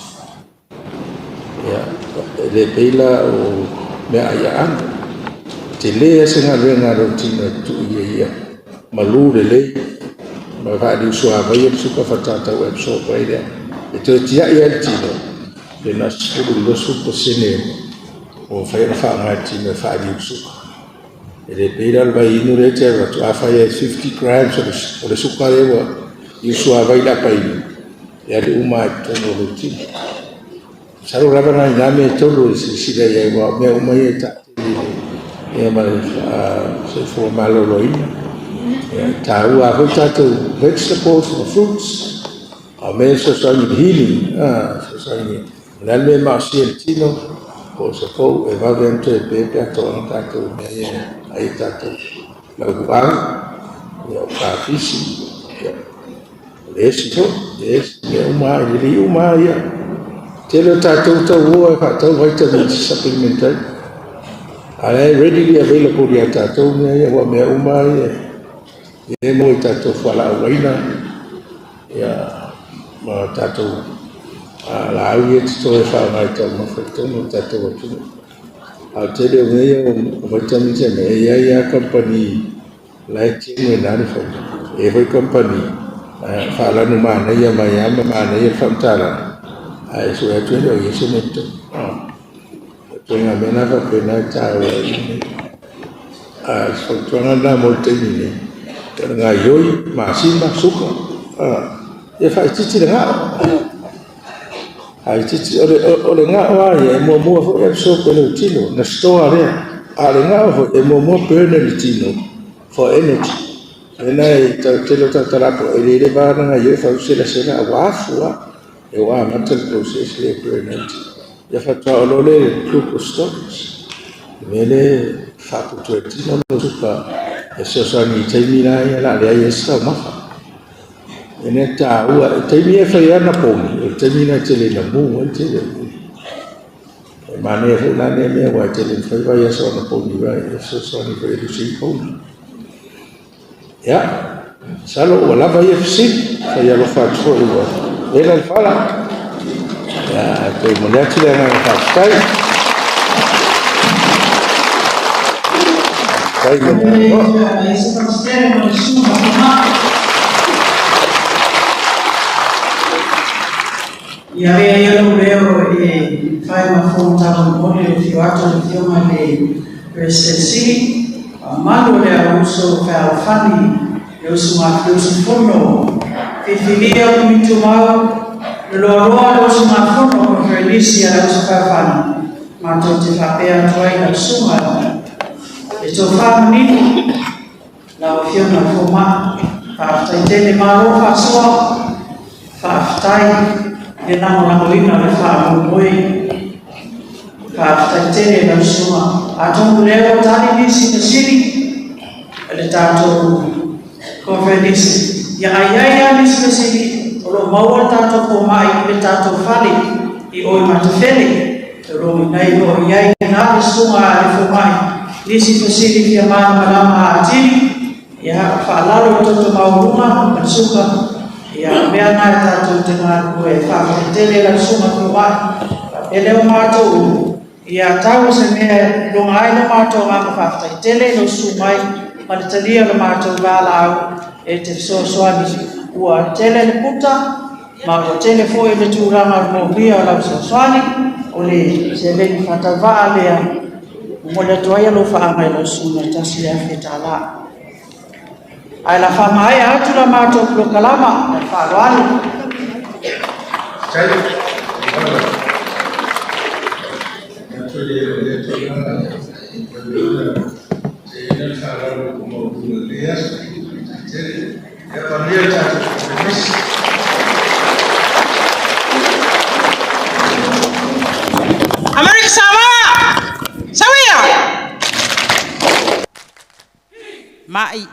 Speaker 14: Ia, e le pei la o meaai aano. Tele lava se galuega a lou tino e tuu ia ia malu lelei ma faaliusuavaia le suka faatoa tau absorb ai lea. E toe tiai ai le tino, pe na o se 10 i le 20% ua mafai ona faaaoga e le tino e faaliu le suka. E le pei la o le vaiinu lea e te alu atu, afai e 50 grams o le suka lea ua liusuavai i le apainu, e alu uma lava i totonu o lou tino. Masalo lava nai na mea e tolu e silasila i ai, aua o mea uma ia e taatele ia ma le soifua maloloina. Ia, e taua lava foi tatou vegetables ma fruits, a o mea e fesoasoani i le healing, fesoasoani o le a le mea e maosia i le tino, po o se pou e vave ona toe pe pe a toaga tatou i mea ia e ai tatou lauluau, ia o kapisi, ia o le esi foi, le esi, mea uma lava, e lelei uma lava ia. Tele o tatou tau o e faatau vitamins supplement ai. A e readily available ia tatou mea ia, aua o mea uma lava ia e maua i tatou fualaau aina, ia, ma tatou A laau ia toto e faaaoga i taumafa i totonu o le tatou atunuu. A o le tele o mea ia o vitamins ia mea, e i ai lava kamupani la e genuine lava le faiga. E i ai foi kamupani faalanu manaia mai lava ma manaia le faamatalaga, ae sue atu e le o i ai se mea i totonu. O ituaiga mea na faapena e taua ai. A o se fautuaga lena mo le taimi nei, o le gaoioi, masima, suka, ia faaitiiti le gao. Faaitiiti, o le gao lava ia, e muamua foi absorb e lou tino, ona store lea. A o le gao foi, e muamua burn e le tino for energy. O lena e tele o tagata lapopoa, e le leva lava ona gaoioi e fai selasela, a ua afu lava. E ua amata le process lea e burn ai le tino. Ia faatoa oo loa lea i le glucose storage. Le mea lea e faaputu ai le tino lou suka e fesoasoani i taimi la ia o le a leai ai se taumafa. E le taua, o le taimi e fai ai anapogi, o le taimi lena e tele ina mu ai le tele. E manaia foi la lea mea aua e tele ina fai vaiaso anapogi e fesoasoani foi e lusi ai pogi. Ia, masalo ua lava ia fesili, fai alofa atu foi ua vela le fala. Ia, toe momoli atu le agaga faafetai. Faafetai mo le avanoa.
Speaker 5: Ia avea ia lou leo e fai ma fono taumolimoli le afio atu o le Afioga i le Peresetene Sili, mamalu o le auuso fealofani, le usugafono filifilia o Komiti Tumau, le loaloa o le usugafono Koneferenisi a le Auuso Fealofani, matou te faapea atu ai lau susuga le tofa manino, lau Afioga i le Fomaa, faafetai tele, malo faasoa, faafetai le lagolagoina o le faamoemoe, faafetai tele lau susuga. Atonu o lea ua tali nisi fesili a le tatou conference, ia a i ai lava nisi fesili, o lo o maua le tatou fomai i le tatou fale i o i Matafele, o lo o i ai i ina le susuga a le fomai, nisi fesili fia malamalama atili, ia faalalo i toto maualuga ma le suka, ia o mea na e tatou te galulue. Faafetai tele lau susuga fomai, faapea lea o matou ia tau o se mea e iloga ai lo matou agaga faafetai tele lou susu mai ma le talia o le matou valaau e te fesoasoani. Ua tele le puta ma ua tele foi le tulaga o le moomia o lau fesoasoani, o le seleni faatauvaa lea momoli atu ai alofaga i lau susuga $1,000. Ae la faamaea atu la matou polokalama ma le faaaloalo.
Speaker 16: Amerika Samoa! Sawia! Mai.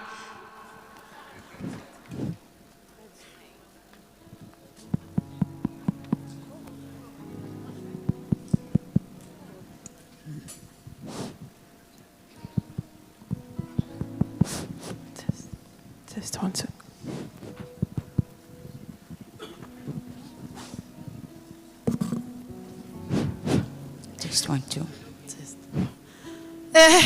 Speaker 11: Test, 1, 2. Test, 1, 2. Test.
Speaker 12: Eh,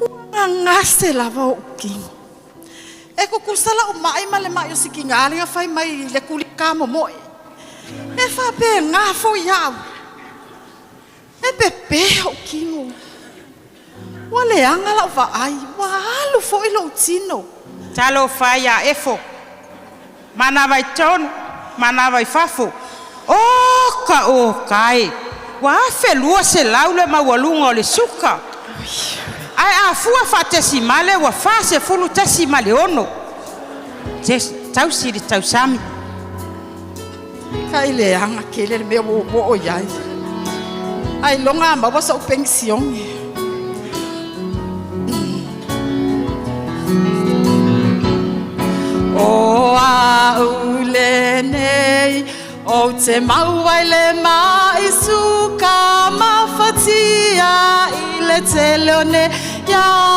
Speaker 12: ua gagase lava oʻu kino. E kukusa laʻu maʻi ma le maʻi o sikiga le fai mai le kulika momoe. E faapegā foi au. E pepē oʻu kino. Ua leaga laʻu vaai, ua alu foʻi loʻu tino.
Speaker 16: Talofa ia efo. Manava i tonu, manava i fafo. O ka o kai. Ua 1200 le maualuga o le suka. Ae a fua faatesimale ua 40.6. Tausi le tausami.
Speaker 12: Ka i leaga tele le mea ua oo i ai. Ai loga a maua soʻu penisione. O au lenei, o te mau ai le mai suka mafatia i le tele o ne iauga.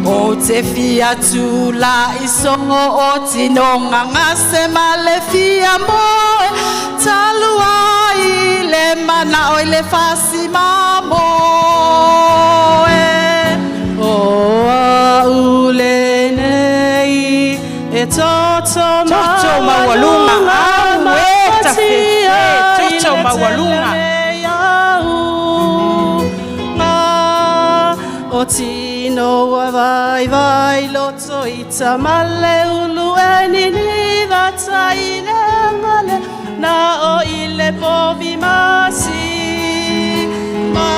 Speaker 12: O Ou te fia tula i songo o tino ngangase ma le fia moe Talua i le mana o i le fasi mamoe O au lenei e toto
Speaker 16: Toto maualuga, au e tafefe, toto maualuga.
Speaker 12: O tino ua vai vai loto i tamale ulu e nini vata i le angale na o i le povi masi ma.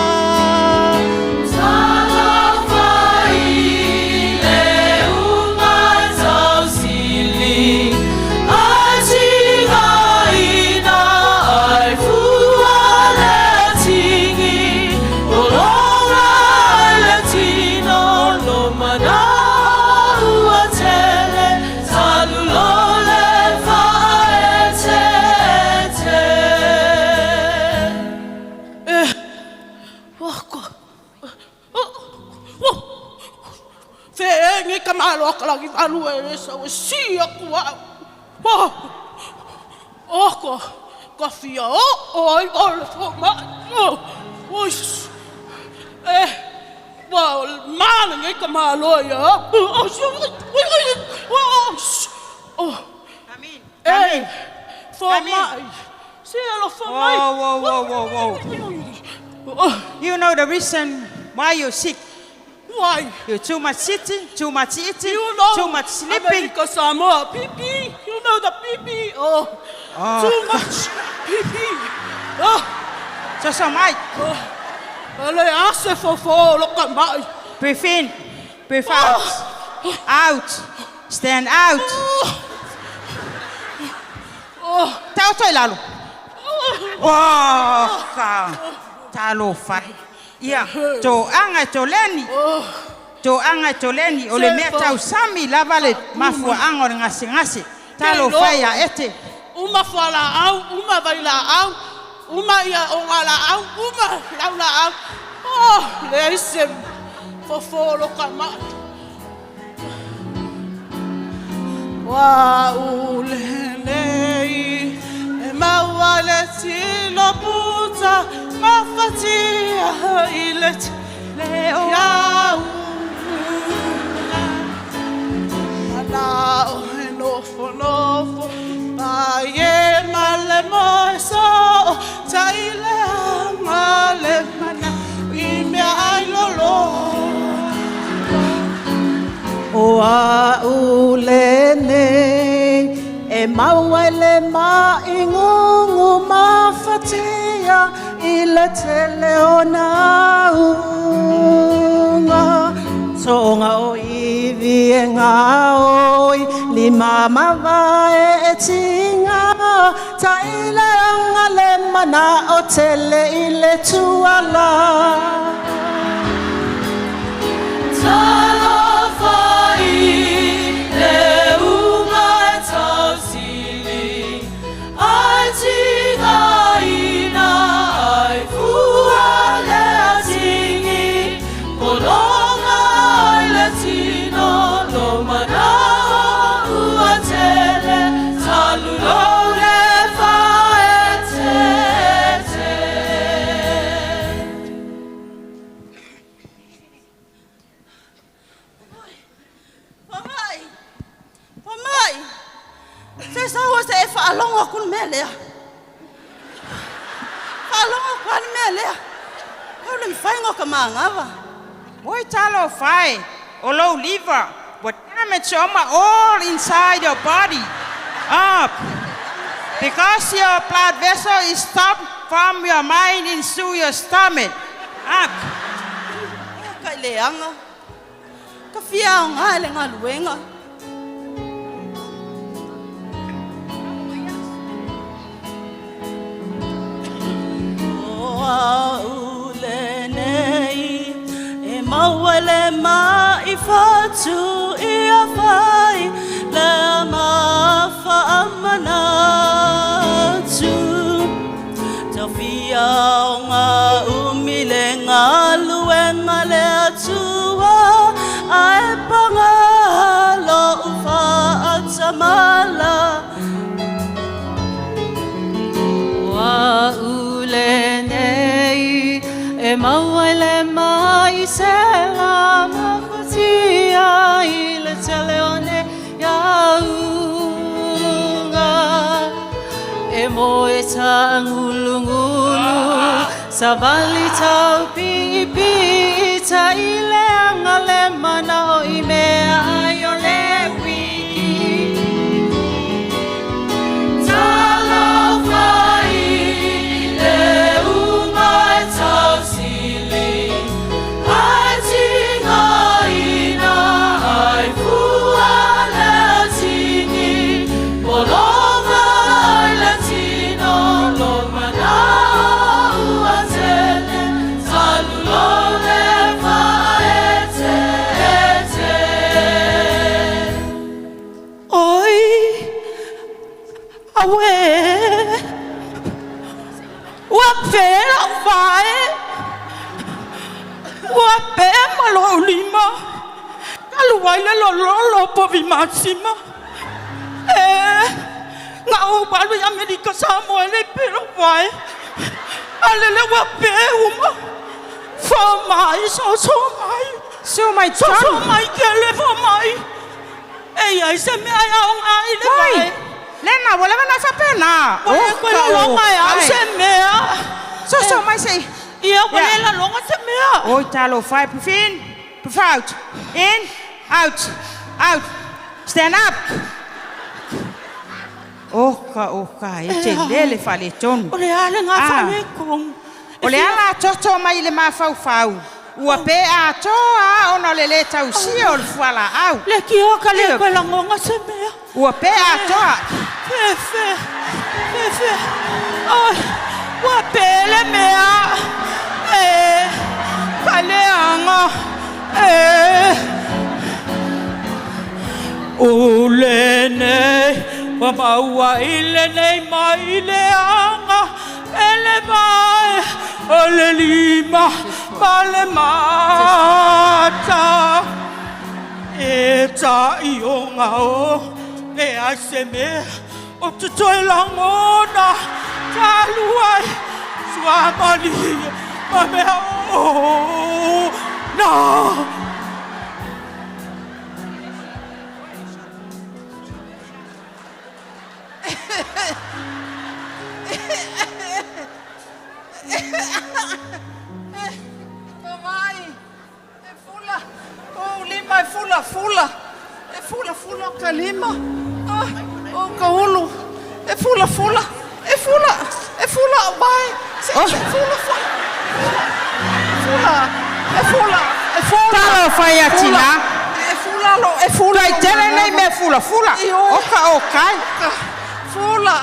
Speaker 13: Ka malo ka lagi alu e le sa o si aku au. Oh, oh, ko, ka fia o, o ai o le fo ma, oh, oh, eh, wa, mana ngi ka malo ia. Oh, si, oi, oi, oh, oh, eh, fo mai. Si alo fo mai.
Speaker 16: Whoa, whoa, whoa, whoa, whoa. You know the reason why you're sick?
Speaker 13: Why?
Speaker 16: You're too much sitting, too much eating,
Speaker 13: You know,
Speaker 16: too much sleeping.
Speaker 13: America Samoa, pee You know the pee Oh,
Speaker 16: Oh.
Speaker 13: too much pee Oh.
Speaker 16: So, so, Mike.
Speaker 13: Oh. Ale ase fofo lo ka mai.
Speaker 16: Breathe in, breathe out. Out. Stand out.
Speaker 13: Oh.
Speaker 16: Tao toi lalo. Oh, ka. Talo fai. Ia, to anga to leni. To anga to leni. O le mea tau sami lava le mafua anga o le ngase ngase. Talo fai a ete.
Speaker 13: Uma fua la au, uma vai la au, uma ia o ngā la au, uma lau la au. Oh, le aise fofo lo ka mai. Wa u lenei e maua le tilo puta mafatia i le le o iau. Mana o he nofo nofo pa ye male moe so ta i le anga le mana i mea ai lolo.
Speaker 12: O a u lenei e maua le ma ingungu mafatia i le tele o naunga. Tonga o iwi e ngā oi, lima mavae e tinga. Ta i le anga le mana o tele i le tuala.
Speaker 4: Talofa i le unga e tausili, ai tinga ina ai fua le atingi, polonga ai le tino lo mana ua tele, talulo le faetete.
Speaker 8: Whamai! Whamai! Se saua se e whaalongo aku le mea lea. Whaalongo aku le mea lea. Kau le mwhaingo ka maangawa.
Speaker 16: Oi talo fai, o low liver, what damage oma all inside your body. Up. Because your blood vessel is stopped from your mind into your stomach. Up.
Speaker 8: Ka i leanga. Ka fia o ngā le ngā luenga. O au lenei, e maua le mai whatu i a whai, le mafa amanatu. Tau fia o ngā umi le ngā luenga le atua, ai panga
Speaker 1: E maua i le mai se la mafatia i le tele o nei auga. E moe taagulugulu, savali taupiipii ta i le aga le manao i mea ai o le uiki. Talofa i le uga e tausili, ae tigaina ai fua le atigi, pologa ai le tino lo manao ua tele, talu lo le faaeteete.
Speaker 10: Oi, auē, ua pē la'u vae, ua pē ma lo'u lima, talu ai le lololo o povi masima. E na ou alu i Amerika Samoa e le i pē lo'u vae, a lele ua pē uma. Fō mai, soosoo mai.
Speaker 16: Susu mai
Speaker 10: Soosoo
Speaker 16: totonu.
Speaker 10: mai kele fō mai. E iai se mea e aogā i le
Speaker 16: Oi,
Speaker 10: vae.
Speaker 16: Lena, ua leva na faapena.
Speaker 10: Ua le koe laloga e au se mea.
Speaker 16: Soso mai se.
Speaker 10: Ia, ua le laloga se mea.
Speaker 16: Oi, talofa e, breathe in, breathe out. In, out, out. Stand up. Oka, oka, e telē le faaletonu.
Speaker 10: O le a le
Speaker 16: Ah.
Speaker 10: gafaletonu.
Speaker 16: O le ala toto mai i le mafaufau. Ua pē atoa ona o le lē tausia o le fualaau.
Speaker 10: Le kioka le koe lagoga se mea.
Speaker 16: Ua pē atoa.
Speaker 10: Fefe, fefe. Oi, ua pē le mea. E, ka leaga. E. O lenei, ua maua i lenei mai leaga, e le vae, o le lima, ma le mata. E taʻioga o, leai se mea, o te toe lagona, talu ai, suamalie, ma mea o, na.
Speaker 12: Tomai, e fula, o lima e fula fula, e fula fula o ka lima, ah, o ka ulu, e fula fula, e fula, e fula o mai, se oh. Fula fula, fula, e fula, e fula.
Speaker 16: Talofa ia tinā.
Speaker 12: E fula lo, e fula.
Speaker 16: Tuai tele nei mea fulafula. Oka okai.
Speaker 12: Fula.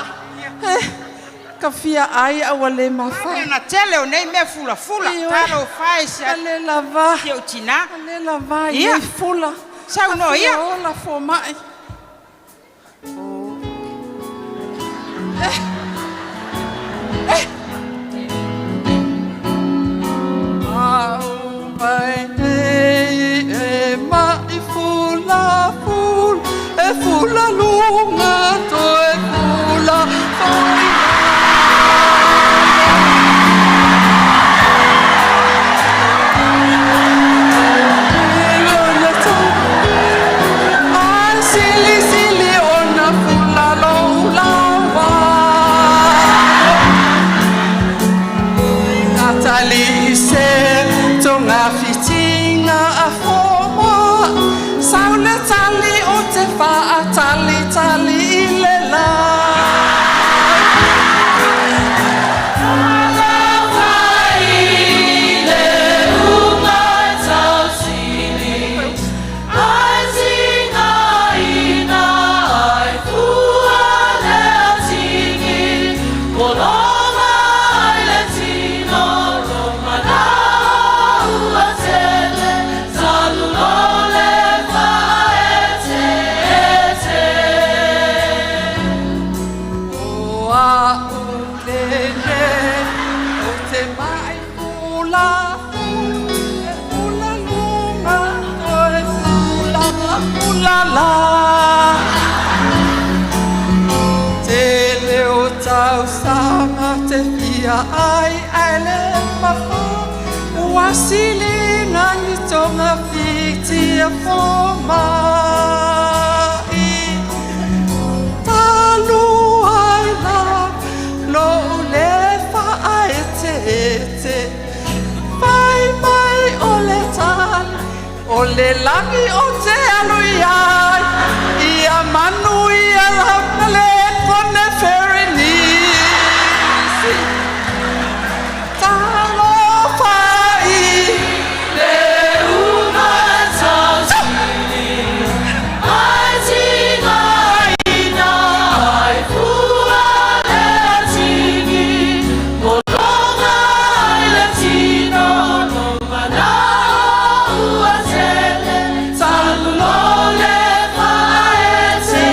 Speaker 12: E, ka fia ai a ua lē mafai.
Speaker 16: Na tele o nei mea fulafula. Talofa e si
Speaker 12: Ka lē lavā.
Speaker 16: Si ou tinā.
Speaker 12: Ka lē lavā i
Speaker 16: Ia.
Speaker 12: nei fula.
Speaker 16: Saunoa ia.
Speaker 12: Ka fia ola fomaʻi. Au mai nei e maʻi fulafula, e fula luga toe fula foi. Silisili ona fula lou laua. Atali se tonga fitinga a foma. Saule tali o te faatali tali i le la.
Speaker 4: Talofa i le uga e tausili, ae tigaina ai fua le atigi, pologa ai le tino lo manao ua tele, talu lo le faaeteete.
Speaker 12: O a'u lenei, o te maʻi fula e fula luga toe fula fula la. Tele o tausaga te fia ai ae le mafai.
Speaker 17: masili nani tonga fitia fo mai. Talu ai la lo le fa ai te te. Fai mai o le tal, o le lagi o te alu iai. Ia manu ia la le kone ferenisi. Talofa i le uma tausili, ai tinga ina ai fua le atigi, molonga ai le tino no manao ua tele, talulo le faetete.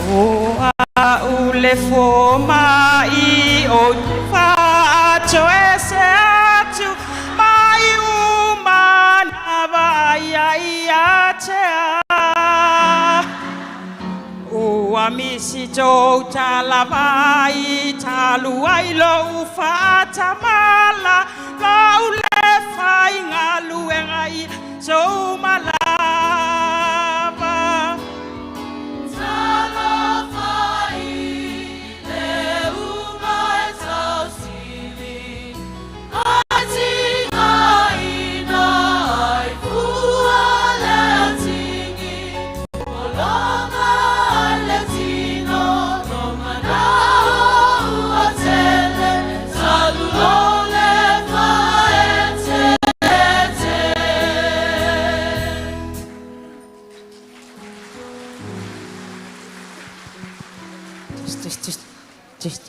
Speaker 16: O au le fo mai o te whaato e se atu mai umana vai ai a te a. Ua misi tō talavai talu ai lou whaatamala lau le whai ngā luenga i so malava.
Speaker 4: Talofa i le uma e tausili, ai tinga ina ai fua le atigi, molonga ai le tino no manao ua tele, talulo le faetete.
Speaker 16: Test, test, test, test.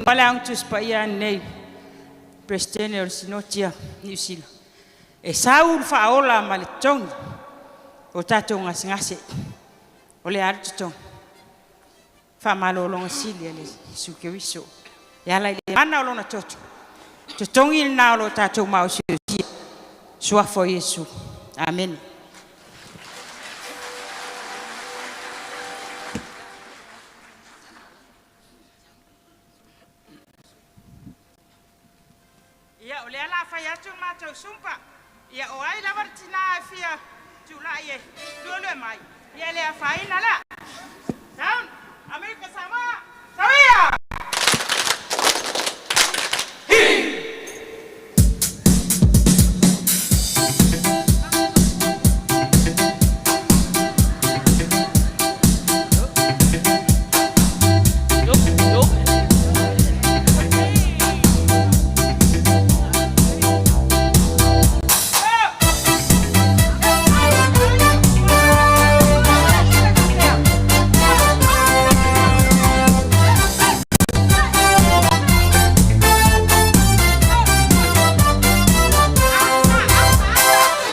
Speaker 16: Wale ang tus pa ia nei. Presidente o le Sinotia Niu Sila. E sau le faaola ma le totogi o tatou gasegase. O le a le totogi. Faamalologa sili a le Iesu Keriso. E ala i le mana o lona toto. Totogi lenā o lo tatou maosiosia. Suafa o Iesu. Amene. Ia, o lea la fai atu le matou sumpa. Ia, o ai lava le tinā e fia tulai e luelue mai. Ia, le afaina la. Sound, Amerika Samoa, Sauia!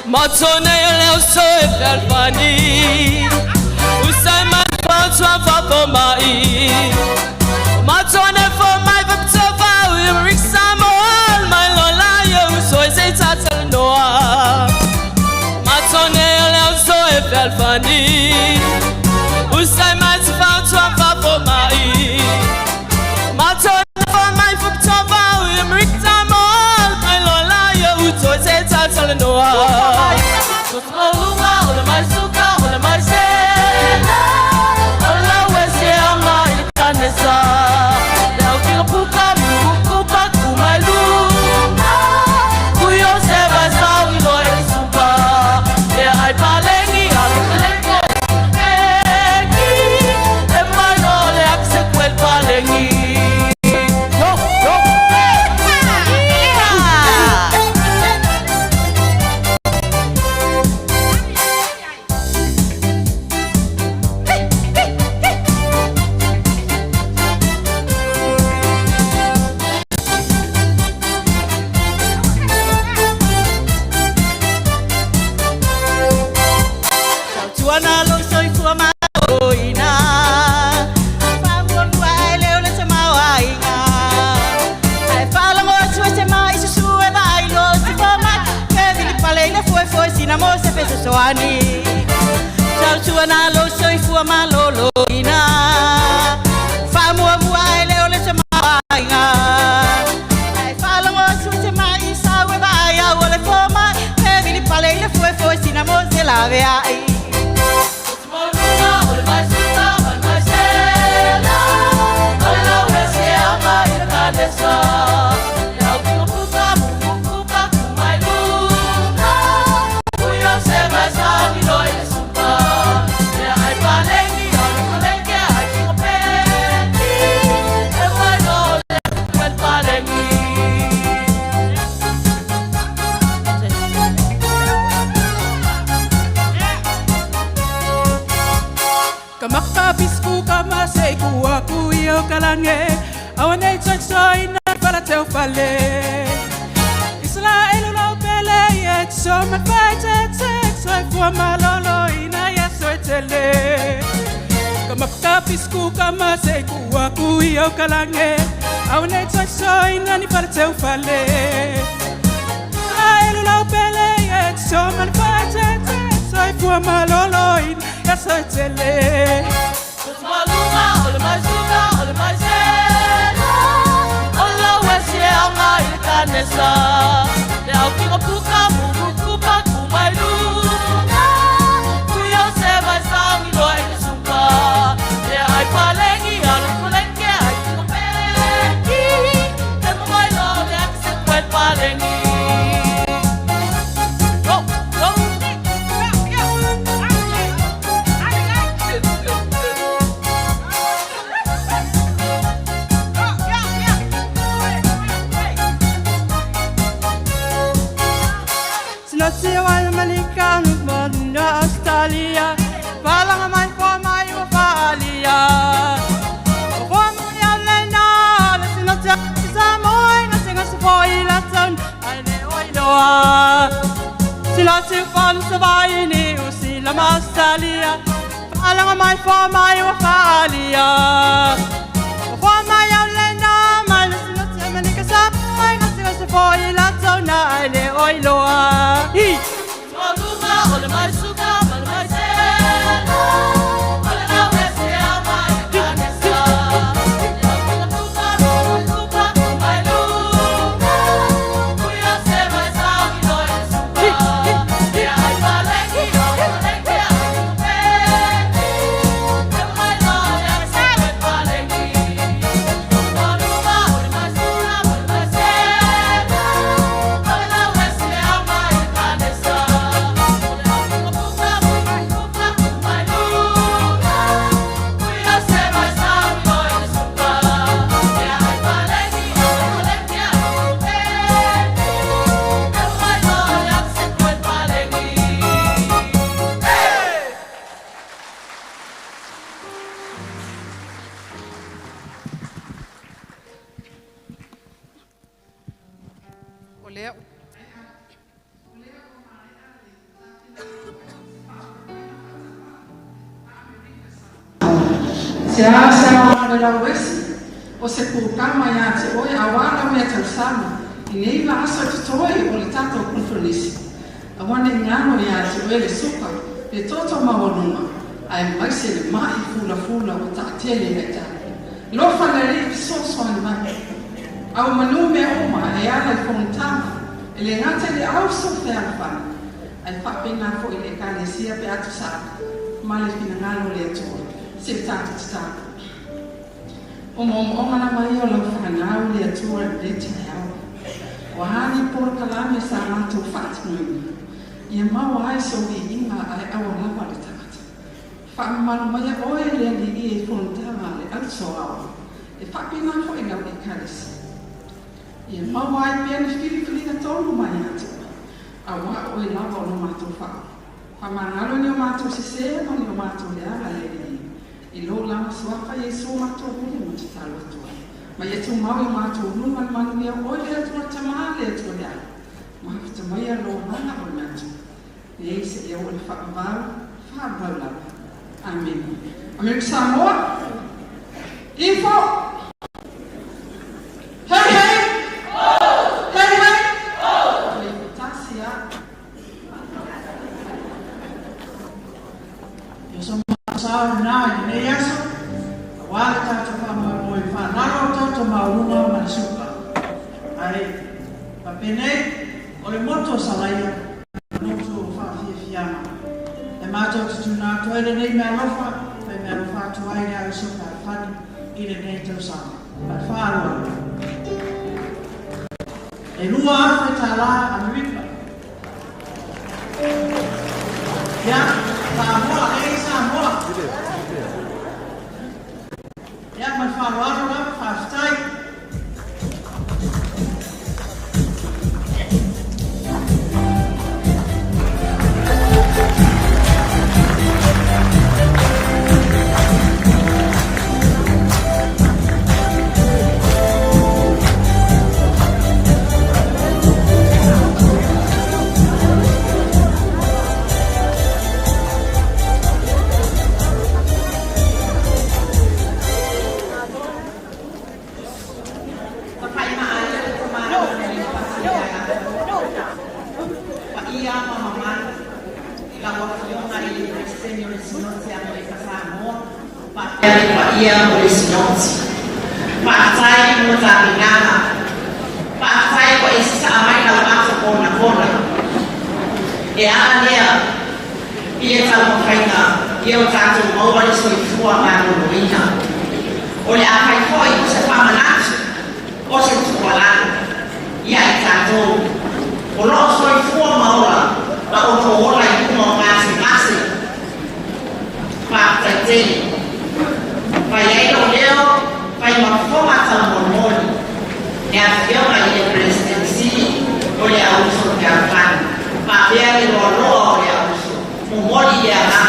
Speaker 4: Matone leo so e felfani Usai mai fo fa fo mai Matone fo mai fa pto fa u rik samoa mai lola yo so e se tatal noa Matone leo so e felfani Usai mai fa fa fo mai Matone fo mai fa pto fa u rik samoa mai lola yo so e se tatal noa Malunga, o le mai suka, o le mai se. O la we se
Speaker 5: laveai. Kamakapisku kama se ku aku i o kalange. Awane tsoi tsoi na fala teu fale. Israel lo pele ye tso ma fa te te tsoi fua malolo ina ye soi tele. Kamakapisku kama se ku aku i o kalange. Awane tsoi tsoi na ni fala teu fale. Israel lo pele ye tso ma fa te te tsoi fua malolo ina ye soi tele. Sinasi wa malika na Australia. Palanga mai fo mai wa falia. Fo mai alena le sinasi sa moi na singa se fo ila ton ai le oi loa. Sinasi fo sa vai ni usila Australia. Palanga mai fo mai wa falia. Fo mai alena mai le sinasi malika sa moi na singa se fo ila ton ai le oi loa. Hi.
Speaker 9: O lea
Speaker 12: Se a se a o le lau esi, o se pūkama ia te oe a wā mea tausama, i nei la aso te toi o le tātou konferenisi. A wane ngano ia te oe le suka, le toto maualuga, ae mai se le mai fula fula o taatele ia tātou. Lofa le alii fesoasoani mai. Au manu mea uma e ala i fonotaga, e le gata i le auso fealofani, ae faapena foʻi le ekalesia pe atusa ma le finagalo o le Atua, se tatou tatalo. O moomooga lava ia o lau fanau le Atua i lenei taeao. Ua hani polokalame sa matou faatinoina. Ia maua ai se uiiga ae aua lava le tagata. Faamamalu mai oe le alii e fonotaga a le ausoao. E faapena foʻi lau ekalesia. Ia maua ai pea le filifiliga tonu mai ia te oe. Auā oe lava o lo matou faa. Faamagalo ni o matou sesē ma ni o matou leaga le alii. I lou lava suafa Iesu matou pule ma tatalo atu ai. Ma ia tumau i matou luga le manuia oe le Atua Tamā le Atua le Ala. Mafata mai a lou agaga o le Atua. Nei seia oo i le faavavau, faavavau lava. Amene. Amerika Samoa. Ifo. Hey hey. Hey hey. Le tasi a.
Speaker 18: Ia so matou lena i lenei aso, auā le tatou faamoemoe faalalo o tatou maualuga ma le suka. Ae faapenei, o le motu o Salaia, o le motu o faafiafiaga. matou te tuuina atu ai lenei meaalofa, fai meaalofa atu ai le Auso Fealofani i lenei tausaga. Ma le faaaloalo. E $2,000 Amerika. Ia, Samoa, e Samoa. Ia, ma le faaaloalo lava, faafetai.
Speaker 8: Paia ma mamalu i lau Afioga i le Peresetene o le Sinoti a Amerika Samoa faapea le paia o le Sinoti. Faafetai mo le tapenaga. Faafetai ua e sasaa mai lau ato konakona. E ala lea i le taumafaiga ia o tatou maua le soifua maloloina. O le a fai foi o se faamanatu o se tuualalo ia i tatou o lo o soifua ma ola ma o lo o ola i luga o gasegase. Faafetai tele. Fai ai lou leo fai ma fofoga taumolimoli le Afioga i le Peresetene Sili o le Auuso Fealofani faapea le loaloa o le Auuso. Momoli le agaga.